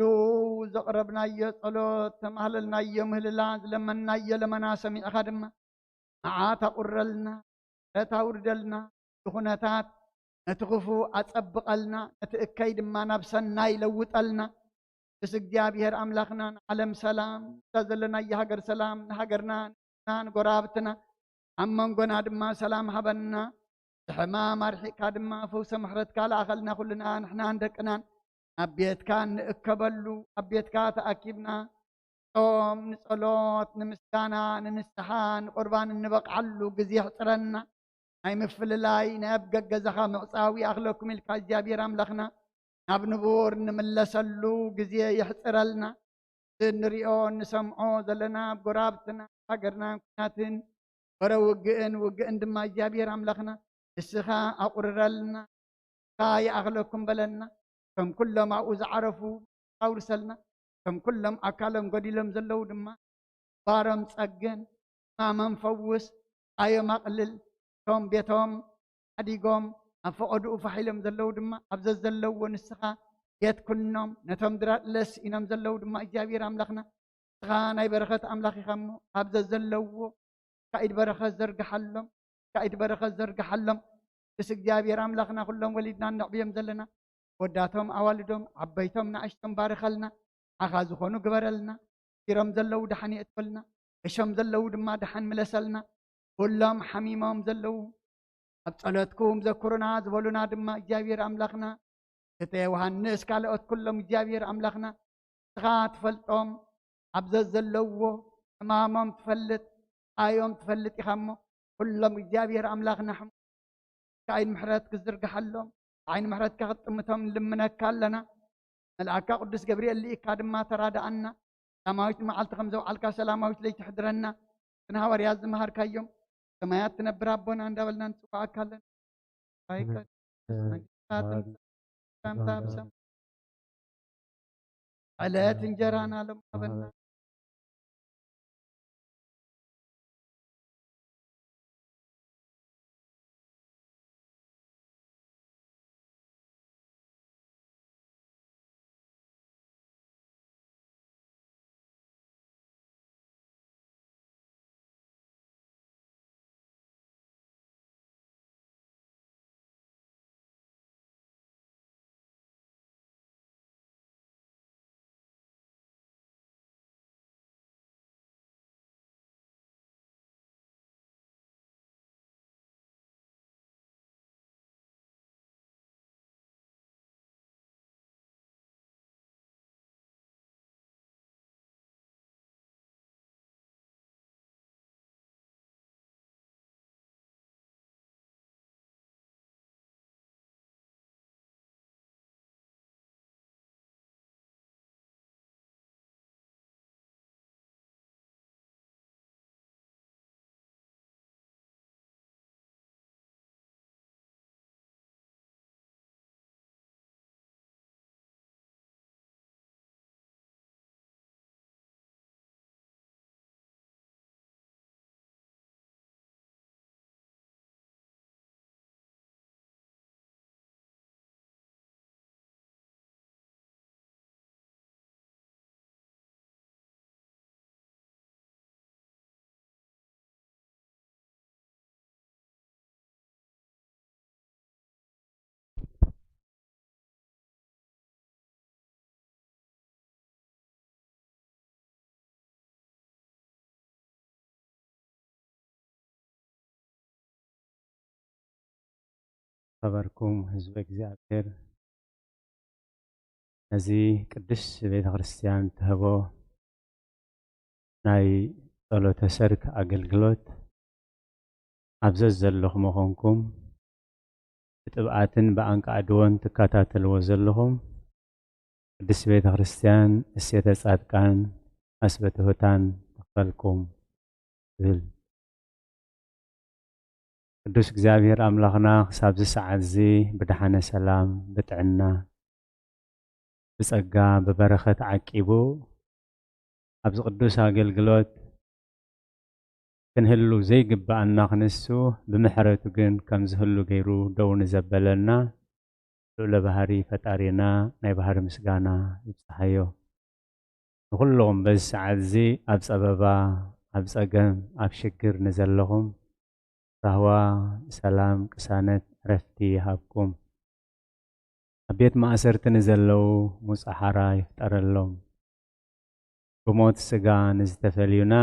ዘቕረብናዮ ጸሎት፣ ተማህለልናዮ ምህልላ፣ ዝለመንናዮ ለመና ሰሚዕኻ ድማ መዓት ኣቑረልና፣ ምሕረት ኣውርደልና። እቲ ኩነታት ነቲ ክፉእ ኣጸብቐልና፣ ነቲ እከይ ድማ ናብ ሰናይ ለውጠልና። ቅዱስ እግዚኣብሔር ኣምላኽና ንዓለም ሰላም፣ እታ ዘለናዮ ሃገር ሰላም፣ ንሃገርና፣ ንህዝብና፣ ንጎረባብትና፣ ኣብ መንጎና ድማ ሰላም ሃበና። እቲ ሕማም ኣርሒቕካ ድማ ፈውሰ ምሕረትካ ለኣኸልና። ኩልና ንሕናን ደቅናን ናብ ቤትካ እንእከበሉ፣ ኣብ ቤትካ ተኣኪብና ጾም ንጸሎት፣ ንምስጋና፣ ንንስሓ፣ ንቁርባን እንበቕዓሉ ግዜ ይሕጽረና። ናይ ምፍልላይ፣ ናይ ኣብ ገገዛኻ ምዕጻው ይኣኽለኩም ኢልካ እግዚኣብሔር ኣምላኽና ናብ ንቡር እንምለሰሉ ግዜ የሕጽረልና። እዚ እንሪኦ እንሰምዖ ዘለና ኣብ ጎረባብትና፣ ሃገርናን ኩናትን፣ ወረ ውግእን ውግእን ድማ እግዚኣብሔር ኣምላኽና ንስኻ ኣቑርረልና፣ ንስኻ ይኣኽለኩም በለና። ከም ኩሎም ኣብኡ ዝዓረፉ ኣውርሰልና። ከም ኩሎም ኣካሎም ጎዲሎም ዘለዉ ድማ ባሮም ጸግን፣ ሕማሞም ፈውስ፣ ኣዮም ኣቕልል። እቶም ቤቶም ሓዲጎም ኣብ ፈቐድኡ ፋሕ ኢሎም ዘለዉ ድማ ኣብ ዘዘለውዎ ንስኻ ቤት ኩኖም፣ ነቶም ድራጥለስ ኢኖም ዘለዉ ድማ እግዚኣብሔር ኣምላኽና ንስኻ ናይ በረኸት ኣምላኽ ኢኻ እሞ ኣብ ዘዘለውዎ ኢድ በረኸት ዘርግሓሎም፣ ኢድ በረኸት ዘርግሓሎም። ቅዱስ እግዚኣብሔር ኣምላኽና ኩሎም ወሊድና እነዕብዮም ዘለና ወዳቶም ኣዋልዶም ዓበይቶም ንኣሽቶም ባርኸልና። ንዓኻ ዝኾኑ ግበረልና። ፊሮም ዘለዉ ደሓን የእትወልና። እሾም ዘለዉ ድማ ደሓን ምለሰልና። ኩሎም ሓሚሞም ዘለዉ ኣብ ጸሎትኩም ዘኩሩና ዝበሉና ድማ እግዚኣብሔር ኣምላኽና፣ እተ ዮሃንስ ካልኦት ኩሎም እግዚኣብሔር ኣምላኽና ንስኻ ትፈልጦም፣ ኣብ ዘዘለውዎ ሕማሞም ትፈልጥ፣ ኣዮም ትፈልጥ ኢኻ እሞ፣ ኩሎም እግዚኣብሔር ኣምላኽና ሕሙ-፣ ዓይን ምሕረት ክዝርግሓሎም፣ ዓይን ምሕረትካ ክትጥምቶም ንልምነካ ኣለና። መልኣካ ቅዱስ ገብርኤል ልኢካ ድማ ተራድኣና። ሰላማዊት መዓልቲ ከም ዘውዓልካ ሰላማዊት ለይቲ ሕድረና። ንሃዋርያት ዝመሃርካዮም፣ ሰማያት ትነብር ኣቦና እንዳበልና ንጽዋዓካ ኣለና። ኣይቀ-፣ መንግስትካ ትምጻእ፣ ሰላምታ ብሰም-፣ ዕለት እንጀራና ሎም ሃበና። ኸበርኩም ህዝቢ እግዚኣብሔር፣ ነዚ ቅድስት ቤተ ክርስቲያን ትህቦ ናይ ጸሎተ ሰርክ ኣገልግሎት ኣብ ዘዘለኹም ኾንኩም ብጥብኣትን ብኣንቃዕድዎን ትከታተልዎ ዘለኹም ቅድስት ቤተ ክርስቲያን እሴተ ጻድቃን ኣስበትሑታን ትኽፈልኩም። ይብል። ቅዱስ እግዚኣብሔር ኣምላኽና ክሳብዚ ሰዓት እዚ ብደሓነ ሰላም፣ ብጥዕና፣ ብጸጋ፣ ብበረኸት ዓቂቡ ኣብዚ ቅዱስ ኣገልግሎት ክንህሉ ዘይግብኣና ክንሱ ብምሕረቱ ግን ከም ዝህሉ ገይሩ ደው ንዘበለና ልዑለ ባህሪ ፈጣሪና ናይ ባህሪ ምስጋና ይብጽሓዮ። ንኹሎም በዚ ሰዓት እዚ ኣብ ጸበባ፣ ኣብ ጸገም፣ ኣብ ሽግር ንዘለኹም ራህዋ፣ ሰላም፣ ቅሳነት፣ ዕረፍቲ ይሃብኩም። ኣብ ቤት ማእሰርቲ ንዘለዉ ሙጻ ሓራ ይፍጠረሎም። ብሞት ስጋ ንዝተፈልዩና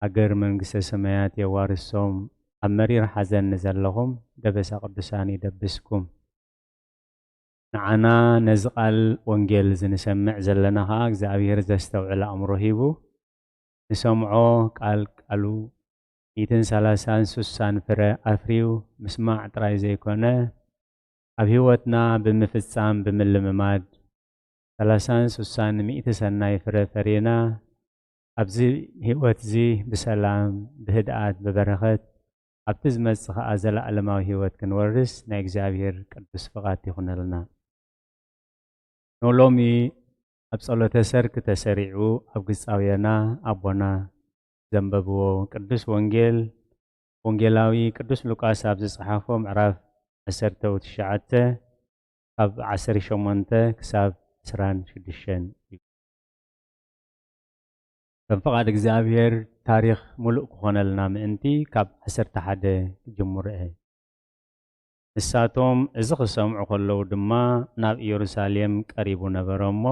ሃገር መንግስተ ሰማያት የዋርሶም። ኣብ መሪር ሓዘን ንዘለኹም ደበሳ ቅዱሳን ይደብስኩም። ንዓና ነዚ ቃል ወንጌል ዝንሰምዕ ዘለና ኸኣ እግዚኣብሔር ዘስተውዕል ኣእምሮ ሂቡ ንሰምዖ ቃል ቃሉ ሚእትን ሰላሳን ሱሳን ፍረ ኣፍርዩ ምስማዕ ጥራይ ዘይኮነ ኣብ ህይወትና ብምፍጻም ብምልምማድ ሰላሳን ሱሳን ሚእቲ ሰናይ ፍረ ፈሪና ኣብዚ ህይወት እዚ ብሰላም ብህድኣት ብበረኸት ኣብቲ ዝመጽእ ኸኣ ዘለኣለማዊ ህይወት ክንወርስ ናይ እግዚኣብሔር ቅዱስ ፍቓድ ይኹነልና። ንሎሚ ኣብ ጸሎተ ሰርክ ተሰሪዑ ኣብ ግጻውየና ኣቦና ዘንበብዎ ቅዱስ ወንጌል ወንጌላዊ ቅዱስ ሉቃስ ኣብ ዝጸሓፎ ምዕራፍ ዓሰርተ ትሽዓተ ካብ ዓሰርተ ሸሞንተ ክሳብ ዕስራን ሽዱሽተን እዩ። ከም ፍቓድ እግዚኣብሔር ታሪኽ ምሉእ ክኾነልና ምእንቲ ካብ ዓሰርተ ሓደ ክጅምር እየ። ንሳቶም እዚ ክሰምዑ ከለዉ ድማ ናብ ኢየሩሳሌም ቀሪቡ ነበረ እሞ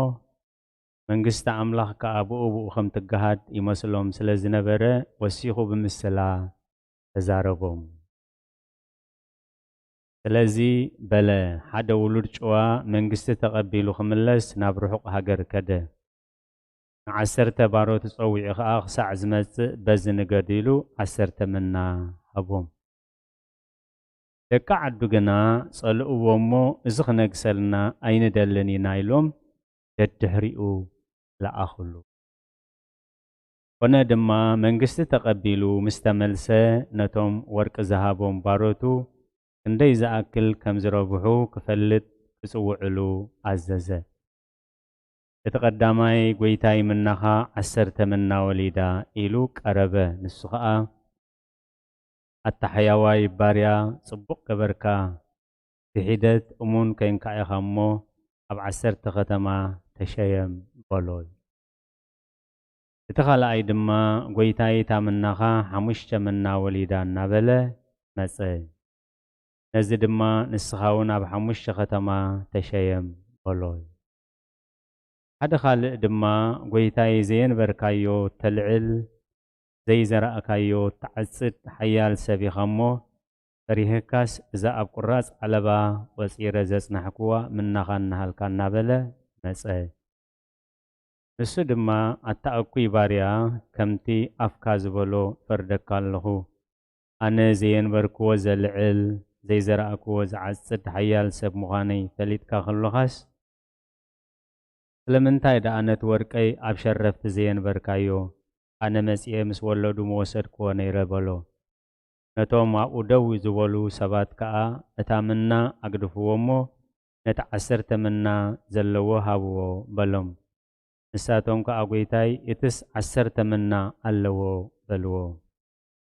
መንግስቲ ኣምላኽ ከኣ ብኡ ብኡ ከም ትገሃድ ይመስሎም ስለ ዝነበረ ወሲኹ ብምስላ ተዛረቦም። ስለዚ በለ ሓደ ውሉድ ጭዋ መንግስቲ ተቐቢሉ ክምለስ ናብ ርሑቕ ሃገር ከደ። ንዓሰርተ ባሮት ጸዊዑ ኸኣ ክሳዕ ዝመጽእ በዚ ንገዱ ኢሉ ዓሰርተ መና ሃቦም። ደቂ ዓዱ ግና ጸልእዎ እሞ እዚ ክነግሰልና ኣይንደልን ኢና ኢሎም ደድሕሪኡ ለኣኽሉ። ኮነ ድማ መንግስቲ ተቐቢሉ ምስ ተመልሰ ነቶም ወርቂ ዝሃቦም ባሮቱ ክንደይ ዝኣክል ከም ዝረብሑ ክፈልጥ ክጽውዕሉ ኣዘዘ። እቲ ቀዳማይ ጎይታይ ምናኻ ዓሰርተ ምና ወሊዳ ኢሉ ቀረበ። ንሱ ኸኣ ኣታ ሕያዋይ ባርያ ጽቡቕ ገበርካ፣ ብሒደት እሙን ኬንካ ኢኻ እሞ ኣብ ዓሰርተ ኸተማ ተሸየም በሎ። እቲ ኻልኣይ ድማ ጎይታይ እታ ምናኻ ሓሙሽተ ምና ወሊዳ እናበለ መጸ። ነዚ ድማ ንስኻ እውን ኣብ ሓሙሽተ ኸተማ ተሸየም በሎ። ሓደ ኻልእ ድማ ጎይታይ ዘየንበርካዮ ተልዕል ዘይዘራእካዮ ትዓጽድ ሓያል ሰብ ኢኻ እሞ ፈሪህካስ እዛ ኣብ ቁራጽ ዓለባ ቖጺረ ዘጽናሕክዋ ምናኻ እናሃልካ እናበለ መጸ። ንሱ ድማ ኣታ እኩይ ባርያ ከምቲ ኣፍካ ዝበሎ እፈርደካ ኣለኹ። ኣነ ዘየንበርክዎ ዘልዕል ዘይዘራእክዎ ዝዓጽድ ሓያል ሰብ ምዃነይ ፈሊጥካ ከሎኻስ ስለምንታይ ደኣ ነቲ ወርቀይ ኣብ ሸረፍቲ ዘየንበርካዮ? ኣነ መጺኤ ምስ ወለዱ ምወሰድክዎ ነይረ በሎ። ነቶም ኣብኡ ደው ዝበሉ ሰባት ከኣ እታ ምና ኣግድፍዎ እሞ ነቲ ዓሰርተ ምና ዘለዎ ሃብዎ በሎም። ንሳቶም ከኣ ጎይታይ እትስ ዓሰርተ ምና ኣለዎ በልዎ።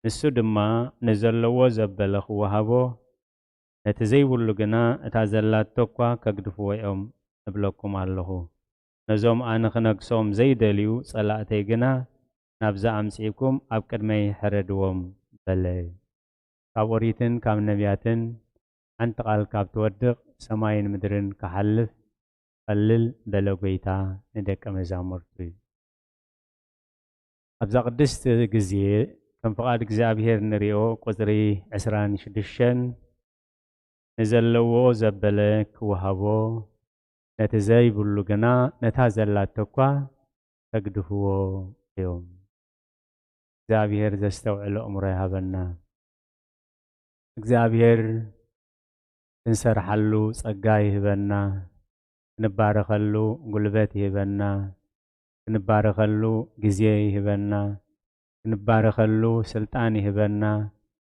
ንሱ ድማ ንዘለዎ ዘበለ ክወሃቦ ነቲ ዘይብሉ ግና እታ ዘላቶ እኳ ከግድፍዎ እዮም እብለኩም ኣለኹ። ነዞም ኣነ ክነግሶም ዘይደልዩ ጸላእተይ ግና ናብዚ ኣምጺእኩም ኣብ ቅድመይ ሕረድዎም በለ። ካብ ኦሪትን ካብ ነቢያትን ሓንቲ ቃል ካብ ትወድቕ ሰማይን ምድርን ክሓልፍ ቀልል በለ ጎይታ ንደቀ መዛሙርቱ። ኣብዛ ቅድስቲ ግዜ ከም ፍቓድ እግዚኣብሔር ንሪኦ ቁጽሪ ዕስራን ሽዱሽተን ንዘለዎ ዘበለ ክወሃቦ ነቲ ዘይብሉ ግና ነታ ዘላቶ እኳ ከግድፍዎ እዮም። እግዚኣብሔር ዘስተውዕል ኣእምሮ ይሃበና። እግዚኣብሔር ክንሰርሓሉ ጸጋ ይህበና፣ ክንባረኸሉ ጉልበት ይህበና፣ ክንባረኸሉ ግዜ ይህበና። ክንባረኸሉ ስልጣን ይህበና፣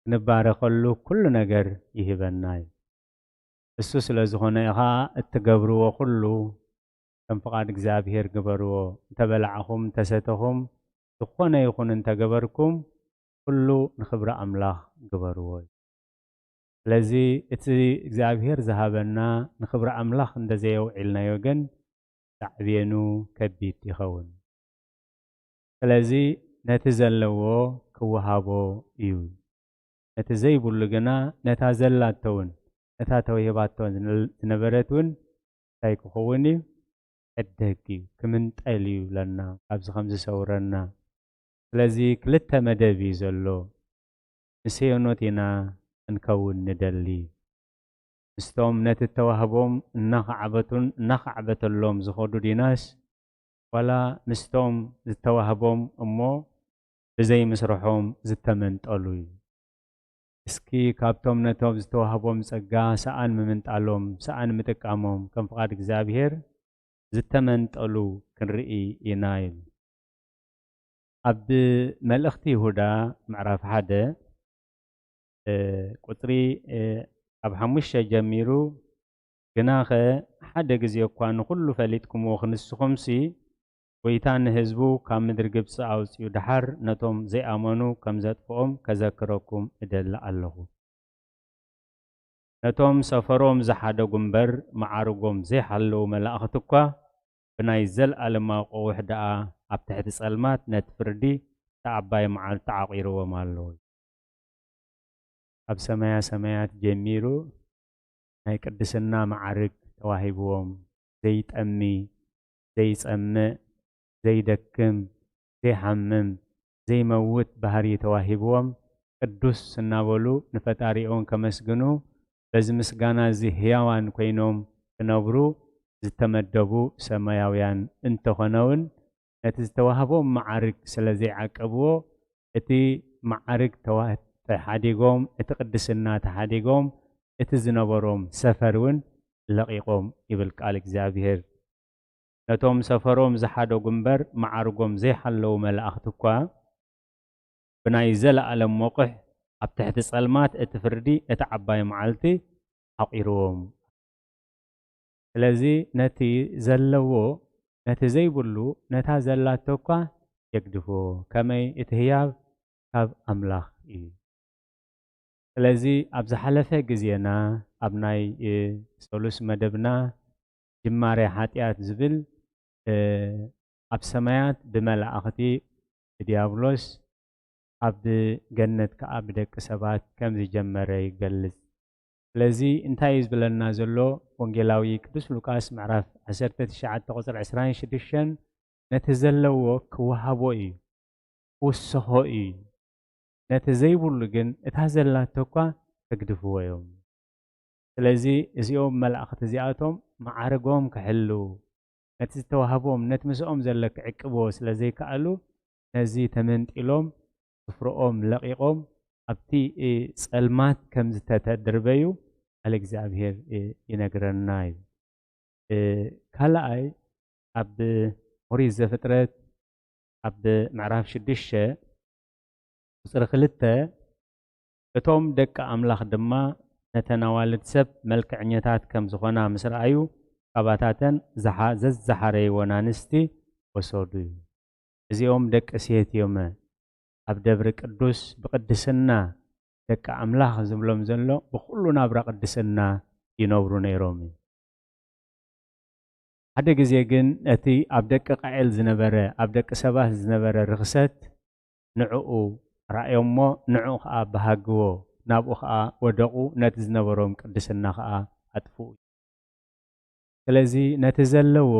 ክንባረኸሉ ኩሉ ነገር ይህበና እዩ። እሱ ስለ ዝኾነ ኸዓ እትገብርዎ ኩሉ ከም ፍቓድ እግዚኣብሔር ግበርዎ። እንተበላዕኹም፣ እንተሰተኹም፣ ዝኾነ ይኹን እንተገበርኩም፣ ኩሉ ንኽብሪ ኣምላኽ ግበርዎ። ስለዚ እቲ እግዚኣብሔር ዝሃበና ንኽብሪ ኣምላኽ እንተዘየውዒልናዮ ግን ሳዕቤኑ ከቢድ ይኸውን። ስለዚ ነቲ ዘለዎ ክወሃቦ እዩ። ነቲ ዘይብሉ ግና ነታ ዘላቶ እውን፣ ነታ ተዋሂባቶ ዝነበረት እውን እንታይ ክኸውን እዩ? ዕደግ እዩ፣ ክምንጠል እዩ ኢለና፣ ካብዚ ከም ዝሰውረና። ስለዚ ክልተ መደብ እዩ ዘሎ። ምስ ሄኖት ኢና ክንከውን ንደሊ። ምስቶም ነቲ እተዋህቦም እናኸዓበቱን እናኸዕበተሎም ዝኸዱ ዲናስ፣ ዋላ ምስቶም ዝተዋህቦም እሞ ብዘይ ምስርሖም ዝተመንጠሉ እዩ? እስኪ ካብቶም ነቶም ዝተዋህቦም ጸጋ ሰኣን ምምንጣሎም፣ ሰኣን ምጥቃሞም ከም ፍቓድ እግዚኣብሔር ዝተመንጠሉ ክንርኢ ኢና ኢሉ። ኣብ መልእኽቲ ይሁዳ ምዕራፍ ሓደ፣ እ፣ ቁጽሪ፣ እ፣ ካብ ሓሙሽተ ጀሚሩ፣ ግናኸ ሓደ ግዜ እኳ ንኹሉ ፈሊጥኩምዎ ክንስኹምሲ፣ ጐይታ ንህዝቡ ካብ ምድሪ ግብጺ ኣውጺኡ ደሓር፣ ነቶም ዘይኣመኑ ከም ዘጥፍኦም ከዘክረኩም እደሊ ኣለኹ። ነቶም ሰፈሮም ዝሓደጉ እምበር፣ መዓርጎም ዘይሓለዉ መላእኽቲ እኳ፣ ብናይ ዘለኣለማዊ ቀውሕ ደኣ ኣብ ትሕቲ ጸልማት ነቲ ፍርዲ፣ እታ ዓባይ መዓልቲ ዓቒርዎም ኣሎ። ካብ ሰማያ ሰማያት ጀሚሩ ናይ ቅድስና መዓርግ ተዋሂብዎም፣ ዘይጠሚ፣ ዘይጸምእ፣ ዘይደክም፣ ዘይሓምም፣ ዘይመውት ባህሪ ተዋሂብዎም፣ ቅዱስ እናበሉ ንፈጣሪኦም ከመስግኑ፣ በዚ ምስጋና እዚ ህያዋን ኮይኖም ክነብሩ ዝተመደቡ ሰማያውያን እንተኾነውን፣ ነቲ ዝተዋህቦም መዓርግ ስለ ዘይዓቀብዎ፣ እቲ መዓርግ ተዋ-፣ ተሓዲጎም፣ እቲ ቅድስና ተሓዲጎም፣ እቲ ዝነበሮም ሰፈር እውን ለቒቖም ይብል ቃል እግዚኣብሔር። ነቶም ሰፈሮም ዝሓደጉ እምበር፣ መዓርጎም ዘይሓለዉ መላእኽቲ እኳ፣ ብናይ ዘለኣለም መቑሕ ኣብ ትሕቲ ጸልማት እቲ ፍርዲ፣ እቲ ዓባይ መዓልቲ ዓቒርዎም። ስለዚ ነቲ ዘለዎ፣ ነቲ ዘይብሉ፣ ነታ ዘላቶ እኳ የግድፎ። ከመይ እቲ ህያብ ካብ ኣምላኽ እዩ። ስለዚ ኣብ ዝሓለፈ ግዜና፣ ኣብ ናይ፣ እ፣ ሰሉስ መደብና ጅማሬ ሓጢኣት ዝብል፣ እ፣ ኣብ ሰማያት ብመላእኽቲ ብዲያብሎስ፣ ኣብ ገነት ከኣ ብደቂ ሰባት ከም ዝጀመረ ይገልጽ። ስለዚ እንታይ እዩ ዝብለና ዘሎ? ወንጌላዊ ቅዱስ ሉቃስ ምዕራፍ ዓሰርተ ትሽዓተ ቁጽሪ ዕስራን ሽዱሽተን፣ ነቲ ዘለዎ ክወሃቦ እዩ፣ ክውሰኾ እዩ። ነቲ ዘይብሉ ግን እታ ዘላቶ እኳ ክግድፍዎ እዮም። ስለዚ እዚኦም መላእኽቲ እዚኣቶም መዓርጎም ክሕልዉ፣ ነቲ ዝተዋህቦም፣ ነቲ ምስኦም ዘሎ ክዕቅብዎ ስለ ዘይከኣሉ፣ ነዚ ተመንጢሎም፣ ስፍርኦም ለቒቖም፣ ኣብቲ፣ እ፣ ጸልማት ከም ዝተተድርበዩ ቃል እግዚኣብሔር፣ እ፣ ይነግረና እዩ። እ፣ ካልኣይ፣ ኣብ ኦሪት ዘፍጥረት ኣብ ምዕራፍ ሽዱሽተ ቁጽሪ ክልተ፣ እቶም ደቂ ኣምላኽ ድማ ነተን ኣዋልድ ሰብ መልክዐኛታት ከም ዝኾና ምስ ረኣዩ፣ ካባታተን ዝሓ-፣ ዘዝሓረይወን ኣንስቲ ወሰዱ። እዚኦም ደቂ ሴት እዮም። ኣብ ደብሪ ቅዱስ ብቅድስና ደቂ ኣምላኽ ዝብሎም ዘሎ ብኹሉ ናብራ ቅድስና ይነብሩ ነይሮም እዩ። ሓደ ግዜ ግን ነቲ ኣብ ደቂ ቃኤል ዝነበረ፣ ኣብ ደቂ ሰባት ዝነበረ ርኽሰት ንዕኡ ረኣዮሞ፣ ንዕኡ ኸኣ በሃግዎ፣ ናብኡ ኸኣ ወደቑ፣ ነቲ ዝነበሮም ቅድስና ኸኣ ኣጥፍኡ። ስለዚ ነቲ ዘለዎ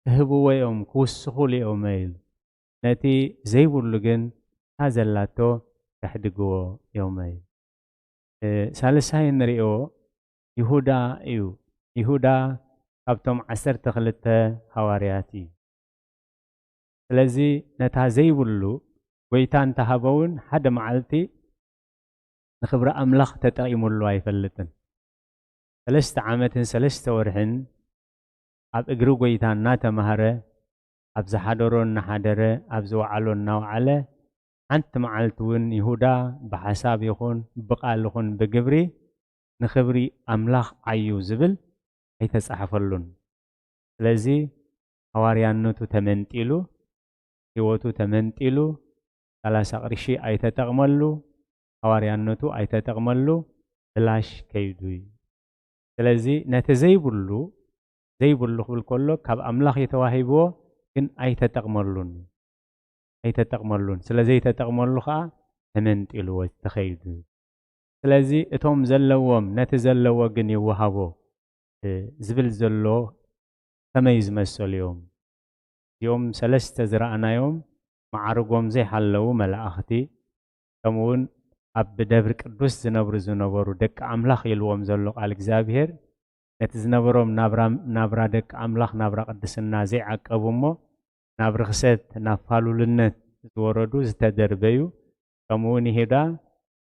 ክህብዎ እዮም፣ ክውስኹሉ እዮም ኢሉ። ነቲ ዘይብሉ ግን እታ ዘላቶ ከሕድግዎ እዮም ኢሉ። እ፣ ሳልሳይ እንሪኦ ይሁዳ እዩ። ይሁዳ ካብቶም ዓሰርተ ክልተ ሃዋርያት እዩ። ስለዚ ነታ ዘይብሉ ጐይታ እንተሃበ እውን ሓደ መዓልቲ ንኽብሪ ኣምላኽ ተጠቒሙሉ ኣይፈልጥን። ሰለስተ ዓመትን ሰለስተ ወርሕን ኣብ እግሪ ጐይታ እናተማህረ፣ ኣብ ዝሓደሮ እናሓደረ፣ ኣብ ዝወዓሎ እናወዓለ፣ ሓንቲ መዓልቲ እውን ይሁዳ ብሓሳብ ይኹን ብቓል ይኹን ብግብሪ ንኽብሪ ኣምላኽ ዓዩ ዝብል ኣይተጻሕፈሉን። ስለዚ ሃዋርያነቱ ተመንጢሉ፣ ህይወቱ ተመንጢሉ፣ ሰላሳ ቅርሺ ኣይተጠቕመሉ፣ ሃዋርያነቱ ኣይተጠቕመሉ፣ ብላሽ ከይዱ እዩ። ስለዚ ነቲ ዘይብሉ፣ ዘይብሉ ክብል ከሎ ካብ ኣምላኽ እዩ ተዋሂብዎ፣ ግን ኣይተጠቕመሉን። ኣይተጠቕመሉን። ስለ ዘይተጠቕመሉ ኸኣ ተመንጢልዎ ተኸይዱ። ስለዚ እቶም ዘለዎም ነቲ ዘለዎ ግን ይወሃቦ፣ እ፣ ዝብል ዘሎ ከመይ ዝመሰሉ እዮም? እዚኦም ሰለስተ ዝረኣናዮም መዓርጎም ዘይሓለዉ መላእኽቲ፣ ከምኡውን ኣብ ደብሪ ቅዱስ ዝነብሩ ዝነበሩ ደቂ ኣምላኽ ኢልዎም ዘሎ ቃል እግዚኣብሔር፣ ነቲ ዝነበሮም ናብራ፣ ናብራ ደቂ ኣምላኽ፣ ናብራ ቅድስና ዘይዓቀቡ እሞ፣ ናብ ርኽሰት፣ ናብ ፋሉልነት ዝወረዱ፣ ዝተደርበዩ፣ ከምኡውን ይሁዳ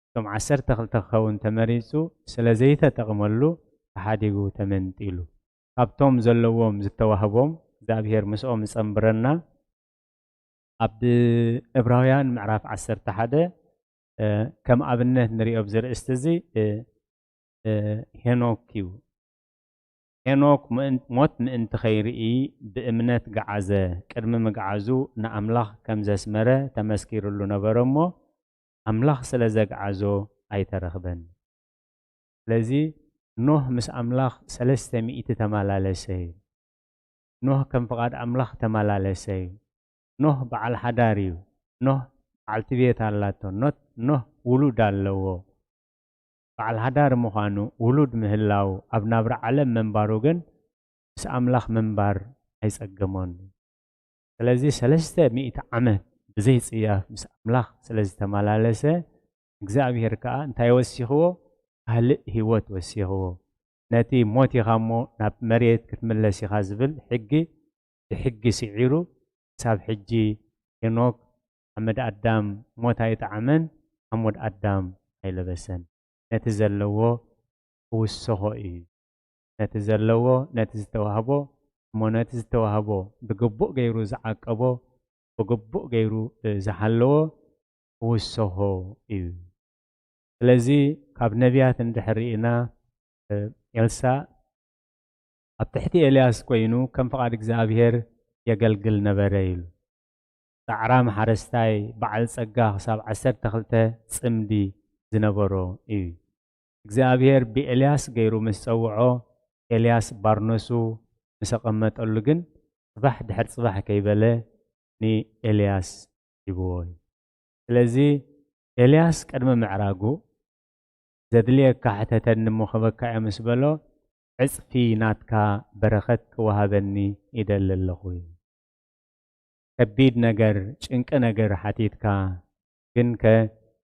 እቶም ዓሰርተ ክልተ ክኸውን ተመሪጹ፣ ስለ ዘይተጠቕመሉ ተሓዲጉ ተመንጢሉ። ካብቶም ዘለዎም ዝተዋህቦም እግዚኣብሔር ምስኦም ይጸንብረና። ኣብ ዕብራውያን ምዕራፍ ዓሰርተ ሓደ፣ እ፣ ከም ኣብነት ንሪኦ ኣብዚ ርእስቲ እዚ፣ እ፣ እ፣ ሄኖክ እዩ። ሄኖክ ምእን-፣ ሞት ምእንቲ ኸይርኢ ብእምነት ገዓዘ። ቅድሚ ምግዓዙ ንኣምላኽ ከም ዘስመረ ተመስኪርሉ ነበረ እሞ፣ ኣምላኽ ስለ ዘግዓዞ ኣይተረኽበን። ስለዚ ኖህ ምስ ኣምላኽ ሰለስተ ሚእቲ ተመላለሰ እዩ። ኖህ ከም ፍቓድ ኣምላኽ ተመላለሰ እዩ። ኖህ በዓል ሓዳር እዩ። ኖህ በዓልቲ ቤት ኣላቶ። ኖት-፣ ኖህ ውሉድ ኣለዎ። በዓል ሓዳር ምዃኑ፣ ውሉድ ምህላው፣ ኣብ ናብራ ዓለም ምንባሩ ግን ምስ ኣምላኽ ምንባር ኣይጸገሞን። ስለዚ ሰለስተ ሚእቲ ዓመት ብዘይ ጽያፍ ምስ ኣምላኽ ስለ ዝተመላለሰ፣ እግዚኣብሔር ከኣ እንታይ ወሲኽዎ? ካልእ ህይወት ወሲኽዎ። ነቲ ሞት ኢኻ እሞ ናብ መሬት ክትምለስ ኢኻ ዝብል ሕጊ፣ ብሕጊ ስዒሩ፣ ክሳብ ሕጂ ሄኖክ ሓመድ ኣዳም ሞት ኣይጠዓመን፣ ሓሞት ኣዳም ኣይለበሰን። ነቲ ዘለዎ ክውሰኾ እዩ። ነቲ ዘለዎ፣ ነቲ ዝተዋህቦ፣ እሞ ነቲ ዝተዋህቦ ብግቡእ ገይሩ ዝዓቀቦ፣ ብግቡእ ገይሩ፣ እ፣ ዝሓለዎ ክውሰኾ እዩ። ስለዚ ካብ ነቢያት እንድሕር ርኢና፣ እ፣ ኤልሳእ ኣብ ትሕቲ ኤልያስ ኮይኑ ከም ፍቓድ እግዚኣብሔር የገልግል ነበረ ኢሉ። ጻዕራም ሓረስታይ በዓል ጸጋ ክሳብ ዓሰርተ ክልተ ጽምዲ ዝነበሮ እዩ። እግዚኣብሔር ብኤልያስ ገይሩ ምስ ጸውዖ፣ ኤልያስ ባርነሱ ምስ ኣቐመጠሉ ግን፣ ጽባሕ ድሕሪ ጽባሕ ከይበለ ንኤልያስ ሂብዎ እዩ። ስለዚ ኤልያስ ቅድሚ ምዕራጉ፣ "ዘድልየካ ሕተተኒ እሞ ክህበካ እየ" ምስ በሎ፣ "ዕጽፊ ናትካ በረኸት ክወሃበኒ ይደሊ ኣለኹ" እዩ። ከቢድ ነገር፣ ጭንቂ ነገር ሓቲትካ፣ ግን ከ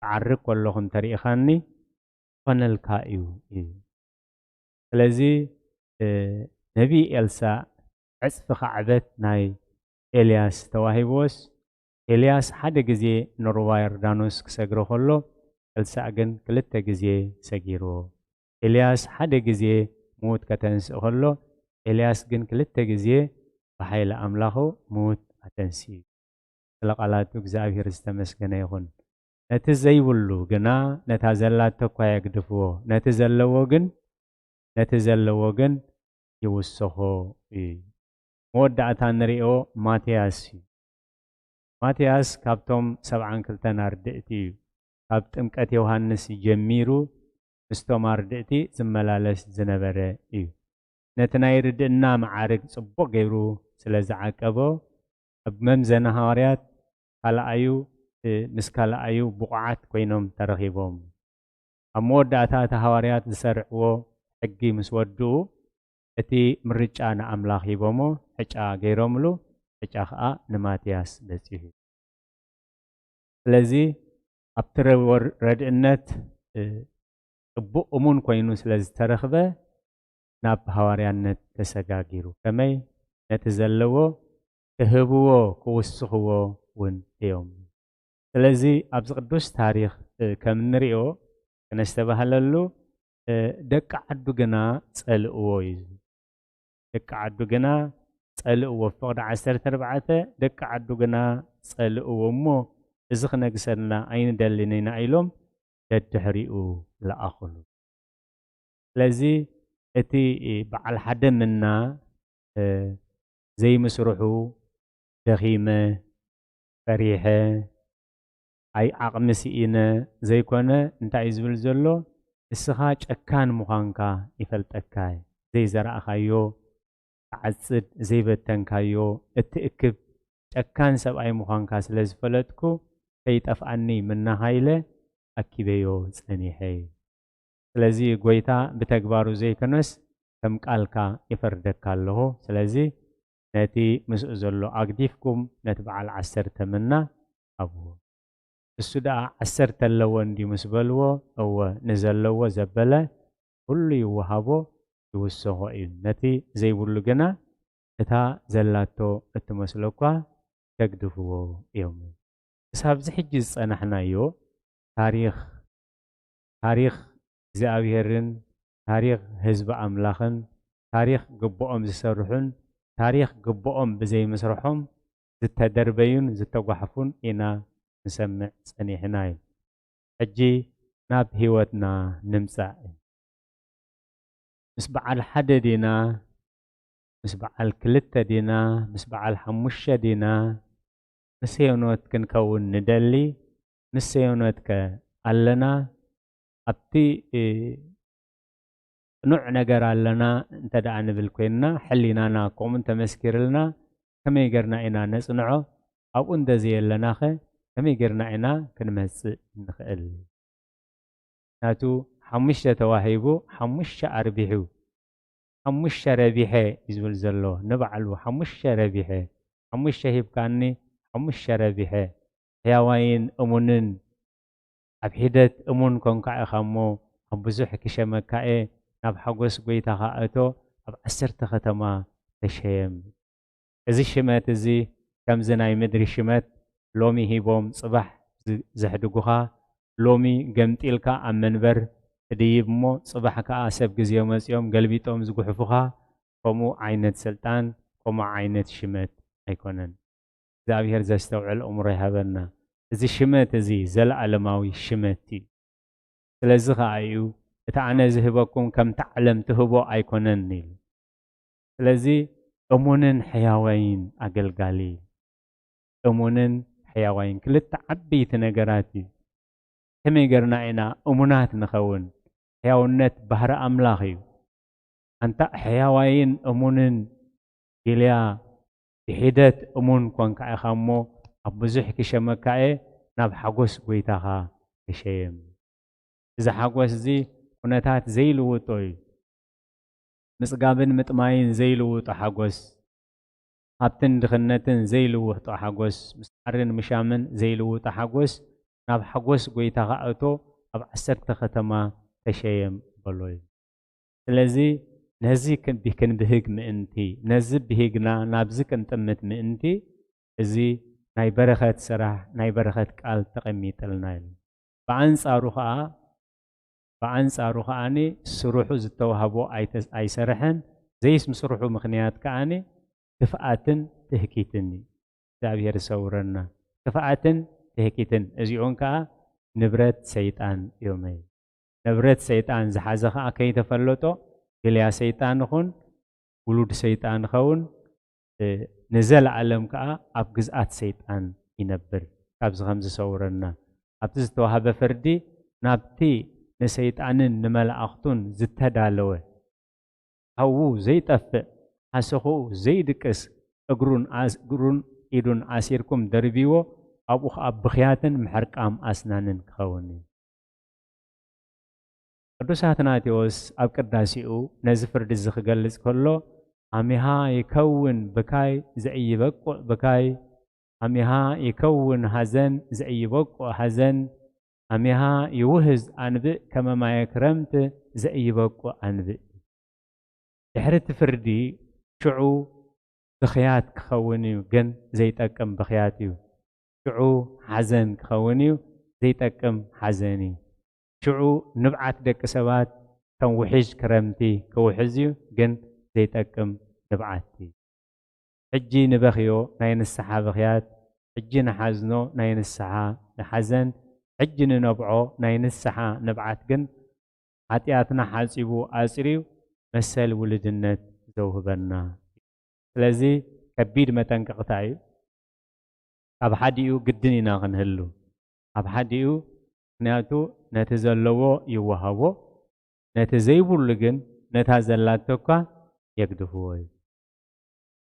ክዓርግ ከለኹ እንተሪኢኻኒ ክኾነልካ እዩ እዩ። ስለዚ፣ እ፣ ነቢይ ኤልሳእ ዕጽፊ ካዕበት ናይ ኤልያስ ተዋሂብዎስ፣ ኤልያስ ሓደ ግዜ ንሩባ ዮርዳኖስ ክሰግሮ ከሎ፣ ኤልሳእ ግን ክልተ ግዜ ሰጊርዎ። ኤልያስ ሓደ ግዜ ምዉት ከተንስእ ከሎ፣ ኤልያስ ግን ክልተ ግዜ ብሓይሊ ኣምላኹ ምዉት ኣተንስዩ። ስለ ቃላቱ እግዚኣብሔር ዝተመስገነ ይኹን። ነቲ ዘይብሉ ግና ነታ ዘላቶ እኳ የግድፍዎ፣ ነቲ ዘለዎ ግን፣ ነቲ ዘለዎ ግን ይውስኾ እዩ። መወዳእታ ንሪኦ ማትያስ እዩ። ማትያስ ካብቶም ሰብዓን ክልተን ኣርድእቲ እዩ። ካብ ጥምቀት ዮሃንስ ጀሚሩ ምስቶም ኣርድእቲ ዝመላለስ ዝነበረ እዩ። ነቲ ናይ ርድእና መዓርግ ጽቡቕ ገይሩ ስለ ዝዓቀቦ፣ ኣብ መምዘና ሃዋርያት ካልኣዩ፣ እ፣ ምስ ካልኣዩ ብቑዓት ኮይኖም ተረኺቦም። ኣብ መወዳእታ እቲ ሃዋርያት ዝሰርዕዎ ሕጊ ምስ ወድኡ፣ እቲ ምርጫ ንኣምላኽ ሂቦሞ፣ ዕጫ ገይሮምሉ፣ ዕጫ ኸኣ ንማትያስ በጺሑ። ስለዚ ኣብቲ ረ-፣ ወር-፣ ረድእነት፣ እ፣ ጽቡቕ እሙን ኮይኑ ስለ ዝተረኽበ፣ ናብ ሃዋርያነት ተሰጋጊሩ። ከመይ? ነቲ ዘለዎ ክህብዎ፣ ክውስኽዎ እውን እዮም። ስለዚ ኣብዚ ቅዱስ ታሪኽ፣ እ፣ ከም እንሪኦ፣ ክነስተባህለሉ፣ እ፣ ደቂ ዓዱ ግና ጸልእዎ እዩ። ደቂ ዓዱ ግና ጸልእዎ። ፍቕዲ ዓሰርተ ኣርባዕተ፣ ደቂ ዓዱ ግና ጸልእዎ እሞ፣ እዚ ክነግሰልና ኣይንደልን ኢና ኢሎም ደድሕሪኡ ለኣኹሉ። ስለዚ እቲ በዓል ሓደ ምና ዘይምስርሑ ደኺመ፣ ፈሪሐ፣ ኣይ ዓቕሚ ስኢነ ዘይኮነ እንታይ እዩ ዝብል ዘሎ? እስኻ ጨካን ምዃንካ ይፈልጠካ። ዘይዘራእኻዮ ትዓጽድ፣ ዘይበተንካዮ እትእክብ ጨካን ሰብኣይ ምዃንካ ስለ ዝፈለጥኩ ከይጠፍኣኒ ምናኻ ኢለ ኣኪበዮ ጸኒሐ። ስለዚ ጎይታ ብተግባሩ ዘይኮነስ ከም ቃልካ ይፈርደካ ኣለኹ። ስለዚ ነቲ ምስኡ ዘሎ ኣግዲፍኩም ነቲ በዓል ዓሰርተ ምና ሃብዎ። እሱ ደኣ ዓሰርተ ኣለዎ እንድዩ ምስ በልዎ፣ እወ ንዘለዎ ዘበለ ኩሉ ይወሃቦ ይውሰኾ እዩ። ነቲ ዘይብሉ ግና እታ ዘላቶ እትመስሎ እኳ ከግድፍዎ እዮም። ክሳብዚ ሕጂ ዝጸናሕናዮ ታሪኽ ታሪኽ እግዚኣብሄርን ታሪኽ ህዝቢ ኣምላኽን ታሪኽ ግብኦም ዝሰርሑን ታሪኽ ግብኦም ብዘይምስርሖም ዝተደርበዩን ዝተጓሕፉን ኢና ንሰምዕ ጸኒሕና እዩ። ሕጂ ናብ ህይወትና ንምጻእ። ምስ በዓል ሓደ ዲና? ምስ በዓል ክልተ ዲና? ምስ በዓል ሓሙሽተ ዲና? ምስ ሄኖት ክንከውን ንደሊ? ምስ ሄኖት ከ ኣለና? ኣብቲ እ፣ ቅኑዕ ነገር ኣለና እንተ ደኣ ንብል ኮይንና፣ ሕሊናና ከምኡ እንተመስኪርልና፣ ከመይ ጌርና ኢና ነጽንዖ? ኣብኡ እንተዘየለናኸ ከመይ ጌርና ኢና ክንመጽእ እንኽእል? ናቱ ሓሙሽተ ተዋሂቡ፣ ሓሙሽተ ኣርቢሑ፣ ሓሙሽተ ረቢሐ እዩ ዝብል ዘሎ። ንባዕሉ ሓሙሽተ ረቢሐ፣ ሓሙሽተ ሂብካኒ፣ ሓሙሽተ ረቢሐ። ሕያዋይን እሙንን ኣብ ሒደት እሙን ኮንካ ኢኻ እሞ፣ ኣብ ብዙሕ ክሸመካ እየ፣ ናብ ሓጎስ ጐይታኻ እቶ፣ ኣብ ዓሰርተ ኸተማ ተሸየም። እዚ ሽመት እዚ ከምዚ ናይ ምድሪ ሽመት ሎሚ ሂቦም ጽባሕ ዝ-፣ ዘሕድጉኻ፣ ሎሚ ገምጢልካ ኣብ መንበር ትድይብ እሞ፣ ጽባሕ ከኣ ሰብ ግዜ መጺኦም ገልቢጦም ዝጉሕፉኻ፣ ከምኡ ዓይነት ስልጣን፣ ከምኡ ዓይነት ሽመት ኣይኮነን። እግዚኣብሔር ዘስተውዕል እምሮ ይሃበና። እዚ ሽመት እዚ ዘለኣለማዊ ሽመት እዩ። ስለዚ ኸኣ እዩ፣ "እቲ ኣነ ዝህበኩም ከምቲ ዓለም ትህቦ ኣይኮነን" ኢሉ። ስለዚ እሙንን ሕያዋይን ኣገልጋሊ፣ እሙንን ሕያዋይን ክልተ ዓበይቲ ነገራት እዩ። ከመይ ጌርና ኢና እሙናት ንኸውን? ሕያውነት ባህሪ ኣምላኽ እዩ። ኣንታ ሕያዋይን እሙንን ኢልያ ብሒደት እሙን ኮንካ ኢኻ እሞ፣ ኣብ ብዙሕ ክሸመካ እየ፣ ናብ ሓጎስ ጐይታኻ ተሸየም። እዚ ሓጎስ እዚ ኩነታት ዘይልውጦ እዩ። ምጽጋብን ምጥማይን ዘይልውጦ ሓጎስ፣ ሃብትን ድኽነትን ዘይልውጦ ሓጎስ፣ ምስዓርን ምሻምን ዘይልውጦ ሓጎስ፣ ናብ ሓጎስ ጐይታኻ እቶ፣ ኣብ ዓሰርተ ኸተማ ተሸየም በሎ እዩ። ስለዚ ነዚ ክን-፣ ክንብህግ ምእንቲ፣ ነዚ ብሂግና ናብዚ ክንጥምት ምእንቲ፣ እዚ ናይ በረኸት ስራሕ፣ ናይ በረኸት ቃል ተቐሚጥልና እዩ። ብኣንጻሩ ኸኣ፣ ብኣንጻሩ ኸኣኒ ስርሑ ዝተዋህቦ ኣይተ-፣ ኣይሰርሐን፣ ዘይምስርሑ ምኽንያት ከኣኒ ክፍኣትን ትህኪትን እዩ። እግዚኣብሔር ይሰውረና። ክፍኣትን ትህኪትን፣ እዚኦም ከኣ ንብረት ሰይጣን እዮም። ንብረት ሰይጣን ዝሓዘ ከኣ ከይተፈለጦ፣ ግልያ ሰይጣን ይኹን፣ ውሉድ ሰይጣን ይኸውን፣ እ፣ ንዘለኣለም ከኣ ኣብ ግዝኣት ሰይጣን ይነብር። ካብዚ ከም ዝሰውረና፣ ኣብቲ ዝተዋህበ ፍርዲ ናብቲ ንሰይጣንን ንመላእኽቱን ዝተዳለወ፣ ሓዉ ዘይጠፍእ፣ ሓሰኹኡ ዘይድቅስ፣ እግሩን ኣስ-፣ እግሩን ኢዱን ኣሲርኩም ደርብይዎ፣ ኣብኡ ኸኣ ብኽያትን ምሕርቃም ኣስናንን ክኸውን እዩ። ቅዱስ ኣትናቴዎስ ኣብ ቅዳሴኡ ነዚ ፍርዲ እዚ ክገልጽ ከሎ፣ "ኣሚሃ ይከውን ብካይ ዘኢይበቁዕ ብካይ፣ ኣሚሃ ይከውን ሐዘን ዘኢይበቁዕ ሐዘን፣ ኣሚሃ ይውህዝ ኣንብእ ከመ ማየ ክረምት ዘኢይበቁዕ ኣንብእ።" ድሕሪ እቲ ፍርዲ ሽዑ ብኽያት ክኸውን እዩ፣ ግን ዘይጠቅም ብኽያት እዩ። ሽዑ ሓዘን ክኸውን እዩ፣ ዘይጠቅም ሓዘን እዩ። ሽዑ ንብዓት ደቂ ሰባት ከም ውሕጅ ክረምቲ ክውሕዝ እዩ፣ ግን ዘይጠቅም ንብዓት እዩ። ሕጂ ንበኽዮ ናይ ንስሓ ብኽያት፣ ሕጂ ንሓዝኖ ናይ ንስሓ ንሓዘን፣ ሕጂ ንነብዖ ናይ ንስሓ ንብዓት ግን፣ ሓጢኣትና ሓጺቡ ኣጽርዩ መሰል ውልድነት ዘውህበና። ስለዚ ከቢድ መጠንቀቕታ እዩ። ካብ ሓዲኡ ግድን ኢና ክንህሉ። ካብ ሓዲኡ፣ ምኽንያቱ ነቲ ዘለዎ ይወሃቦ፣ ነቲ ዘይብሉ ግን ነታ ዘላቶ እኳ የግድፍዎ እዩ።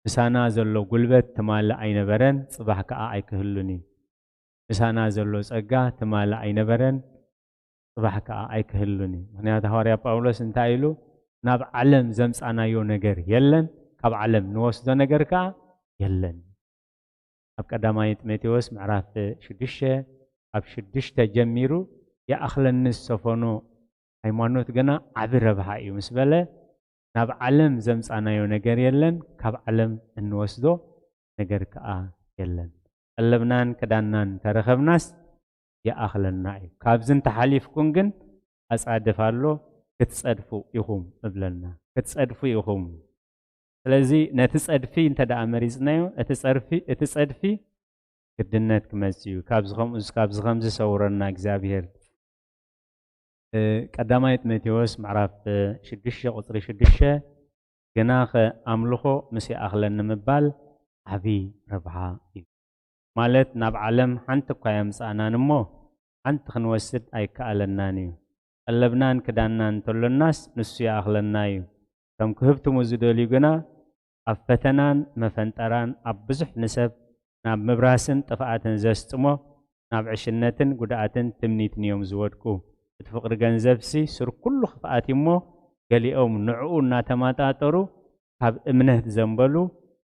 ምሳና ዘሎ ጉልበት ትማሊ ኣይነበረን፣ ጽባሕ ከኣ ኣይክህሉን እዩ። ምሳና ዘሎ ጸጋ ትማሊ ኣይነበረን፣ ጽባሕ ከኣ ኣይክህሉን እዩ። ምኽንያቱ ሃዋርያ ጳውሎስ እንታይ ኢሉ? ናብ ዓለም ዘምጻናዮ ነገር የለን፣ ካብ ዓለም ንወስዶ ነገር ከኣ የለን። ኣብ ቀዳማይ ጢሞቴዎስ ምዕራፍ ሽዱሽተ፣ ኣብ ሽዱሽተ ጀሚሩ፣ "ይኣኽለኒ ዝሰፈኖ ሃይማኖት ግና ዓቢ ረብሓ እዩ" ምስ በለ፣ ናብ ዓለም ዘምጻናዮ ነገር የለን፣ ካብ ዓለም እንወስዶ ነገር ከኣ የለን። ቀለብናን ክዳንናን ተረኸብናስ ይኣኽለና እዩ። ካብዚ እንተሓሊፍኩም ግን ኣጻድፍ ኣሎ፣ ክትጸድፉ ኢኹም እብለና። ክትጸድፉ ኢኹም። ስለዚ ነቲ ጸድፊ እንተ ደኣ መሪጽናዮ፣ እቲ ጸርፊ-፣ እቲ ጸድፊ ግድነት ክመጽእ እዩ። ካብዚ ከምኡ-፣ ካብዚ ከምዚ ሰውረና እግዚኣብሔር። እ፣ ቀዳማይ ጢሞቴዎስ ምዕራፍ ሽዱሽተ ቁጽሪ ሽዱሽተ፣ "ግናኸ ኣምልኾ ምስ ይኣኽለኒ" ምባል ዓቢ ረብሓ እዩ። ማለት ናብ ዓለም ሓንቲ እኳ የምጽኣናን እሞ ሓንቲ ክንወስድ ኣይከኣለናን እዩ። ቀለብናን ክዳንናን እንተሎናስ ንሱ ይኣኽለና እዩ። ከም ክህብትሙ ዝደልዩ ግና ኣብ ፈተናን መፈንጠራን ኣብ ብዙሕ ንሰብ ናብ ምብራስን ጥፍኣትን ዘስጥሞ ናብ ዕሽነትን ጉድኣትን ትምኒትን እዮም ዝወድቁ። እቲ ፍቕሪ ገንዘብሲ ሱር ኩሉ ክፍኣት እዩ እሞ ገሊኦም ንዕኡ እናተማጣጠሩ ካብ እምነት ዘንበሉ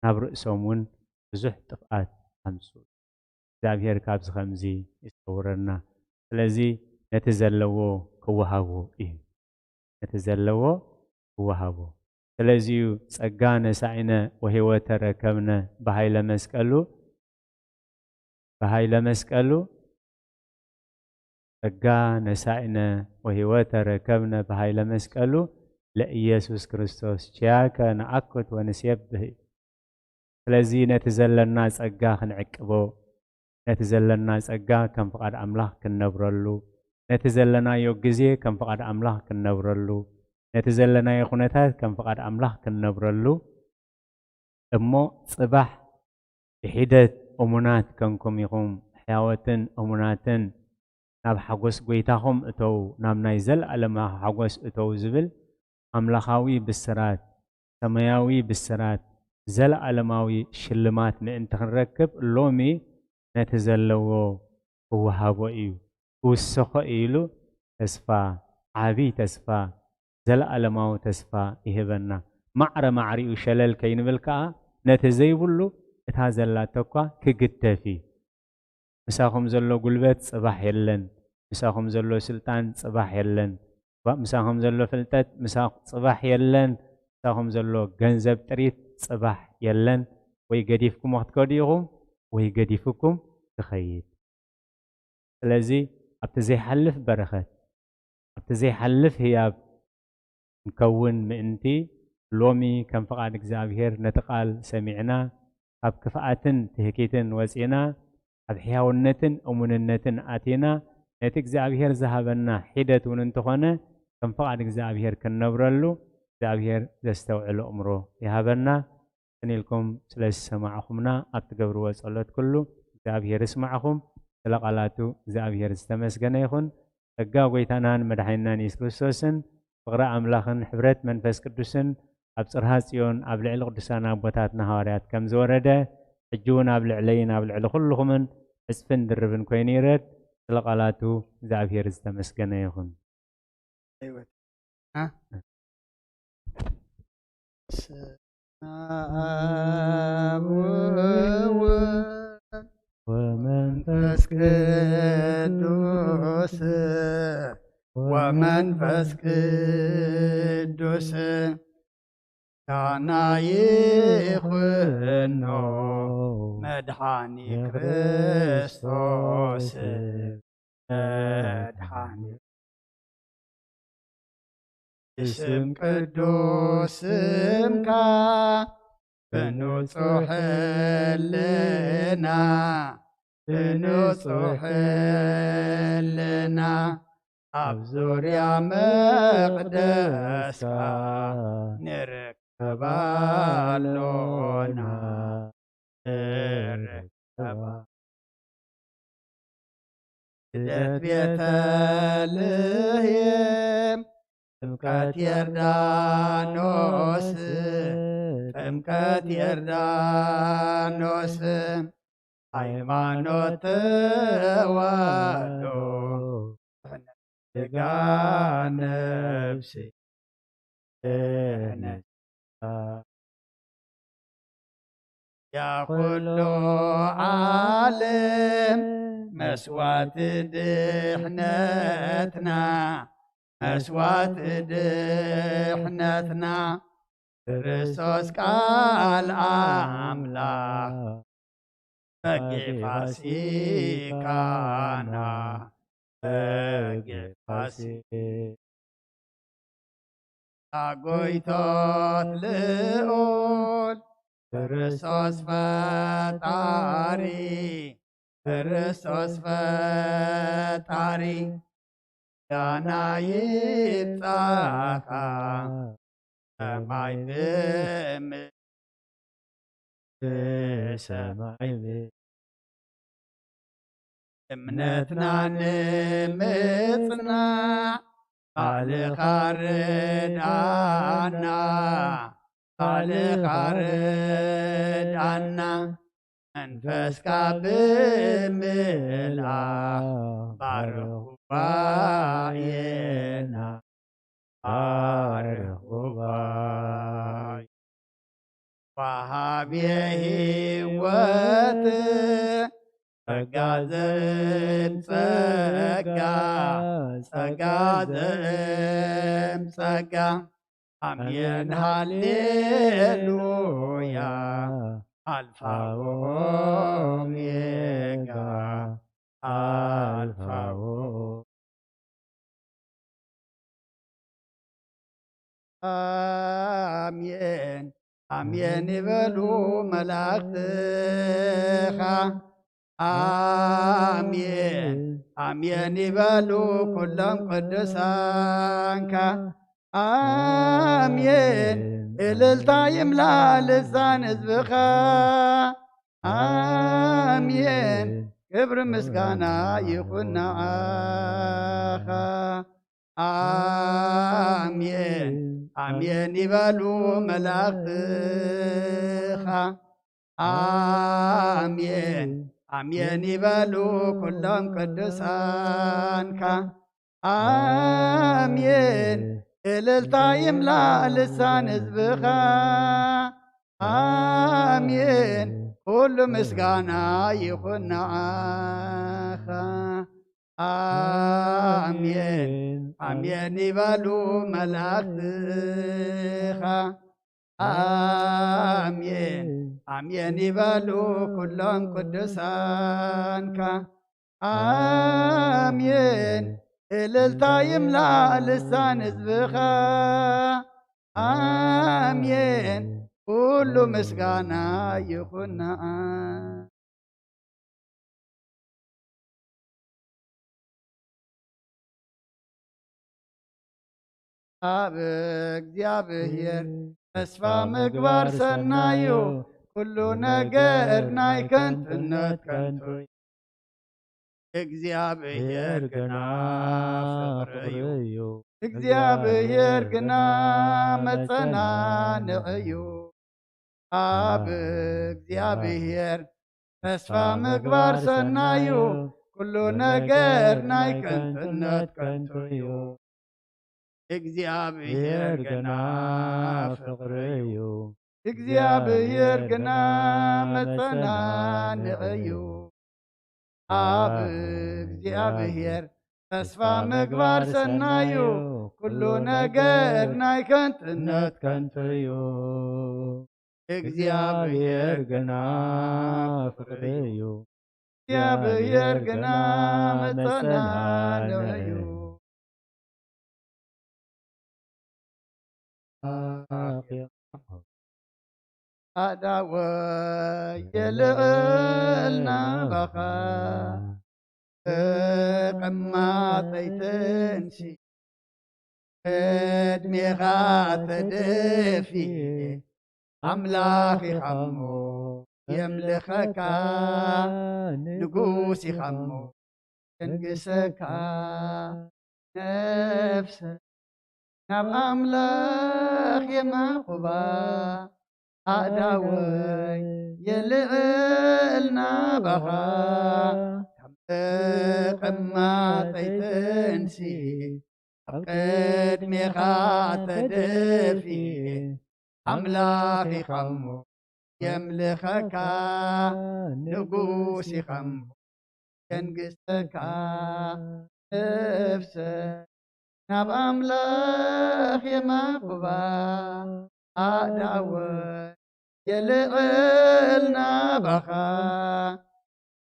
ናብ ርእሶም እውን ብዙሕ ጥፍኣት ኣምጽኡ። እግዚኣብሔር ካብዚ ከምዚ ይሰውረና። ስለዚ ነቲ ዘለዎ ክወሃቦ እዩ። ነቲ ዘለዎ ክወሃቦ። ስለዚዩ ጸጋ ነሳኢነ ወሕይወተ ረከብነ ብሃይለ መስቀሉ፣ ብሃይለ መስቀሉ፣ ጸጋ ነሳኢነ ወሕይወተ ረከብነ ብሃይለ መስቀሉ ለኢየሱስ ክርስቶስ ኪያከ ነኣኩት ወንሴብህ። ስለዚ ነቲ ዘለና ጸጋ ክንዕቅቦ፣ ነቲ ዘለና ጸጋ ከም ፍቓድ ኣምላኽ ክንነብረሉ፣ ነቲ ዘለናዮ ግዜ ከም ፍቓድ ኣምላኽ ክንነብረሉ፣ ነቲ ዘለናዮ ኩነታት ከም ፍቓድ ኣምላኽ ክንነብረሉ፣ እሞ ጽባሕ ብሒደት እሙናት ከንኩም ኢኹም፣ ሕያወትን እሙናትን ናብ ሓጎስ ጐይታኹም እተው፣ ናብ ናይ ዘለኣለማዊ ሓጎስ እተው ዝብል ኣምላኻዊ ብስራት፣ ሰማያዊ ብስራት፣ ዘለኣለማዊ ሽልማት ምእንቲ ክንረክብ፣ ሎሚ ነቲ ዘለዎ ክወሃቦ እዩ፣ ክውሰኾ እዩ ኢሉ ተስፋ፣ ዓቢ ተስፋ፣ ዘለኣለማዊ ተስፋ ይህበና። ማዕረ ማዕሪኡ ሸለል ከይንብል ከኣ፣ ነቲ ዘይብሉ እታ ዘላቶ እኳ ክግደፍ እዩ። ምሳኹም ዘሎ ጉልበት ጽባሕ የለን። ምሳኹም ዘሎ ስልጣን ጽባሕ የለን። ባ-፣ ምሳኹም ዘሎ ፍልጠት ምሳ-፣ ጽባሕ የለን። ምሳኹም ዘሎ ገንዘብ ጥሪት ጽባሕ የለን። ወይ ገዲፍኩሞ ክትከዱ ኢኹም፣ ወይ ገዲፍኩም ክኸይድ። ስለዚ ኣብቲ ዘይሓልፍ በረኸት፣ ኣብቲ ዘይሓልፍ ህያብ ክንከውን ምእንቲ፣ ሎሚ ከም ፍቓድ እግዚኣብሔር ነቲ ቃል ሰሚዕና፣ ካብ ክፍኣትን ትህኪትን ወጺእና፣ ኣብ ሕያውነትን እሙንነትን ኣቲና፣ ነቲ እግዚኣብሔር ዝሃበና ሒደት እውን እንተኾነ፣ ከም ፍቓድ እግዚኣብሔር ክንነብረሉ፣ እግዚኣብሔር ዘስተውዕል ኣእምሮ ይሃበና። ስን ኢልኩም ስለ ዝሰማዕኹምና፣ ኣብ ትገብርዎ ጸሎት ኩሉ እግዚኣብሔር ይስማዕኹም። ስለ ቃላቱ እግዚኣብሔር ዝተመስገነ ይኹን። ጸጋ ጐይታናን መድሓኒናን የሱስ ክርስቶስን ፍቕሪ ኣምላኽን ሕብረት መንፈስ ቅዱስን ኣብ ጽርሃ ጽዮን ኣብ ልዕሊ ቅዱሳን ኣቦታትና ሃዋርያት ከም ዝወረደ፣ ሕጂ እውን ኣብ ልዕለይን ኣብ ልዕሊ ኩልኹምን ዕጽፍን ድርብን ኮይኑ ይረድ። ስለ ቃላቱ እግዚኣብሔር ዝተመስገነ ይኹን። ስመ አብ ወወልድ ወመንፈስ ቅዱስ፣ ወመንፈስ ቅዱስ። ዳና ይኹኖ መድኃኒ ክርስቶስ መድኃኒ። ብስም ቅዱስ ስምካ ብንጹሕ ሕልና ብንጹሕ ሕልና ኣብ ዙርያ መቕደስካ ንርከብ ኣሎና። ንርከብ። ልደት ቤተልሔም፣ ጥምቀት ዮርዳኖስ፣ ጥምቀት ዮርዳኖስ፣ ሃይማኖት ተዋህዶ፣ ስጋ ነፍሲ ድሕነት። ያ ኩሉ ዓለም መስዋዕቲ ድሕነትና፣ መስዋዕቲ ድሕነትና፣ ክርስቶስ ቃል ኣምላኽ በጊዕ ፋሲካና፣ በጊዕ ፋሲካ። ጎይቶት ልዑል ክርስቶስ ፈጣሪ፣ ክርስቶስ ፈጣሪ፣ ዳና ይብጻኻ ሰማይ ብምድሪ፣ ብሰማይ ብ-፣ እምነትና ንምጽናዕ ቃልኻ ርድኣና፣ ቃልኻ ርድኣና። መንፈስካ ብምልኣኽ ባርኽ ጉባኤና፣ ባርኽ ጉባኤ። ወሃብየ ህይወት ጸጋ ዘእም ጸጋ፣ ጸጋ ዘእም ጸጋ። ኣሜን ሃሌሉያ፣ ኣልፋ ኦሜጋ፣ ኣልፋ ኦ-፣ ኣሜን፣ ኣሜን ይበሉ መላእኽትኻ። ኣሜን፣ ኣሜን ይበሉ ኩሎም ቅዱሳንካ። ኣሜን፣ እልልታ ይምላእ ልሳን ህዝብኻ። ኣሜን፣ ክብሪ ምስጋና ይኹን ንዓኻ። ኣሜን፣ ኣሜን ይበሉ መላእኽትኻ። ኣሜን፣ ኣሜን ይበሉ ኩሎም ቅዱሳንካ። ኣሜን፣ እልልታ ይምላእ ልሳን ህዝብኻ። ኣሜን፣ ኩሉ ምስጋና ይኹን ንዓኻ። ኣሜን፣ ኣሜን ይበሉ መላእኽትኻ። ኣሜን፣ ኣሜን ይበሉ ኩሎም ቅዱሳንካ። ኣሜን፣ እልልታ ይምላእ ልሳን ህዝብኻ። ኣሜን፣ ኩሉ ምስጋና ይኹን ንዓ። ኣብ እግዚኣብሔር ተስፋ ምግባር ሰናዩ፣ ኩሉ ነገር ናይ ከንቱነት ከንቱ እዩ። እግዚኣብሔር ግና ፍቕሪ እዩ። እግዚኣብሔር ግና መጸናንዒ እዩ። ኣብ እግዚኣብሔር ተስፋ ምግባር ሰናዩ፣ ኩሉ ነገር ናይ ከንቱነት ከንቱ እዩ። እግዚኣብሔር ግና ፍቕሪ እዩ። እግዚኣብሔር ግና መጸናንዒ እዩ። ኣብ እግዚኣብሔር ተስፋ ምግባር ሰናዩ፣ ኩሉ ነገር ናይ ከንቱነት ከንቱ እዩ። እግዚኣብሔር ግና ፍቕሪ እዩ። እግዚኣብሔር ግና መጸናንዒ እዩ። ኣእዳወይ የልዕል ናባኻ፣ ተቐማጠይ ተንሲ ቅድሜኻ ተደፊ፣ ኣምላኽ ኢኻሞ የምልኸካ፣ ንጉስ ኢኻሞ የንግሰካ። ነፍሰ ናብ ኣምላኽ የማቑባ፣ ኣእዳወይ የልዕል ናባኻ፣ ካብ ተቐማጠይ ተንሲ ኣብ ቅድሜኻ ተደፊ፣ ኣምላኽ ኢኻሞ የምልኸካ፣ ንጉስ ኢኻሞ የንግሰካ። ነፍሰ ናብ ኣምላኽ የማቑባ፣ ኣእዳወይ የልዕል ናባኻ፣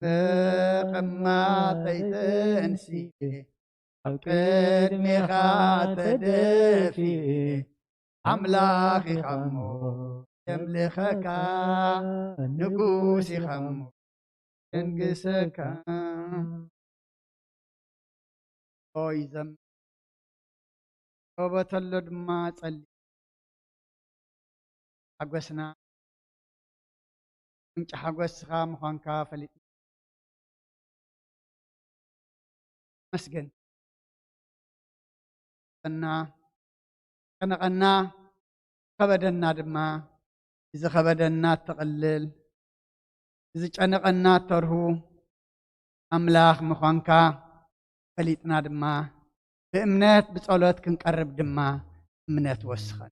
ተቐማጠይ ተንሲ ኣብ ቅድሜኻ ተደፊ፣ ኣምላኽ ኢኻሞ የምልኸካ፣ ንጉስ ኢኻሞ የንግሰካ። ኦይ ዘም-፣ ሮበተሎ ድማ ጸሊ ሓጎስና፣ ምንጪ ሓጎስ ንስኻ ምዃንካ ፈሊጥና። መስገን። እና ጨነቐና፣ ከበደና ድማ፣ እዚ ከበደና እተቕልል፣ እዚ ጨነቐና እተርሁ ኣምላኽ ምዃንካ ፈሊጥና ድማ፣ ብእምነት ብጸሎት ክንቀርብ ድማ እምነት ወስኸን።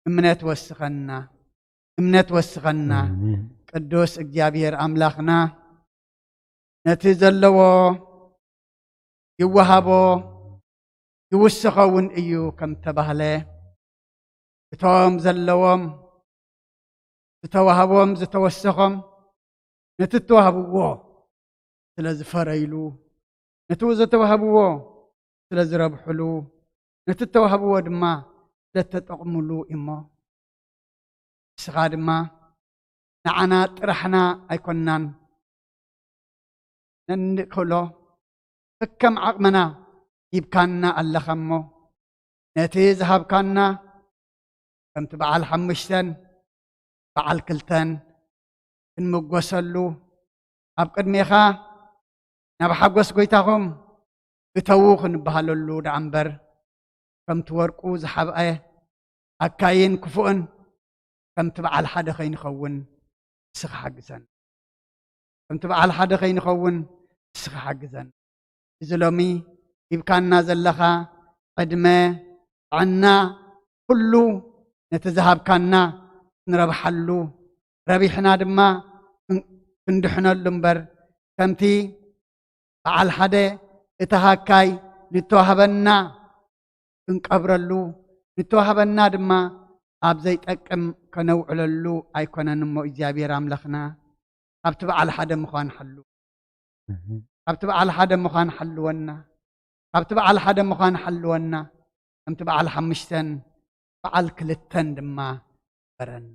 እምነት ወስኸና፣ እምነት ወስኸና። ኣሜን። ቅዱስ እግዚኣብሔር ኣምላኽና ነቲ ዘለዎ ይወሃቦ ይውሰኸውን እዩ ከም ተባህለ፣ እቶም ዘለዎም ዝተዋህቦም ዝተወሰኾም ነቲ እተዋህብዎ ስለ ዝፈረይሉ፣ ነቲ ዝተዋህብዎ ስለ ዝረብሕሉ፣ ነቲ እተዋህብዎ ድማ ስለ እተጠቕምሉ እሞ፣ ንስኻ ድማ ንዓና ጥራሕና ኣይኮንናን ነንክእሎ፣ ከከም ዓቕምና ሂብካና ኣለኻ እሞ፣ ነቲ ዝሃብካና ከምቲ በዓል ሓሙሽተን በዓል ክልተን ክንምጎሰሉ፣ ኣብ ቅድሜኻ ናብ ሓጎስ ጎይታኹም እተዉ ክንበሃለሉ ደኣ እምበር፣ ከምቲ ወርቁ ዝሓብአ ኣካይን ክፉእን ከምቲ በዓል ሓደ ከይንኸውን ንስኻ ሓግዘን። ከምቲ በዓል ሓደ ከይንኸውን ንስኻ ሓግዘን። እዚ ሎሚ ሂብካና ዘለኻ ዕድመ፣ ጥዕና፣ ኩሉ ነቲ ዝሃብካና ክንረብሓሉ፣ ረቢሕና ድማ ክን-፣ ክንድሕነሉ እምበር፣ ከምቲ በዓል ሓደ እቲ ሃካይ ንተዋህበና ክንቀብረሉ፣ ንተዋህበና ድማ ኣብ ዘይጠቅም ከነውዕለሉ ኣይኮነን እሞ እግዚኣብሔር ኣምላኽና ካብቲ በዓል ሓደ ምዃን ሓሉ። እህ። ካብቲ በዓል ሓደ ምዃን ሓልወና። ካብቲ በዓል ሓደ ምዃን ሓልወና። ከምቲ በዓል ሓሙሽተን በዓል ክልተን ድማ በረና።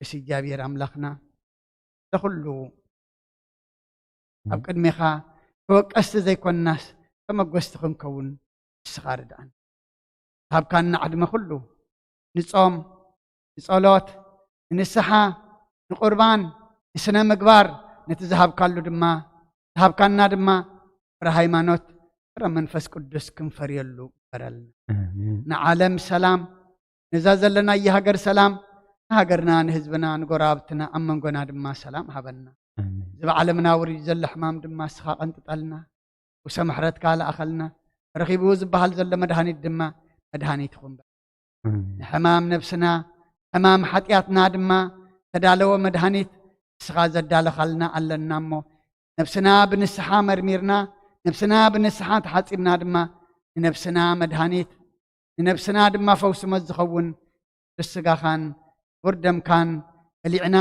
እሲ እግዚኣብሔር ኣምላኽና ለኹሉ ኣብ እህ። ቅድሜኻ ተወቀስቲ ዘይኮንናስ ተመጎስቲ ክንከውን ንስኻ ርድኣን። ሃብካና ዕድመ ኩሉ ንጾም፣ ንጸሎት፣ ንንስሓ፣ ንቁርባን፣ ንስነ ምግባር፣ ነቲ ዝሃብካሉ ድማ፣ ዝሃብካና ድማ ፍረ ሃይማኖት፣ ፍረ መንፈስ ቅዱስ ክንፈርየሉ ግበረልና። ኣሜን። ንዓለም ሰላም፣ ነዛ ዘለናያ ሃገር ሰላም፣ ንሃገርና፣ ንህዝብና፣ ንጎረባብትና፣ ኣብ መንጎና ድማ ሰላም ሃበና። ኣሜን። እዚ ኣብ ዓለምና ወሪዱ ዘሎ ሕማም ድማ ንስኻ ቀንጥጠልና። ውሰ ምሕረትካ ለኣኸልና። ረኺቡ ዝበሃል ዘሎ መድሃኒት ድማ መድሃኒት ይኹን። ኣሜን። ንሕማም ነብስና፣ ሕማም ሓጢኣትና ድማ ተዳለወ መድሃኒት ንስኻ ዘዳለኻልና ኣለና እሞ፣ ነብስና ብንስሓ መርሚርና፣ ነብስና ብንስሓ ተሓጺብና ድማ፣ ንነብስና መድሃኒት፣ ንነብስና ድማ ፈውሲ መዝኸውን ስጋኻን ክቡር ደምካን በሊዕና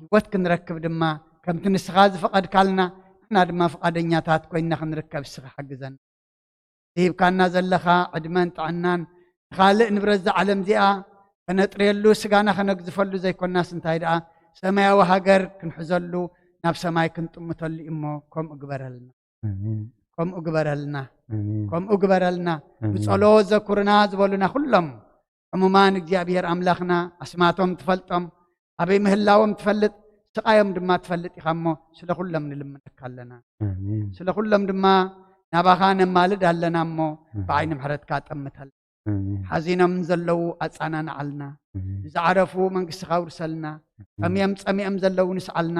ህይወት ክንረክብ ድማ፣ ከምቲ ንስኻ ዝፈቐድካልና ንሕና ድማ ፍቓደኛታት ኮይንና ክንርከብ ንስኻ ሓግዘና። ሂብካና ዘለኻ ዕድመን ጥዕናን ንኻልእ ንብረት እዛ ዓለም እዚኣ ከነጥርየሉ፣ ስጋና ከነግዝፈሉ ዘይኮናስ፣ እንታይ ደኣ ሰማያዊ ሃገር ክንሕዘሉ፣ ናብ ሰማይ ክንጥምተሉ እሞ፣ ከምኡ ግበረልና። ኣሜን። ከምኡ ግበረልና። ኣሜን። ከምኡ ግበረልና። ኣሜን። ብጸሎት ዘኩርና ዝበሉና ኩሎም ሕሙማን፣ እግዚኣብሔር ኣምላኽና፣ ኣስማቶም ትፈልጦም፣ ኣበይ ምህላዎም ትፈልጥ፣ ስቓዮም ድማ ትፈልጥ ኢኻ እሞ፣ ስለ ኩሎም ንልምነካ ኣለና። ኣሜን። ስለ ኩሎም ድማ ናባኻ ነማልድ ኣለና እሞ፣ ኣሜን። ብዓይኒ ምሕረትካ ጠምተልና። ኣሜን። ሓዚኖም ዘለዉ ኣጻናንዓልና። ኣሜን። ንዝዓረፉ መንግስትኻ ኣውርሰልና። ኣሜን። ጠምዮም ጸሚኦም ዘለዉ ንስዓልና።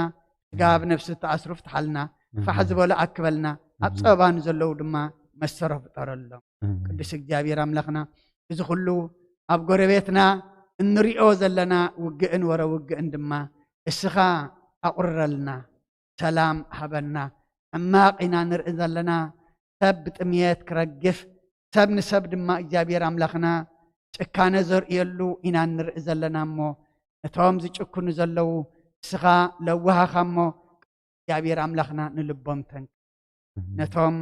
ስጋ ኣብ ነፍሲ ተኣስሩ ፍትሓልና። ኣሜን። ፋሕ ዝበሉ ኣክበልና። ኣብ ኣሜን። ጸበባ ንዘለዉ ድማ መሰሮ ፍጠረሎም። ኣሜን። ቅዱስ እግዚኣብሔር ኣምላኽና፣ እዚ ኩሉ ኣብ ጎረቤትና እንሪኦ ዘለና ውግእን ወረ ውግእን ድማ እስኻ ኣቑርረልና። ሰላም ሃበና። ሕማቕ ኢና ንርኢ ዘለና። ሰብ ብጥምየት ክረግፍ፣ ሰብ ንሰብ ድማ እግዚኣብሔር ኣምላኽና ጭካነ ዘርእየሉ ኢና ንርኢ ዘለና እሞ፣ ነቶም ዝጭክኑ ዘለዉ እስኻ ለዋሃኻ እሞ፣ እግዚኣብሔር ኣምላኽና ንልቦም ተንክ። ኣሜን። ነቶም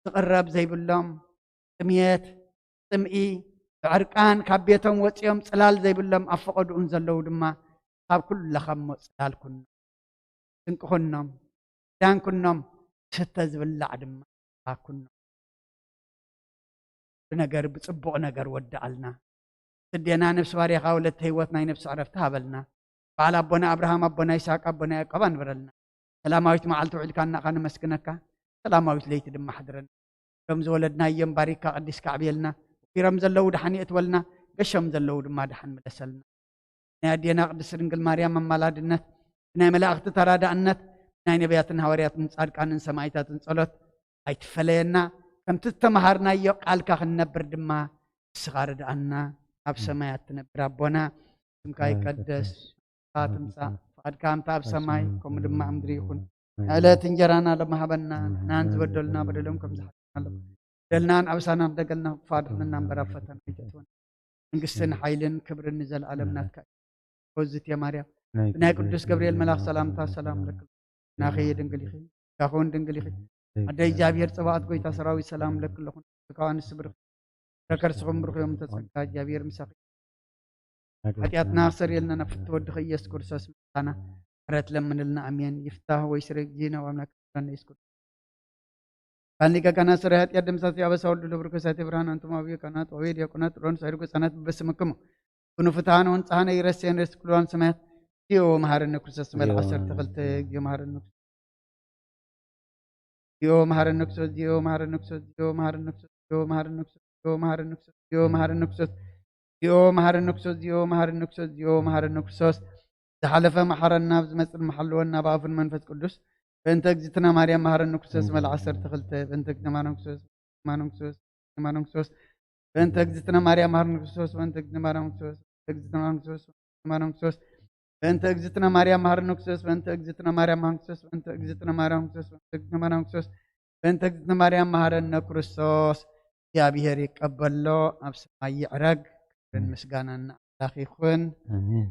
ዝቕረብ ዘይብሎም፣ ጥምየት፣ ጽምኢ፣ ብዕርቃን ካብ ቤቶም ወጺኦም ጽላል ዘይብሎም ኣብ ፈቐድኡን ዘለዉ ድማ፣ ካብ ኩላኻ እሞ ጽላል ኩኖም፣ ስንቂ ኩኖም፣ ክዳን ኩኖም፣ ስተ ዝብላዕ ድማ ኩኖም። ብነገር፣ ብጽቡቕ ነገር ወድኣልና። ስዴና ነፍሲ ባሪኻ ወለተ ህይወት ናይ ነፍሲ ዕረፍቲ ሃበልና። በዓል ኣቦና ኣብርሃም፣ ኣቦና ይስሐቅ፣ ኣቦና ያዕቆብ ኣንብረልና። ሰላማዊት መዓልቲ ውዒልካና ከነመስግነካ፣ ሰላማዊት ለይቲ ድማ ሓድረና። እቶም ዝወለድናዮም ባሪካ ቀዲስካ ኣዕብየልና። ወፊሮም ዘለዉ ደሓን የእትወልና፣ ገሾም ዘለዉ ድማ ደሓን ምለሰልና። ናይ ኣዴና ቅድስት ድንግል ማርያም ኣማላድነት፣ ናይ መላእኽቲ ተራዳእነት፣ ናይ ነቢያትን ሃዋርያትን ጻድቃንን ሰማዕታትን ጸሎት ኣይትፈለየና። ከምቲ ዝተመሃርናዮ ቃልካ ክንነብር ድማ ንስኻ ርድኣና። ኣብ እም። ሰማያት ትነብር ኣቦና፣ ስምካ ሰማይ ይቀደስ፣ ይቀደስ፣ ትምጻእ፣ ፍቓድካ ከምቲ ኣብ ኣብ ሰማይ ሰማይ ከምኡ ድማ ኣብ ከምኡ ምድሪ ይኹን። ይኹን። ናይ ዕለት እንጀራና ሎም ሃበና፣ ናይ ናን ዝበደሉና በደሎም ከም ዝሓለና። በደልናን ኣበሳናን ደገልና ክፋ ኣድሕነና እምበር ኣብ ፈተና ኣይተእትወና። መንግስትን ሓይልን ክብርን ንዘለኣለም ናትካ እዩ። ጎዝት እየ ማርያም፣ ናይ ብናይ ቅዱስ ቅዱስ ገብርኤል መልኣኽ ሰላምታ ሰላም ለክል። ናኺ ድንግል ኢኺ፣ ዳኹን ድንግል ኢኺ። ኣደ እግዚኣብሔር ጽባኦት ጎይታ ሰራዊት ሰላም ለክል ለኹን። ስጋዋ ንስብርኽ፣ ከርስኹም ብሩኽ እዮም ተጸጋ እግዚኣብሔር ምሳኺ። ሓጢኣትና ክሰርየልና ናብ ፍትወ ወድኺ ኢየሱስ ክርስቶስ ምሳና ምሕረት ለምንልና። ኣሜን። ይፍታህ ወይ ስረ ጊዜ ናብ ኣምላክ ክፍረና ኢየሱስ ክርስቶስ። ካን ሊቀ ካህናት ስረ ኃጢአት ደምሳሲ አበሳ ወልዱ ለብሩክ እሳት ብርሃን አንቱም አብዮ ካህናት ወቤ ዲያቆናት ሮን ሳይርጎ ህጻናት በስምክሙ ኩኑ ፍትሃነ ወንጽሃነ ይረሴን ረስ ኩሉ ሰማያት። እግዚኦ መሐረነ ክርስቶስ መልክ እግዚኦ ዓሰርተ ክልተ። እግዚኦ መሐረነ ክርስቶስ። እግዚኦ መሐረነ ክርስቶስ። እግዚኦ መሐረነ ክርስቶስ። እግዚኦ መሐረነ ክርስቶስ። እግዚኦ መሐረነ ክርስቶስ። እግዚኦ መሐረነ ክርስቶስ። እግዚኦ መሐረነ ክርስቶስ። እግዚኦ መሐረነ ክርስቶስ። እግዚኦ መሐረነ ክርስቶስ። ዝሓለፈ መሐረና፣ ኣብ ዝመጽእ መሐልወና ብኣፉን መንፈስ ቅዱስ። በእንተ እግዝእትነ ማርያም መሐረነ ክርስቶስ መልክ ዓሰርተ ክልተ። በእንተ እግዝእትነ ማርያም ክርስቶስ፣ ማርያም ክርስቶስ፣ ማርያም ክርስቶስ። በእንተ እግዝእትነ ማርያም መሐረነ ክርስቶስ፣ በእንተ እግዝእትነ ማርያም ክርስቶስ፣ በእንተ እግዝእትነ ማርያም ክርስቶስ፣ በእንተ እግዝእትነ ማርያም መሐረነ ክርስቶስ፣ በእንተ እግዝእትነ ማርያም መሐረነ ክርስቶስ፣ በእንተ እግዝእትነ ማርያም ክርስቶስ፣ በእንተ እግዝእትነ ማርያም ክርስቶስ፣ በእንተ እግዝእትነ ማርያም መሐረነ ክርስቶስ። እግዚኣብሔር ይቀበሎ፣ ኣብ ሰማይ ይዕረግ። ክብርን ምስጋናን ንኣምላኽ ይኹን። ኣሜን።